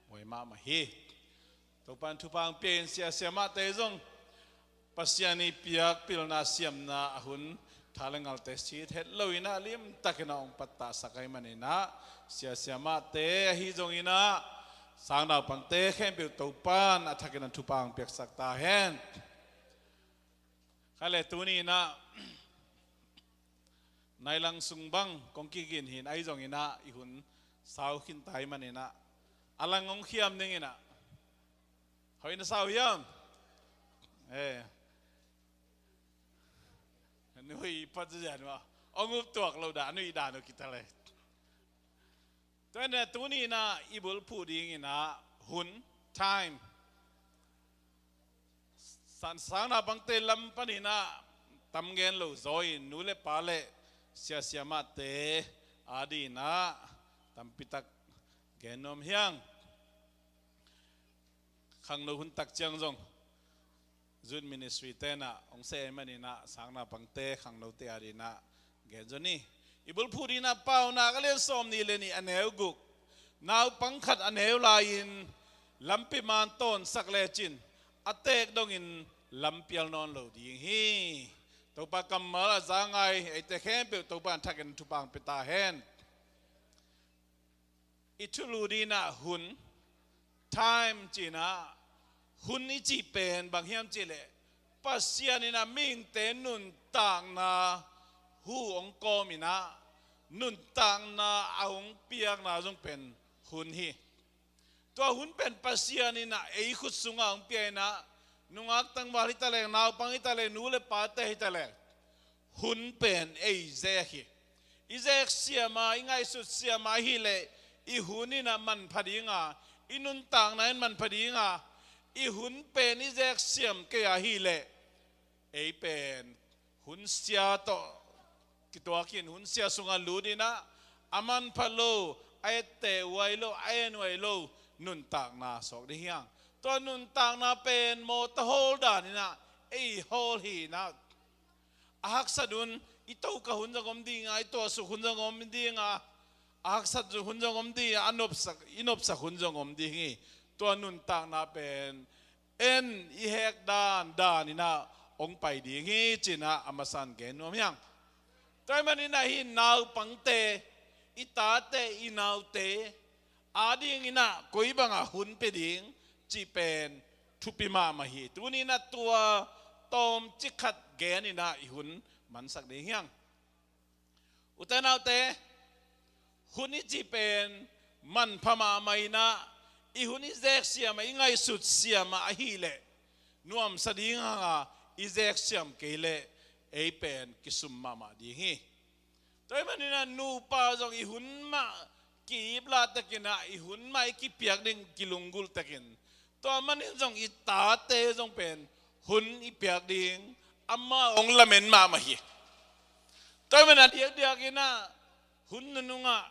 huai mahmah hi. Topan thupha hong pia in, sia siamahte zong Pasian i piak pilna siamna a hun, tha le ngalte sit het lo in ah, limtak in ah hong pattahsak ahih manin ah, sia siamahte ahi zongin ah, sang naupangte khempeuh Topan a thak in ah thupha hong piaksak ta hen. Kale, tuni in ah nai lang sung bang kong kigin hi in, ahi zongin ah i hun sau khin ta ahih manin ah, a lang hong khiam ning in ah. Hoih na sa uh hiam? Eh. Nui phat zian uh a, hong up tuak lo dah, nui dan uh kita le. Tua in ah tuni in ah i bulphuh ding in ah hun, time. Sang, sang naupangte lam panin ah tam gen lo zaw in, nu le pa le sia siamahte a dingin ah tampitak gen nuam hi hang. Khangno hun tak ciang zong Youth Ministry te in ah hong seh ahih manin ah, sang naupangte, khangnote a dingin ah gen zaw ni. I bulphuh dingin ah Paunak a lian sawmnih le nih, a neu guk. Naupang khat a neu lai-in lampi man tawnsak lecin, a teek dongin lam pial nawn lo ding hi. Topa kammal a za ngai eite khempeuh Topa in thak in thupha hong pia ta hen. I thulu dingin ah hun, time ci-in ah, hun i cih pen bang hiam cih leh, Pasian in ah mihingte nuntakna hu hong kawm in ah, nuntakna a hong piakna zong pen hun hi. Tua hun pen Pasian in ah ei khut sungah hong pia in ah, nungak tangval hi ta leng, naupang hi ta leng, nu le pate hi ta leng, hun pen ei zek hi. I zek siam a, i ngaihsut siam a ahih leh, i hun in ah manpha ding a, i nuntakna in manpha ding a, i hun pen i zek siam kei a ahih leh, ei pen hun sia tawh kituak in, hun sia sungah lut in ah, a manpha lo, a etteh huai lo, a en huai lo nuntakna suak ding hi hang. Tua nuntakna pen mawtaw hawl dan in ah ei hawl hi in ah, a haksat hun, i tokah hun zong om ding a, i tuahsuk hun zong om ding a, a haksat hun zong om ding a, a nopsak, i nopsak hun zong om ding hi. Tua nuntakna pen en i hek dan dan in ah hong pai ding hi ci-in ah a masa in gen nuam hi hang. Tua ahih manin ah hih naupangte, i tate, i naute adingin ah koi bangah hun pia ding cih pen thupi mahmah hi. Tuni-in ah tua tawmcik khat genin ah i hun mansak ding hi hang. Ute naute, hun i cih pen manpha mahmah in ah, i hun i zek siam a, i ngaihsut siam a ahih leh nuamsa ding hang a, i zek siam kei leh ei pen kisum mahmah ding hi. Tua ahih manin ah nupa zong i hun mah ki-iplah takin ah, i hun mah i kipiak ding kilunggulh takin, tua manin zong i tate zong pen hun i piak ding amau hong lamen mahmah hi. Tua ahih manin ah diakdiakin ah hun nunung ah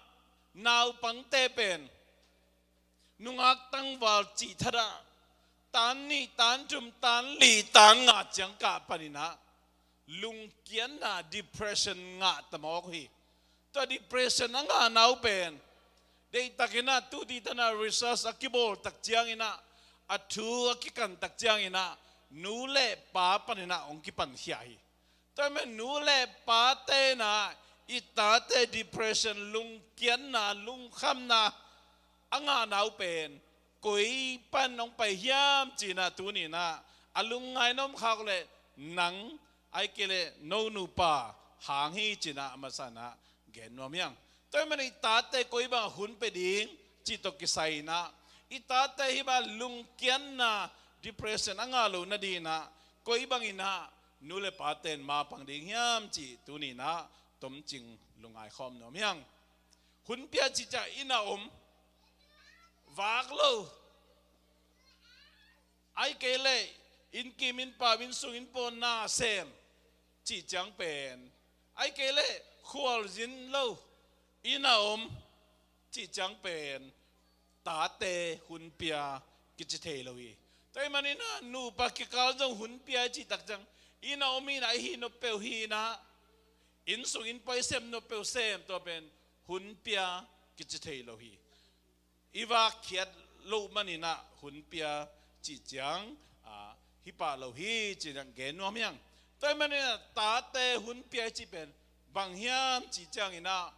naupangte pen nungak tangval cih thadah, tan nih, tan thum, tan li, tan nga ciang kah panin ah lungkiatna, depression ngah ta mawk hi. Tua depression a ngahna uh pen deihtakin ah tu ti tan ah research a kibawl tak ciangin ah, a thu a kikan tak ciangin ah, nu le pa panin ah hong kipankhia hi. Tua ahih manin nu le pate in ah i tate depression, lungkiatna, lungkhamna a ngahna uh pen koi pan hong pai hiam ci-in ah tuni-in ah a lungngai na om khak leh nang, ahih kei leh no nupa hang hi ci-in ah a masa-in ah gen nuam hi hang. Tua ahih manin i tate koi bangah hun pia ding cih tawh kisai-in ah, i tate hih bang lungkiatna, depression a ngah loh nadingin ah koi bangin ah nu le pate in mapang ding hiam cih tuni-in ah tomcing lungngai khawm nuam hi hang. Hun pia cih ciang inn ah om, vak lo, ahih kei leh inn kim inn pau, inn sung inn paw na sem cih ciang pen, ahih kei leh khualzin lo, inn ah om cih ciang pen tate hun pia kici thei lo hi. Tua ahih manin ah nupa kikal zong hun pia i cih tak ciang, inn ah om hi-in ah, i hih nop peuh hih-in ah, inn sung inn paw i sem nop peuh sem, tua pen hun pia kici thei lo hi. I vak khiat loh manin ah hun pia cih ciang, a, hi pah lo hi ci-in ah gen nuam hi hang. Tua ahih manin ah tate hun pia i cih pen bang hiam cih ciangin ah,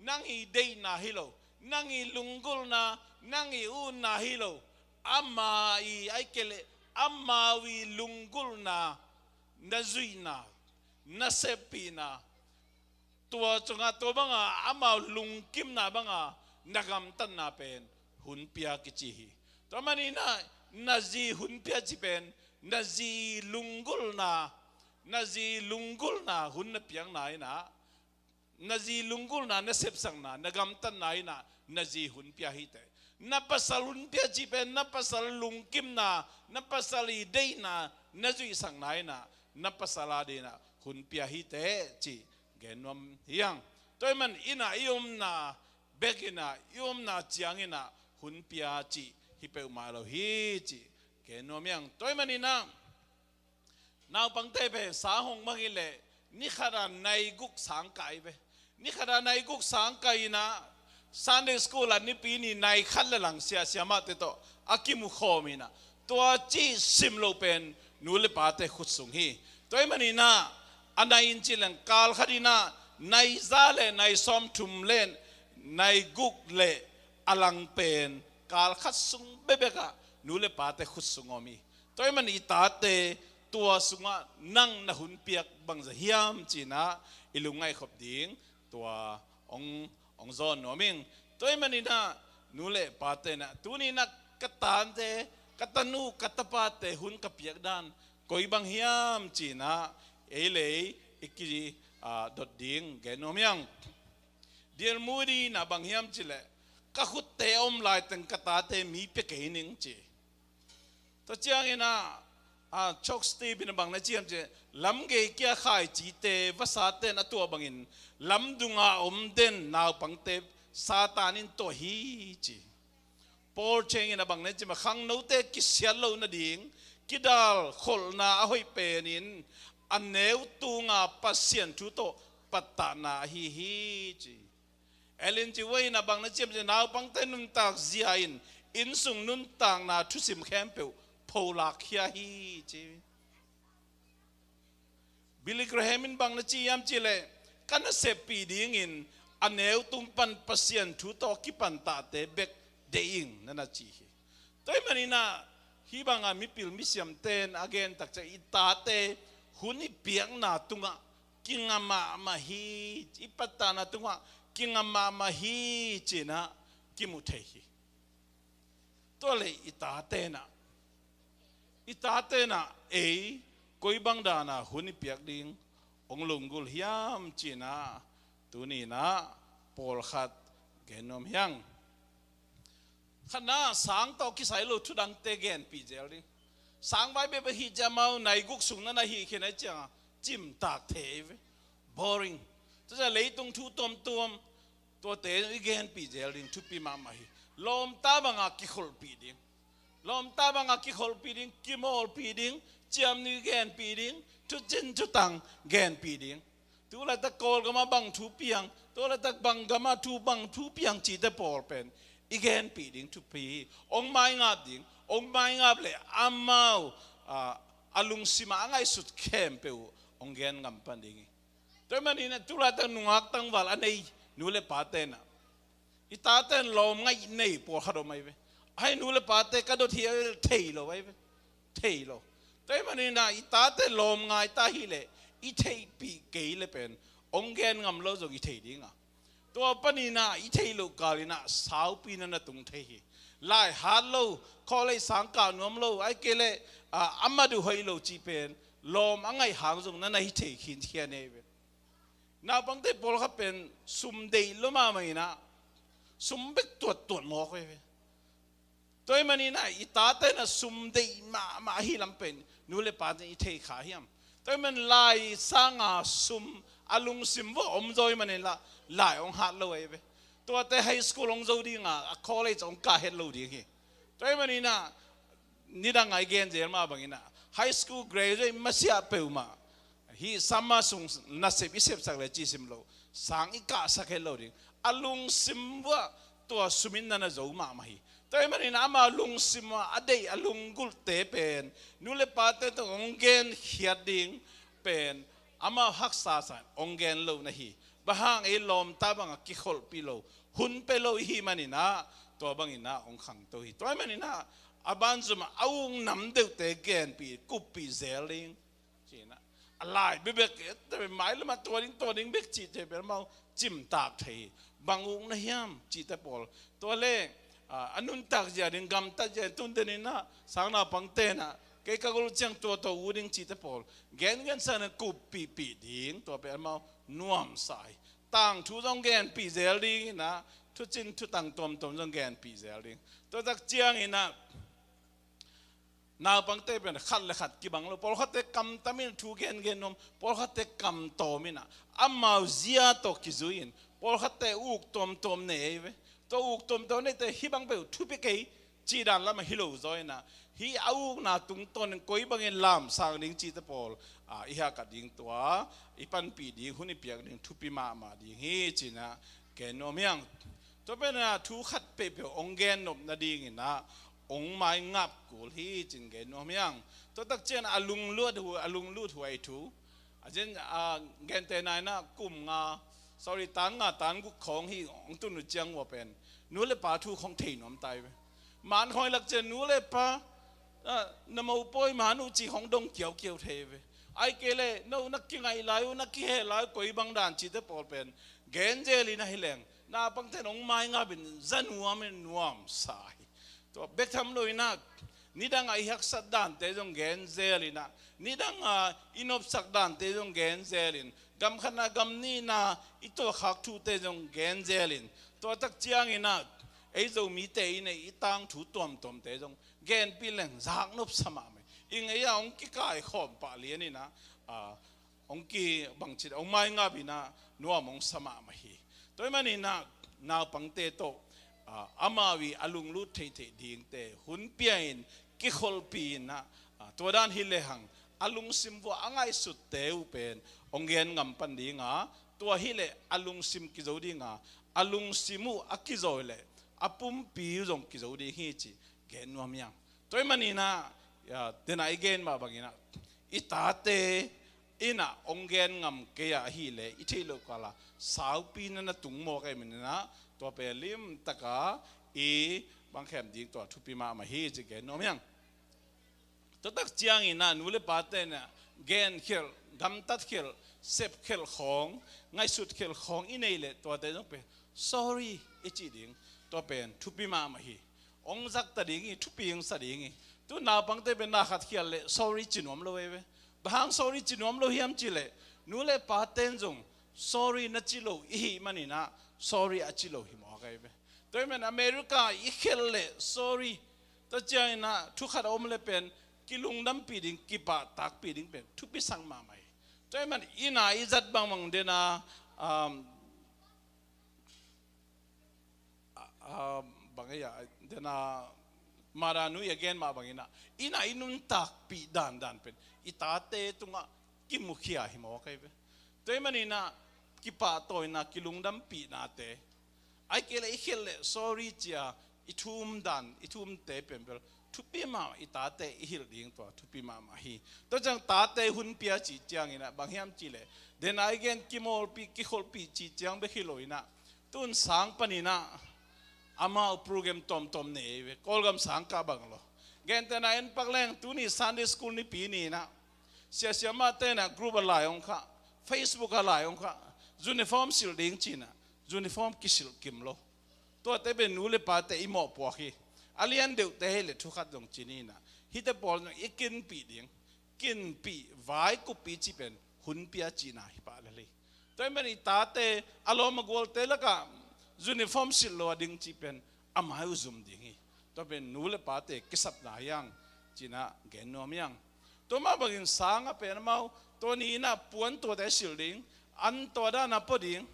nang i deihna hi lo, nang i lunggulhna, nang i utna hi lo, ama i, ahih kei leh amau i lunggulhna, na zuihna, na seppihna, tua sungah tua banga amau lungkimna banga na gamtatna pen hun pia kici hi. Tua ahih manin ah na zi hun pia cih pen na zi lunggulhna, na zi lunggulhna hun na piakna in ah, na zi lunggulhna na sepsakna, na gamtatna in ah na zi hun pia hi teh. Na pasal hun pia cih pen na pasal lungkimna, na pasal i deihna na zuihsakna in ah, na pasal adingin ah hun pia hi teh cih gen nuam hi hang. Tua ahih manin inn ah i omna bek in ah, i omna ciangin ah hun pia cih hi peuhmah lo hi cih gen nuam hi hang. Tua ahih manin ah naupangte pen sang hong mang hi leh ni khat ah nai guk sang kah hi ve. Ni khat ah nai guk sang kah in ah Sunday school ah Nipi ni nai khat le lang sia siamahte tawh a kimu khawm in ah, tua cih sim loh pen nu le pate khut sung hi. Tua ahih manin ah a nai in cih leng kal khat in ah nai za le nai sawmthum le nai guk le a lang pen kal khat sung bekbek ah nu le pate khut sung om hi. Tua ahih manin i tate tua sungah nang na hun piak bangzah hiam ci-in ah i lungngaih khop ding tua hong, hong zawn nuam ing. Tua ahih manin ah nu le pate in ah tuni-in ah ka tate, ka tanu, ka tapate hun ka piak dan koi bang hiam ci-in ah ei le ei i ki, a, dot ding gen nuam hi hang. D L Moody in ah bang hiam cih leh, ka khutte a om laiteng ka tate mi pia kei ning ci. Tua ciangin ah, a, Chuck Stipe in ah bang na ci hiam cih leh, lamgei kia khaicite vasate in a tuah bangin lamdunga om den naupangte Satan in tuah hi ci. Paul Cheng in ah bang na ci hiam cih leh, khangnote kisiat loh nading kidal kholhna a hoih pen in a neu tunga Pasian thu tawh pattahna ahi hi ci. Ellen G. White in ah bang na ci hiam cih leh, naupangte nuntak zia in innsung nuntakna thusim khempeuh pholak khia hi ci. Billy Graham in bang na ci hiam cih leh, ka naseppih dingin a neu tung pan Pasian thu tawh kipan tahte bek deih ing, na na ci hi. Tua ahih maninah hih banga mipil misiamte in a gen takciang i tate hun i piakna tungah kinga mahmah hi, i patahna tungah kinga mahmah hi cinah kimu thei hi. Tua leh i tatenah, i tatenah ei koi bang dana hun i piak ding hong lunggulh hiam cinah tuninah pawlkhat gen nuam hiang. Khatna, sang tawh kisai lo thudangte genpih zel ding. Sang vai bek bek hi ciang amau nai guk sung na na hih khin ahih cianga cimtak thei ve. Boring. Tua ciang leitung thu tuamtuam tuate i genpih zel ding thupi mahmah hi. Lawmta banga kikholhpih ding. Lawmta banga kikholhpih ding, kimawlpih ding, ciamnuih genpih ding, thucin thutang genpih ding. Tu laitak Kawlgamah bang thu piang, tu laitak bang gamah thu bang thu piang cihte pawl pen i genpih ding thupi hi. Hong maingap ding, hong maingap leh amau a, a lungsimah a ngaihsut khempeuh hong gen ngam pan ding hi. Tua ahih maninah tu laitak nungak tangval a nei nu le pa tenah i taten lawm ngaih nei pawlkhat om ahi ve. Ahi nu le pate ka dot hi a thei lo ahi ve. Thei lo. Tua ahih maninah i tate lawm ngai ta hileh i theihpih kei le pen hong gen ngam lo zong i thei dinga. Tua paninah i theih loh kalinah saupi na na tung thei hi. Lai hat lo, college sang kah nuam lo, ahih kei leh a, a mat uh hoih lo cih pen lawm a ngaih hang zong na na hi thei khinkhian ahi ve. Naupangte pawlkhat pen sum deih lua mahmah inah sum bek tuattuat mawk ve. Tua ahih maninah i tatenah sum deih mahmah ahi lam pen nu le paten i thei kha hiam? Tua ahih man lai sanga sum a lungsim vua om zaw ahih maninah lai hong hat lo ahi ve. Tuate high school hong zo dinga a college hong kah het lo ding hi. Tua ahih maninah nidang a i gen zel mah banginah high school graduate masiah peuhmah hih summer sung nasep i sepsak le cih sim lo, sang i kahsak het lo ding. A lungsim vua tua sum in na na zo mahmah hi. Tua ahih maninah ama lungsim a deih a lunggulhte pen nu le pate tawh hong genkhiat ding pen ama haksa sa hong gen lo na hi. Bang hang ei lawmta bangah kikholhpih lo, hun pia lo i hih maninah tua banginah hong khangto hi. Tua ahih maninah a banzumah a uk nam deuhte genpih kuppih zel ding. Cinah a lai bebek ette mailamah tua ding tua ding bek cihte bel amau cimtak thei hi. Bang uk na hiam cihte pawl tua le a, a nuntak zia ding gamtat zia ding tunte ninah sang naupang tenah kei ka gol ciang tua tua u ding cihte pawl gengen sana kuppihpih ding tua pen amau nuamsa hi. Tangthu zong genpih zel dinginah thucin thutang tuamtuam zong genpih zel ding. Tua tak cianginah naupangte pen khat le khat kibang lo. Pawlkhatte kamtamin thu gengen nuam, pawlkhatte kamtawminah amau zia tawh kizui-in pawlkhatte uk tuamtuam nei ahi ve. Tua uk tuamtuam neite hih bang peuh thupi kei cih dan lamah hi lo zaw inah hih a ukna tungtawnin koi bangin lamsang ding cihte pawl a, i hahkat ding tua i panpih ding hun i piak ding thupi mahmah ding hi cinah gen nuam hiang. Tua penah thu khat peuhpeuh hong gen nop nadinginah hong maingap kul hi cin gen nuam hiang. Tua tak cian a lunglut hu, a lunglut huai thu a cin a, gente nainah kum nga, sorry, tan nga tan guk khawng hi hong tun uh ciang ua pen nu le pa thu khawng thei nuam tai ve. Man khawng i lak cian nu le pa a, na mopawi man uh cih khawng dong kiaukiau thei ve. Ahih kei leh no na kingaih lai uh na kiheh lai uh koi bang dan cihte pawl pen gen zel in ahi leng naupangte in hong maingapin za nuamin nuamsa hi. Tua bek tham loinah nidangah i haksat dante zong gen zel inah nidangah i nopsak dante zong gen zelin gam khatna gam nihna i tuahkhak thute zong gen zelin tua tak cianginah ei Zomite i neih i tangthu tuamtuamte zong genpih leng zaknop sa mahmah hi. I ngei a hong kikaikhawm pah lianinah a, hong kibangcit hong maingap inah nuam hong sa mahmah hi. Tua ahih maninah naupangte tawh a, amau i a lunglut theihtheih dingte hun pia-in kikholhpih inah a, tua dan hi lehang a lungsim vua a ngaihsutte uh pen hong gen ngam pan dinga tua hileh a lungsim kizo dinga a lungsim uh a kizawi leh a pumpi uh zong kizo ding hi cih gen nuam hiang. Tua ahih maninah a, tenah i gen mah banginah i tate in ah hong gen ngam kei ah ahih leh i theih loh kal ah saupi na na tung mawk ahih manin ah tua pen limtak a i bangkhem ding tua thupi mahmah hi ci gen nuam hi ing. Tua tak ciangin ah nu le pate in ah genkhelh, gamtatkhelh, sepkhelh khawng, ngaihsutkhelh khawng i neih leh tuate zong pen sorry i cih ding, tua pen thupi mahmah hi. Hong zak ta ding hi, thupi hong sa ding hi. Tu naupangte pen na khat khial leh sorry ci nuam lo hi ve. Bang hang sorry ci nuam lo hiam cih leh nu le pate in zong sorry na ci lo i hih manin ah sorry a ci lo hi mawk ahi ve. Tua ahih manin America i khelh leh sorry, tua ciangin ah thu khat a om leh pen kilungdampih ding, kipahtakpih ding pen thupi sak mahmah hi. Tua ahih manin inn ah i zat bangbang den a, um, a, a, bang ei a, den a, Mara nu i a gen mah bangin ah inn ah i nuntakpih dandan pen i tate tungah kimukhia hi mawk ahi ve. Tua ahih manin ah kipahtawina, kilungdampihnate, ahih kei leh i khelh leh sorry ci a i thum dan, i thumte pen bel thupi mah i tate i hilh ding tua thupi mahmah hi. Tua ciang tate hun pia cih ciangin ah bang hiam cih leh den a i gen kimawlpih, kikholhpih cih ciang bek hi lo in ah tun sang panin ah amau program tawmtawm nei ve, Kawlgam sang kah bang lo. Gentehna en pak leng tuni Sunday School nipi ni in ah sia siamahte in ah group ah lai hong khah, Facebook ah lai hong khah, uniform silh ding ci in ah uniform kisilh kim lo. Tuate pen nu le pate i mawhpuak hi. A lian deuhte hi leh thu khat zong ci ni in ah hihte pawl zong i kinpih ding, kinpih, vaikuppih cih pen hun pia cihna hi pah lel hi. Tua ahih manin i tate a lawm a gualte lakah uniform silh lo a ding cih pen a mai uh zum ding hi. Tua pen nu le pate kisapna hi hang ci in ah gen nuam hi hang. Tua mah bangin sang ah pen amau tua ni in ah puan tuate silh ding, an tua dan a pua ding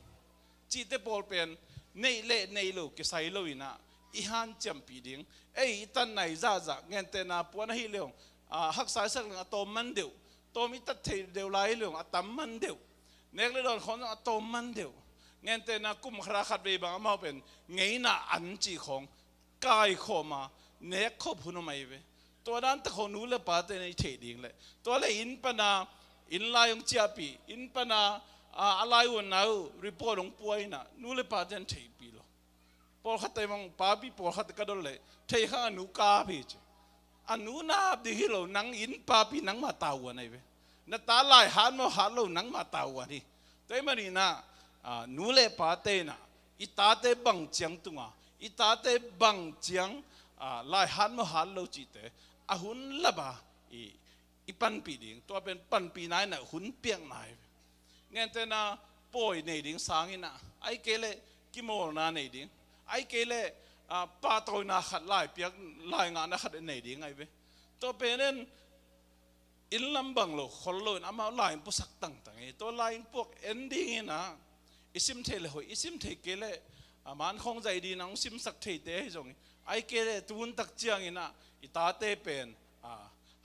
cihte pawl pen neih leh neih lo kisai lo in ah i hanciampih ding. Ei i tatna i zahzah, gentehna puan ahih leh hong, a, haksa i sak leng a tawm man deuh, tawm i tat theih deuh lai hi leh hong a tam man deuh, nek le dawn khawng zong a tawm man deuh. Gentehna kum khat ah khatvei bang amau pen ngeina an cih khawng kaikhawm a, nekkhop hun om ahi ve. Tua dan tak khawng nu le pate in i theih ding leh tua leh inn pan a, inn lai hong ciahpih, inn pan a, a, a lai uanna uh report hong pua in ah nu le pate in theihpih lo. Pawlkhatte bang papi pawlkhatte ka dot leh thei kha a nu kap hi ci. A nu na ap ding hi lo, nang inn papi nangmah tauan ahi ve. Na ta lai hat maw hat lo nangmah tauan hi. Tua ahih manin ah, a, nu le pate in ah i tate bang ciang tunga, i tate bang ciang, a, lai hat maw hat lo cihte a hun lap a i, i panpih ding, tua pen panpihna in ah hun piakna hi. Gentehna pawi nei ding sang in ah, ahih kei leh kimawlna nei ding, ahih kei leh, a, pahtawina khat, lai piak, lai ngahna khat nei ding ahi ve. Tua pen in inn lam bang lo khol lo in amau lai in pusak tangtang hi. Tua lai in puak en ding in ah i sim thei leh hoih, i sim thei kei leh, a, man khawng zaih ding in ah hong simsak theite ahi zongin, ahih kei leh tu hun tak ciangin ah i tate pen, a,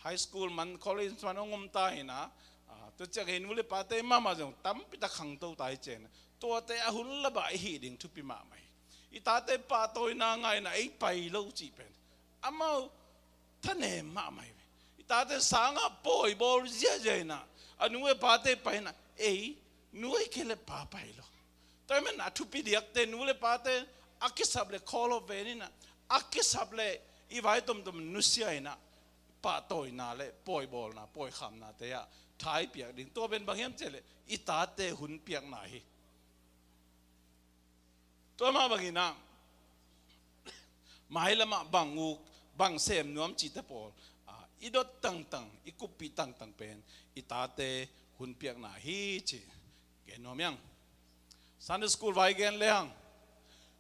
high school man, college man hong om ta in ah, a, tua ciang ei nu le pate mahmah zong tampi tak khangto ta hi ci in ah tuate a hun lap a i hih ding thupi mahmah hi. I tate pahtawina ngah in ah ei pai lo cih pen amau thanem mahmah hi ve. I tate sang ah pawi bawl ziahziah in ah a nu le pate pai in ah ei nu ahih kei leh pa pai lo. Tua ahih manin a thupi diakte nu le pate a kisap leh khawl hop ven in ah, a kisap leh i vai tomtom nusia in ah pahtawina leh pawi bawlna, pawi khamnate ah tha i piak ding. Tua pen bang hiam cih leh i tate hun piakna hi. Tua mah bangin ah mailam ah bang uk, bang sem nuam cihte pawl, a, i dot tangtang, i kuppih tangtang pen i tate hun piakna hi ci gen nuam hi ing. Sunday school vai gen le hang.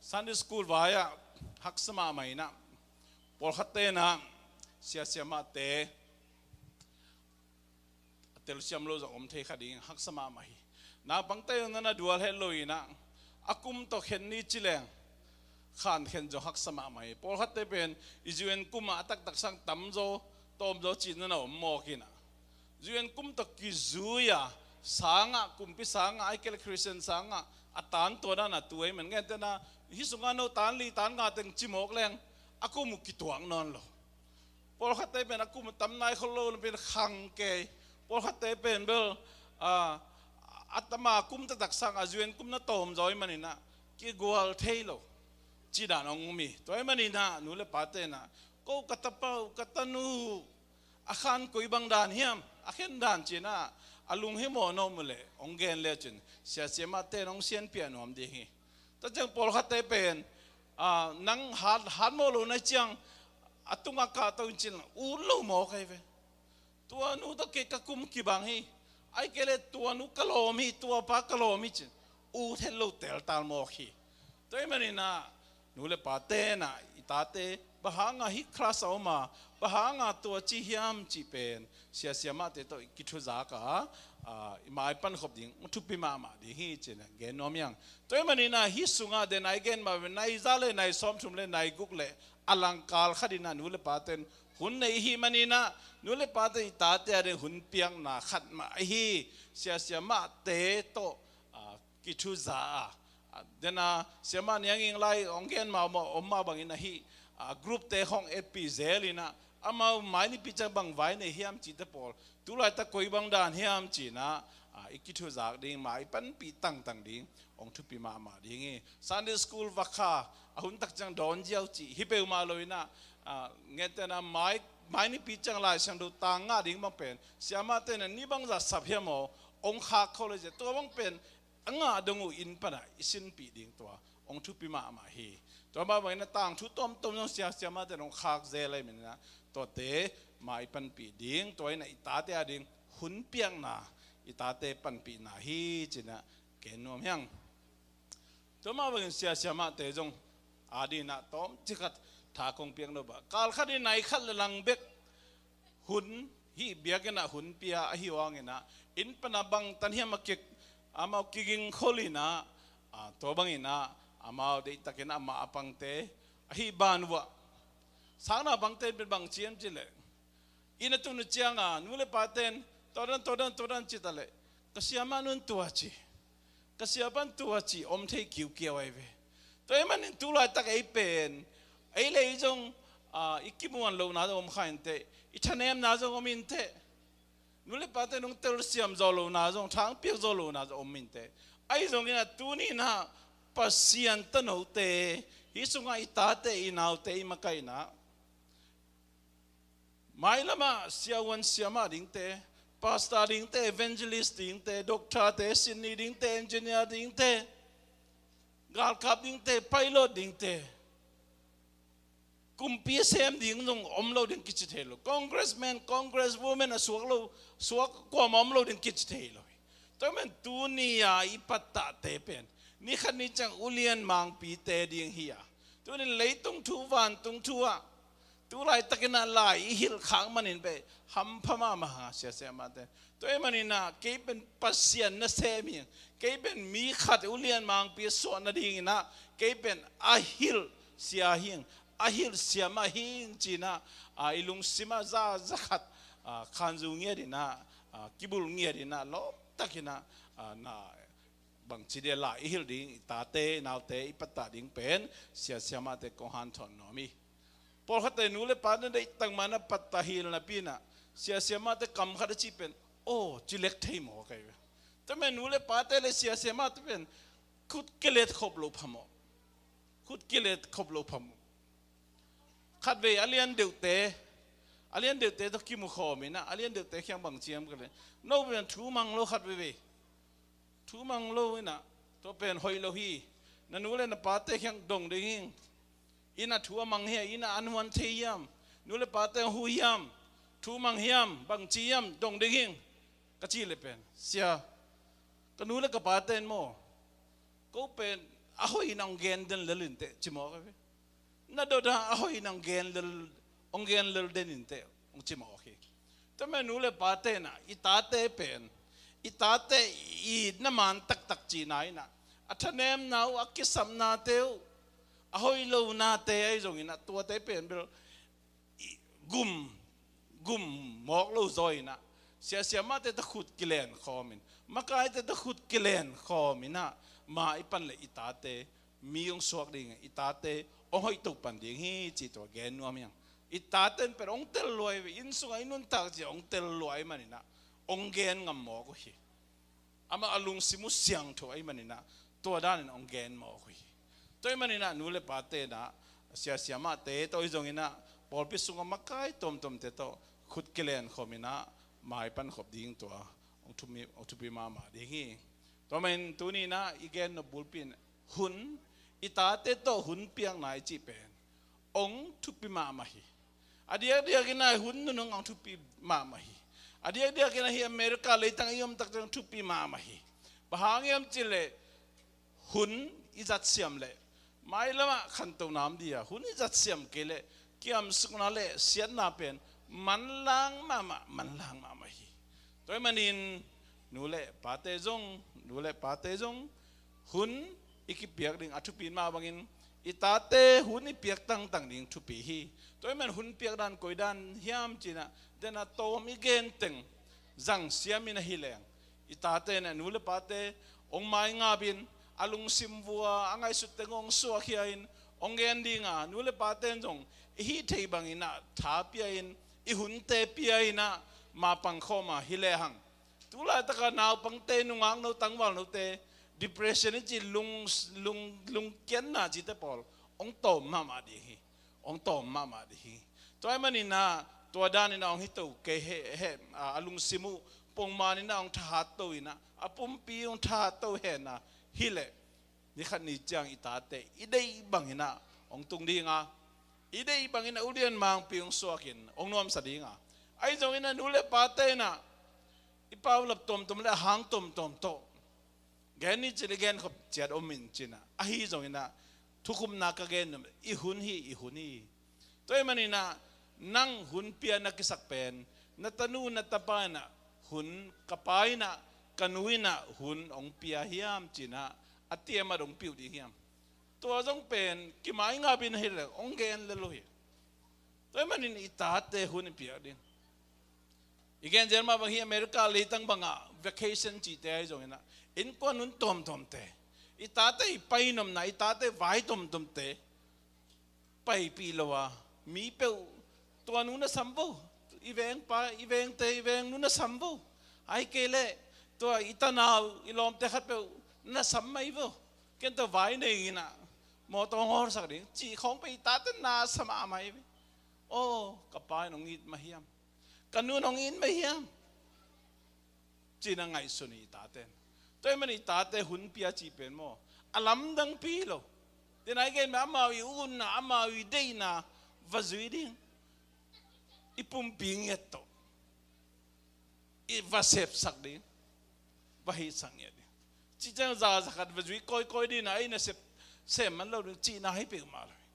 Sunday school vai ah haksa mahmah in ah pawlkhatte in ah sia siamahte a telsiam lo zong om thei kha ding, haksa mahmah hi. Naupangte zong na na dual het lo in ah a kum tawh khen ni ci leng khan khen zong haksa mahmah hi. Pawlkhatte pen i U N kum ah a taktak sang tamzaw tawmzaw cih na na om mawk in ah U N kum tawh kizui a, sang ah, kumpi sang ah, ahih kei leh Christian sang ah a tan tua dan a tu ahih man. Gentehna hih sungah no tan li tan nga teng ci mawk leng a kum uh kituak nawn lo. Pawlkhatte pen a kum uh tam nai khol lo pen khang kei. Pawlkhatte pen bel, a, a tama kum taktak sang a zuan kum na tawm zaw i maninah kigual thei lo. Ci dan hong um hi. Tua i maninah nu le pa tenah ko ka tapa uh, ka tanu uh a khan koi bang dan hiam, a khen dan cinah a lunghimawh nuam uh leh hong gen le cin siasia mah ten hong sianpiah nuam ding hi. Tua ciang pawlkhatte pen, a, nang hat, hatmawh lo na ciang a tungah kahto in cin ut lo maw kai ve. Tua nu tawh kei ka kum kibang hi. Ai kei le tua nu ka lawm hi, tua pa ka lawm hi cin ut het lo teltal mawk hi. Tua i maninah nu le pa tenah i tate bang hanga hih class a om a, bang hanga tua ci hiam cih pen siasia mahte tawh i kithuzak a, a, i mai pankhop ding thupi mahmah ding hi cinah gen nuam hiang. Tua i maninah hih sungah den ai gen mah ve, nai za le nai sawmthum le nai guk le a langkal khatinah nu le pa ten hun nei i hih maninah nu le pate i tate a ding hun piakna khat mah ahi siasia mahte tawh, a, kithuza a, a, dena siamah nianging lai hong gen mah om, om mah bangin ahi, a, group te hong etpih zel inah amau mai nipi ciang bang vai nei hiam cihte pawl, tulaitak koi bang dan hiam cinah, a, i kithuzak ding, mai i panpih tangtang ding hong thupi mahmah ding hi. Sunday school vakha a hun tak ciang dawn ziau cih hi peuhmah lo inah, a, ngetena mai, mai nipi ciang Lai Siangtho tang ngah ding bang pen siamah tenah ni bangzah sap hiam aw hong khak kho le zia, tua bang pen a ngah dong uh inn panah i sinpih ding tua hong thupi mahmah hi. Tua mah bangin a tangthu tomtom zong sia, siamah ten hong khak zel ahi maninah tuate mai i panpih ding, tua inah i tate a ding hun piakna, i tate panpihna hi cinah gen nuam hiang. Tua mah bangin siasia mahte zong a dinah tawmcik khat tha kong piak no bah, kal khat in nai khat le lang bek hun hih biakinnah hun pia ahi wanginah inn panah bang tan hiam a kik, amau kiging kholinah, a, tua banginah amau deihtakin amah a pangte ahi ban uh ah, sakna pangte in pen bang ciam cileh, inn a tun uh cianga nu le paten tua dan, tua dan, tua dan cita leh ka siamah nun tua ci, ka siapan tua ci om thei kiukiau ahi ve. Tua ahih manin tulaitak ei pen ei le ei zong, a, i kimuan lohna zong om kha inteh, i thanemna zong om inteh, nu le pate nung telsiam zawh lohna zong, thangpiak zawh lohna zong om inteh. Ahi zongin a tuninah Pasian tanote, hih sungah i tate i naute i makaihna mailamah siavuan siamah dingte, pastor dingte, evangelist dingte, doctorte, sinni dingte, engineer dingte, galkap dingte, pilot dingte, kumpi a sem ding zong om lo ding kici thei lo. Congressman, congresswoman a suak lo, suak kuamah om lo ding kici thei lo hi. Tua men tuni a i pattahte pen ni khat ni ciang ulian mangpite ding hi a, tunin leitung thu vantung thu ah tulaitakinah lai i hilh khak manin beh hampha mahmah a, siasia mahte. Tua ahih maninah kei pen Pasian nasem hi, kei pen mi khat ulian mangpi a suah nadinginah kei pen a hilh sia hi, a hilh siamah hi cinah, a, i lungsimah za, za khat, a, khanzu ngiatinah, a, kibulh ngiatinah lawptakinah, a, na bangci dia lai i hilh ding, i tate i naute i pattah ding pen siasia mahte kong hanthawn nuam hi. Pawlkhatte nu le pa na deihtak ma na pattah hilh napi inah siasia mahte kam khat a cih pen aw ci lek thei maw kai ve. Tua men nu le pate le siasia mahte pen khut kilet khop lo phamawh. Khut kilet khop lo phamawh. Khatvei a lian deuhte, a lian deuhte tawh kimu khawm inah a lian deuhte khiang bang ciam ka le, no pen thu mang lo khat veivei. Thu mang lo inah tua pen hoih lo hi. Na nu le na pate khiang dong ding hing. Inah thu a mang hiam, inah an huan thei hiam, nu le pate hu hiam, thu mang hiam, bangci hiam, dong ding hing, ka cih le pen sia, ka nu le ka pate in maw, ko pen a hoih in hong gen den lel inteh ci mawk hi ve. Na dot a a hoih in hong gen lel, hong gen lel den inteh hong ci mawk hi. Tua men nu le pate inah i tate pen, i tate i itna man taktak cihna inah a thanemna uh, a kisapnate uh, a hoih lonate ahi zonginah tuate pen bel i gum, gum mawk lo zaw inah siasia mahte tawh khut kilen khawmin, makaite tawh khut kilen khawminah ma i pan le i tate mi hong suak ding, i tate hong hoihto pan ding hi cih tua gen nuam hiang. I tate in pen hong tel luai ve, inn sungah i nuntak ciah hong tel luai maninah hong gen ngam mawk uh hi. Amah a lungsim uh siangtho ahih manin ah, tua danin hong gen mawk uh hi. Tua ahih manin ah, nu le pate in ah, siasia mahte tawh ahi zongin ah, pawlpi sungah makai tuamtuamte tawh khut kilen khawm in ah, maipan khop ding tua hong thupi, hong thupi mahmah ding hi. Tua manin tuni in ah i gen nop bulpi in, hun, i tate tawh hun piakna i cih pen hong thupi mahmah hi. A diakdiak in ah hun nunung hong thupi mahmah hi. A diakdiak in ah hih America leitang i om tak ciang hong thupi mahmah hi. Bang hang hiam cih leh, hun i zat siam leh, mailam ah khantohna om ding a, hun i zat siam kei leh, kiamsukna le siatna pen manlang mahmah, manlang mahmah hi. Tua ahih manin, nu le pate zong, nu le pate zong, hun i kipiak ding a thupi mah bangin, i tate hun i piak tangtang ding thupi hi. Tua ahih manin hun piak dan koi dan hiam cih in ah, den a tawm i gen teng zang siam in ahi leng, i tate in ah, nu le pate hong maingap in, a lungsim vua, a ngaihsut teng hong suahkhia in, hong gen ding a, nu le pate in zong i hih theih bangin ah tha pia in, i hunte pia in ah, mapang khawm a hi lehang, tu laitak a naupangte, nungakno, tangvalnote, depression i cih lung, lung, lungkiatna cihte pawl hong tawm mahmah ding hi. Hong tawm mahmah ding hi. Tua ahih manin ah, tua danin ah hong hi to kei he, he, a, a lungsim uh pongman in ah hong thahat to in ah, a pumpi hong thahat to hen a hi leh, ni khat ni ciang i tate i deih bangin ah hong tung ding a, i deih bangin ah ulian mangpi hong suak in hong nuamsa ding a. Ahi zongin ah, nu le pate in ah, i paulap tuamtuam le a hang tuamtuam tawh gen ni cih leh gen khop ciat om in cih in ah, ahi zongin ah, thukhupna ka gen nop, i hun hi, i hun hi. Tua ahih manin ah, nang hun pia na kisak pen, na tanu na tapa in ah, hun, ka pa in ah, ka nu in ah hun hong pia hiam cih in ah, a tiam a dong piu ding hiam? Tua zong pen kimaingap in ahi leh hong gen lel uh hi. Tua ahih manin i tate hun i piak ding. I gen zel mah bang hi, America leitang bangah vacation cihte ahi zongin ah, innkuan hun tuamtuamte, i tate i pai nopna, i tate vai tuamtuamte paipih lo a, mi peuh, tua nu na sam vo, i vengpa, i vengte, i vengnu na sam vo. Ahih kei leh tua i tanau, i lawmte khat peuh na sam mai vo. Ken tua vai nei in ah, mawtaw hong hawlsak ding, cih khawng pen i tate na sa mahmah hi ve. Aw, ka pa in hong it mah hiam? Ka nu in hong it mah hiam? Ci-in a ngaihsun hi i taten. Tua ahih manin i tate hun pia cih pen maw, a lamdangpi hi lo. Tua ahih manin amau i utna, amau i deihna va zui ding, i pumpi ngiat tawh i va sepsak ding, va hihsak ngiat ding. Cih ciang za, za khat va zui kawikawi ding a, ei nasep sem man lo ding cihna hi peuhmah lo hi.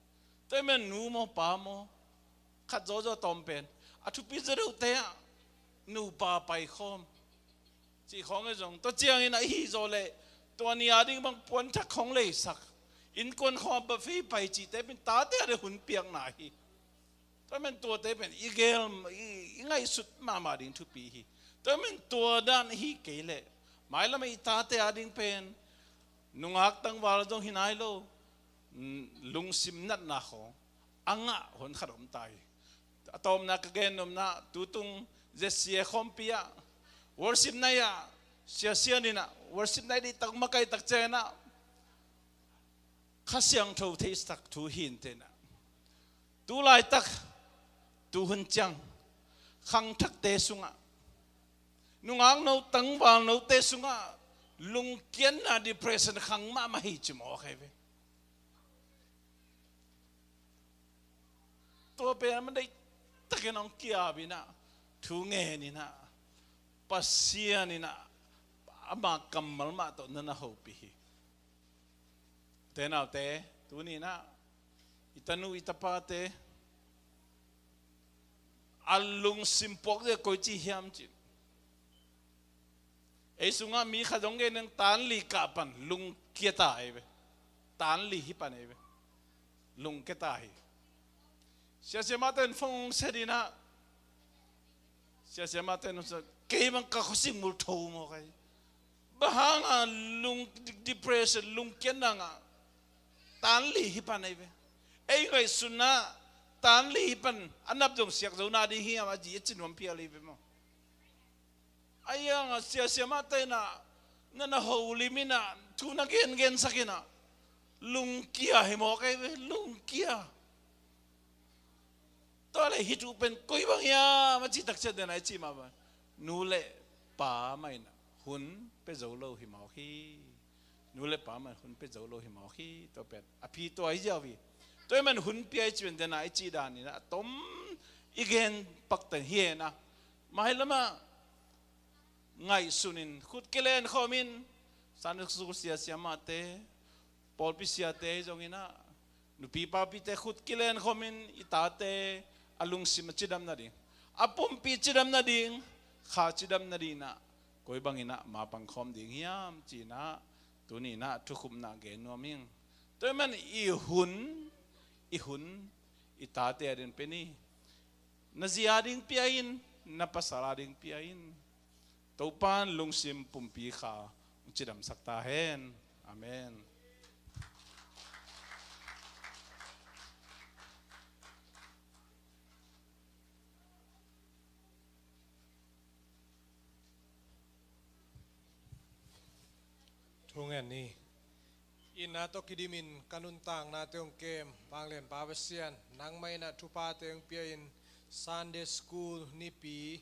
Tua ahih manin nu maw, pa maw, khat zawzaw tawm pen a thupi zaw deuhte ah nupa paikhawm cih khawng hi zong, tua ciangin a hih zawh leh tua ni a ding bang puanthak khawng leisak, innkuan khawng a bafei pai cihte pen tate a ding hun piakna hi. Tua ahih manin tuate pen i gel, i, i ngaihsut mahmah ding thupi hi. Tua ahih manin tua dan hi kei leh, mailam ah i tate a ding pen nungak tangval zong hi nai lo, mm, lungsim natna khawng a ngah hun khat om ta hi. A tawpna ka gen nopna, tutung Z C A khawmpi ah worship night ah, sia sia ni-in ah worship night ding tak makaih tak ciangin ah, Kha Siangtho theisak thu hi inteh in ah, tu laitak, tu hun ciang khangthakte sungah, nungakno tangvalnote sungah lungkiatna, depression khang mahmah hi ci mawk ahi ve. Tua pen a deihtakin hong ki-ap in ah, thu ngen in ah, Pasian in ah ama kammal mah tawh na na hopih hi. Te naute, tuni in ah i tanu i tapate a lungsim puak ding koici hiam cih, ei sungah mi khat zong gen in, tan li kah pan lungkia ta ahi ve. Tan li hi pan ahi ve. Lungkia ta hi. Sia siamahte in phone hong sia ding in ah, sia siamahte in hong sia, kei bang ka khuasik mul tho mawk ahi. Bang hang a lung, depression, lungkiatna ngah, tan li hi pan ahi ve. Ei ngaihsutna tan li hi pan a nap zong siak zo na ding hiam, a zi a ci nuam phial ahi ve maw. Ahi hangin sia siamahte in ah na na holim in ah, thu na gengensak in ah, lungkia hi mawk ahi ve, lungkia. Tua leh hih thu pen koi bang hiam a cih tak ciang den ah i cih mah bang, nu le pa mah in ah hun pia zo lo hi mawk hi. Nu le pa mah in hun pia zo lo hi mawk hi. Tua pen a phi tua hi ziau hi. Tua ahih man hun pia i cih pen den ah i cih dan in ah a tom i gen pak ten hi hen ah, mailam ah ngaihsun in, khut kilen khawm in, Sunday school sia, siamahte, pawlpi siate hi zongin ah, nupi papite khut kilen khawm in, i tate a lungsim a cidam nading, a pumpi cidam nading, kha cidam nading in ah koi bangin ah mapang khawm ding hiam ci-in ah tuni in ah thukhupna gen nuam ing. Tua ahih man i hun, i hun i tate ading pia ni. Na zi ading pia in, na pasal ading pia in. Topa'n lungsim pumpi kha hong cidamsak ta hen. Amen. Thungen ni. Itna tawh kidimin ka nuntaknate hong kem vanglian Pa Pasian, nangmah in ah thuphate hong pia in, Sunday School Nipi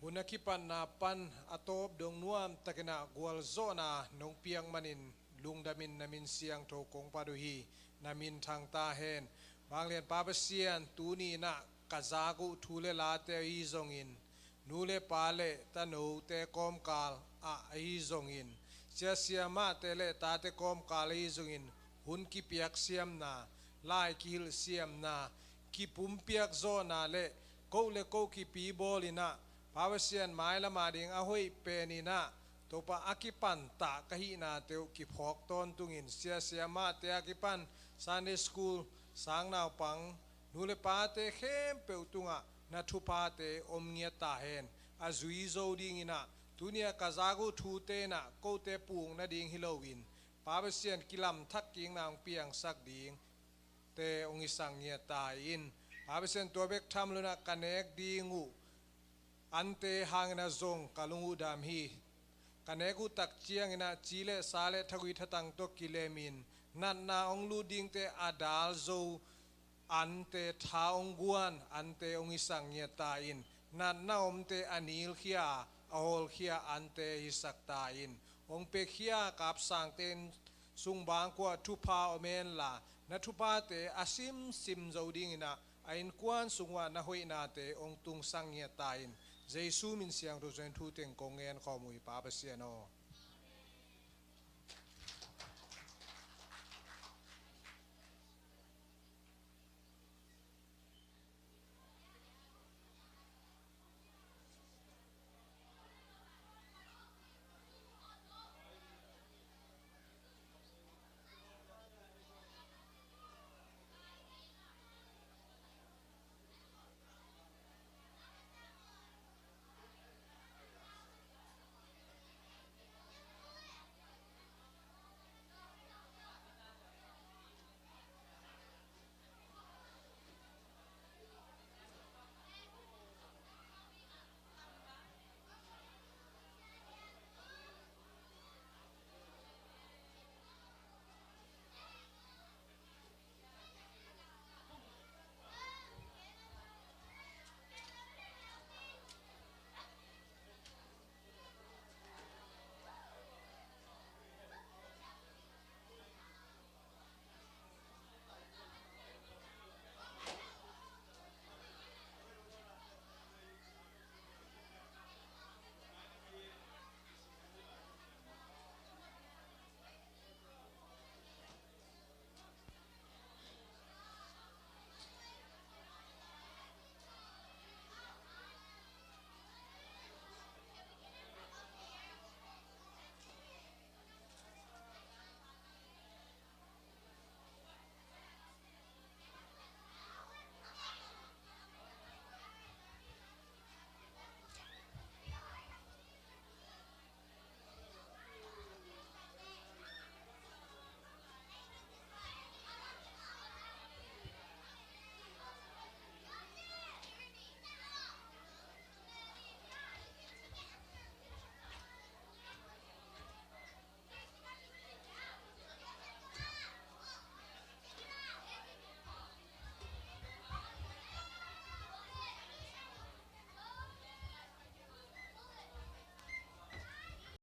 hun a kipatna pan a tawp dong nuamtakin ah gualzawhna nong piak manin lungdamin na min siangtho kong phat uh hi. Na min thang ta hen. Vanglian Pa Pasian, tuni in ah ka zak uh thu le late ahi zongin, nu le pa le tanote kawmkal ah ahi zongin, sia siamahte le tate kawmkal ahi zongin, hun kipiak siamna, lai kihilh siamna, kipumpiak zawhna le ko le ko kipi bawl in ah, Pa Pasian, mailam ading a hoih pen in ah, Topa, a kipan tah ka hihnate uh kiphawk tawntungin, sia siamahte a kipan Sunday School, sang naupang, nu le pate khempeuh tungah na thuphate om ngiat ta hen. A zui zo dingin ah, tuni a ka zak uh thute in ah kote puk nading hi loin, Pa Pasian, kilamthak kikna hong piangsak dingte hong hisak ngiat ta in. Pa Pasian, tua bek tham lo in ah ka nek ding uh ante hangin ah zong ka lung uh dam hi. Ka nek uh tak ciangin ah ci le sa le thagui thatang tawh kilemin, natna hong lut dingte a dal zo ante, tha hong guan ante hong hisak ngiat ta in. Natna omte a nilkhia, a hawlkhia ante hisak ta in. Hong pekhia kapsangte in sung bangkua thupha om henla, na thuphate a simsim zo dingin ah, a innkuan sung uah na hoihnate hong tungsak ngiat ta in. Jesu min siangtho suangin thu teng kong ngen khawm uh hi, Pa Pasian aw.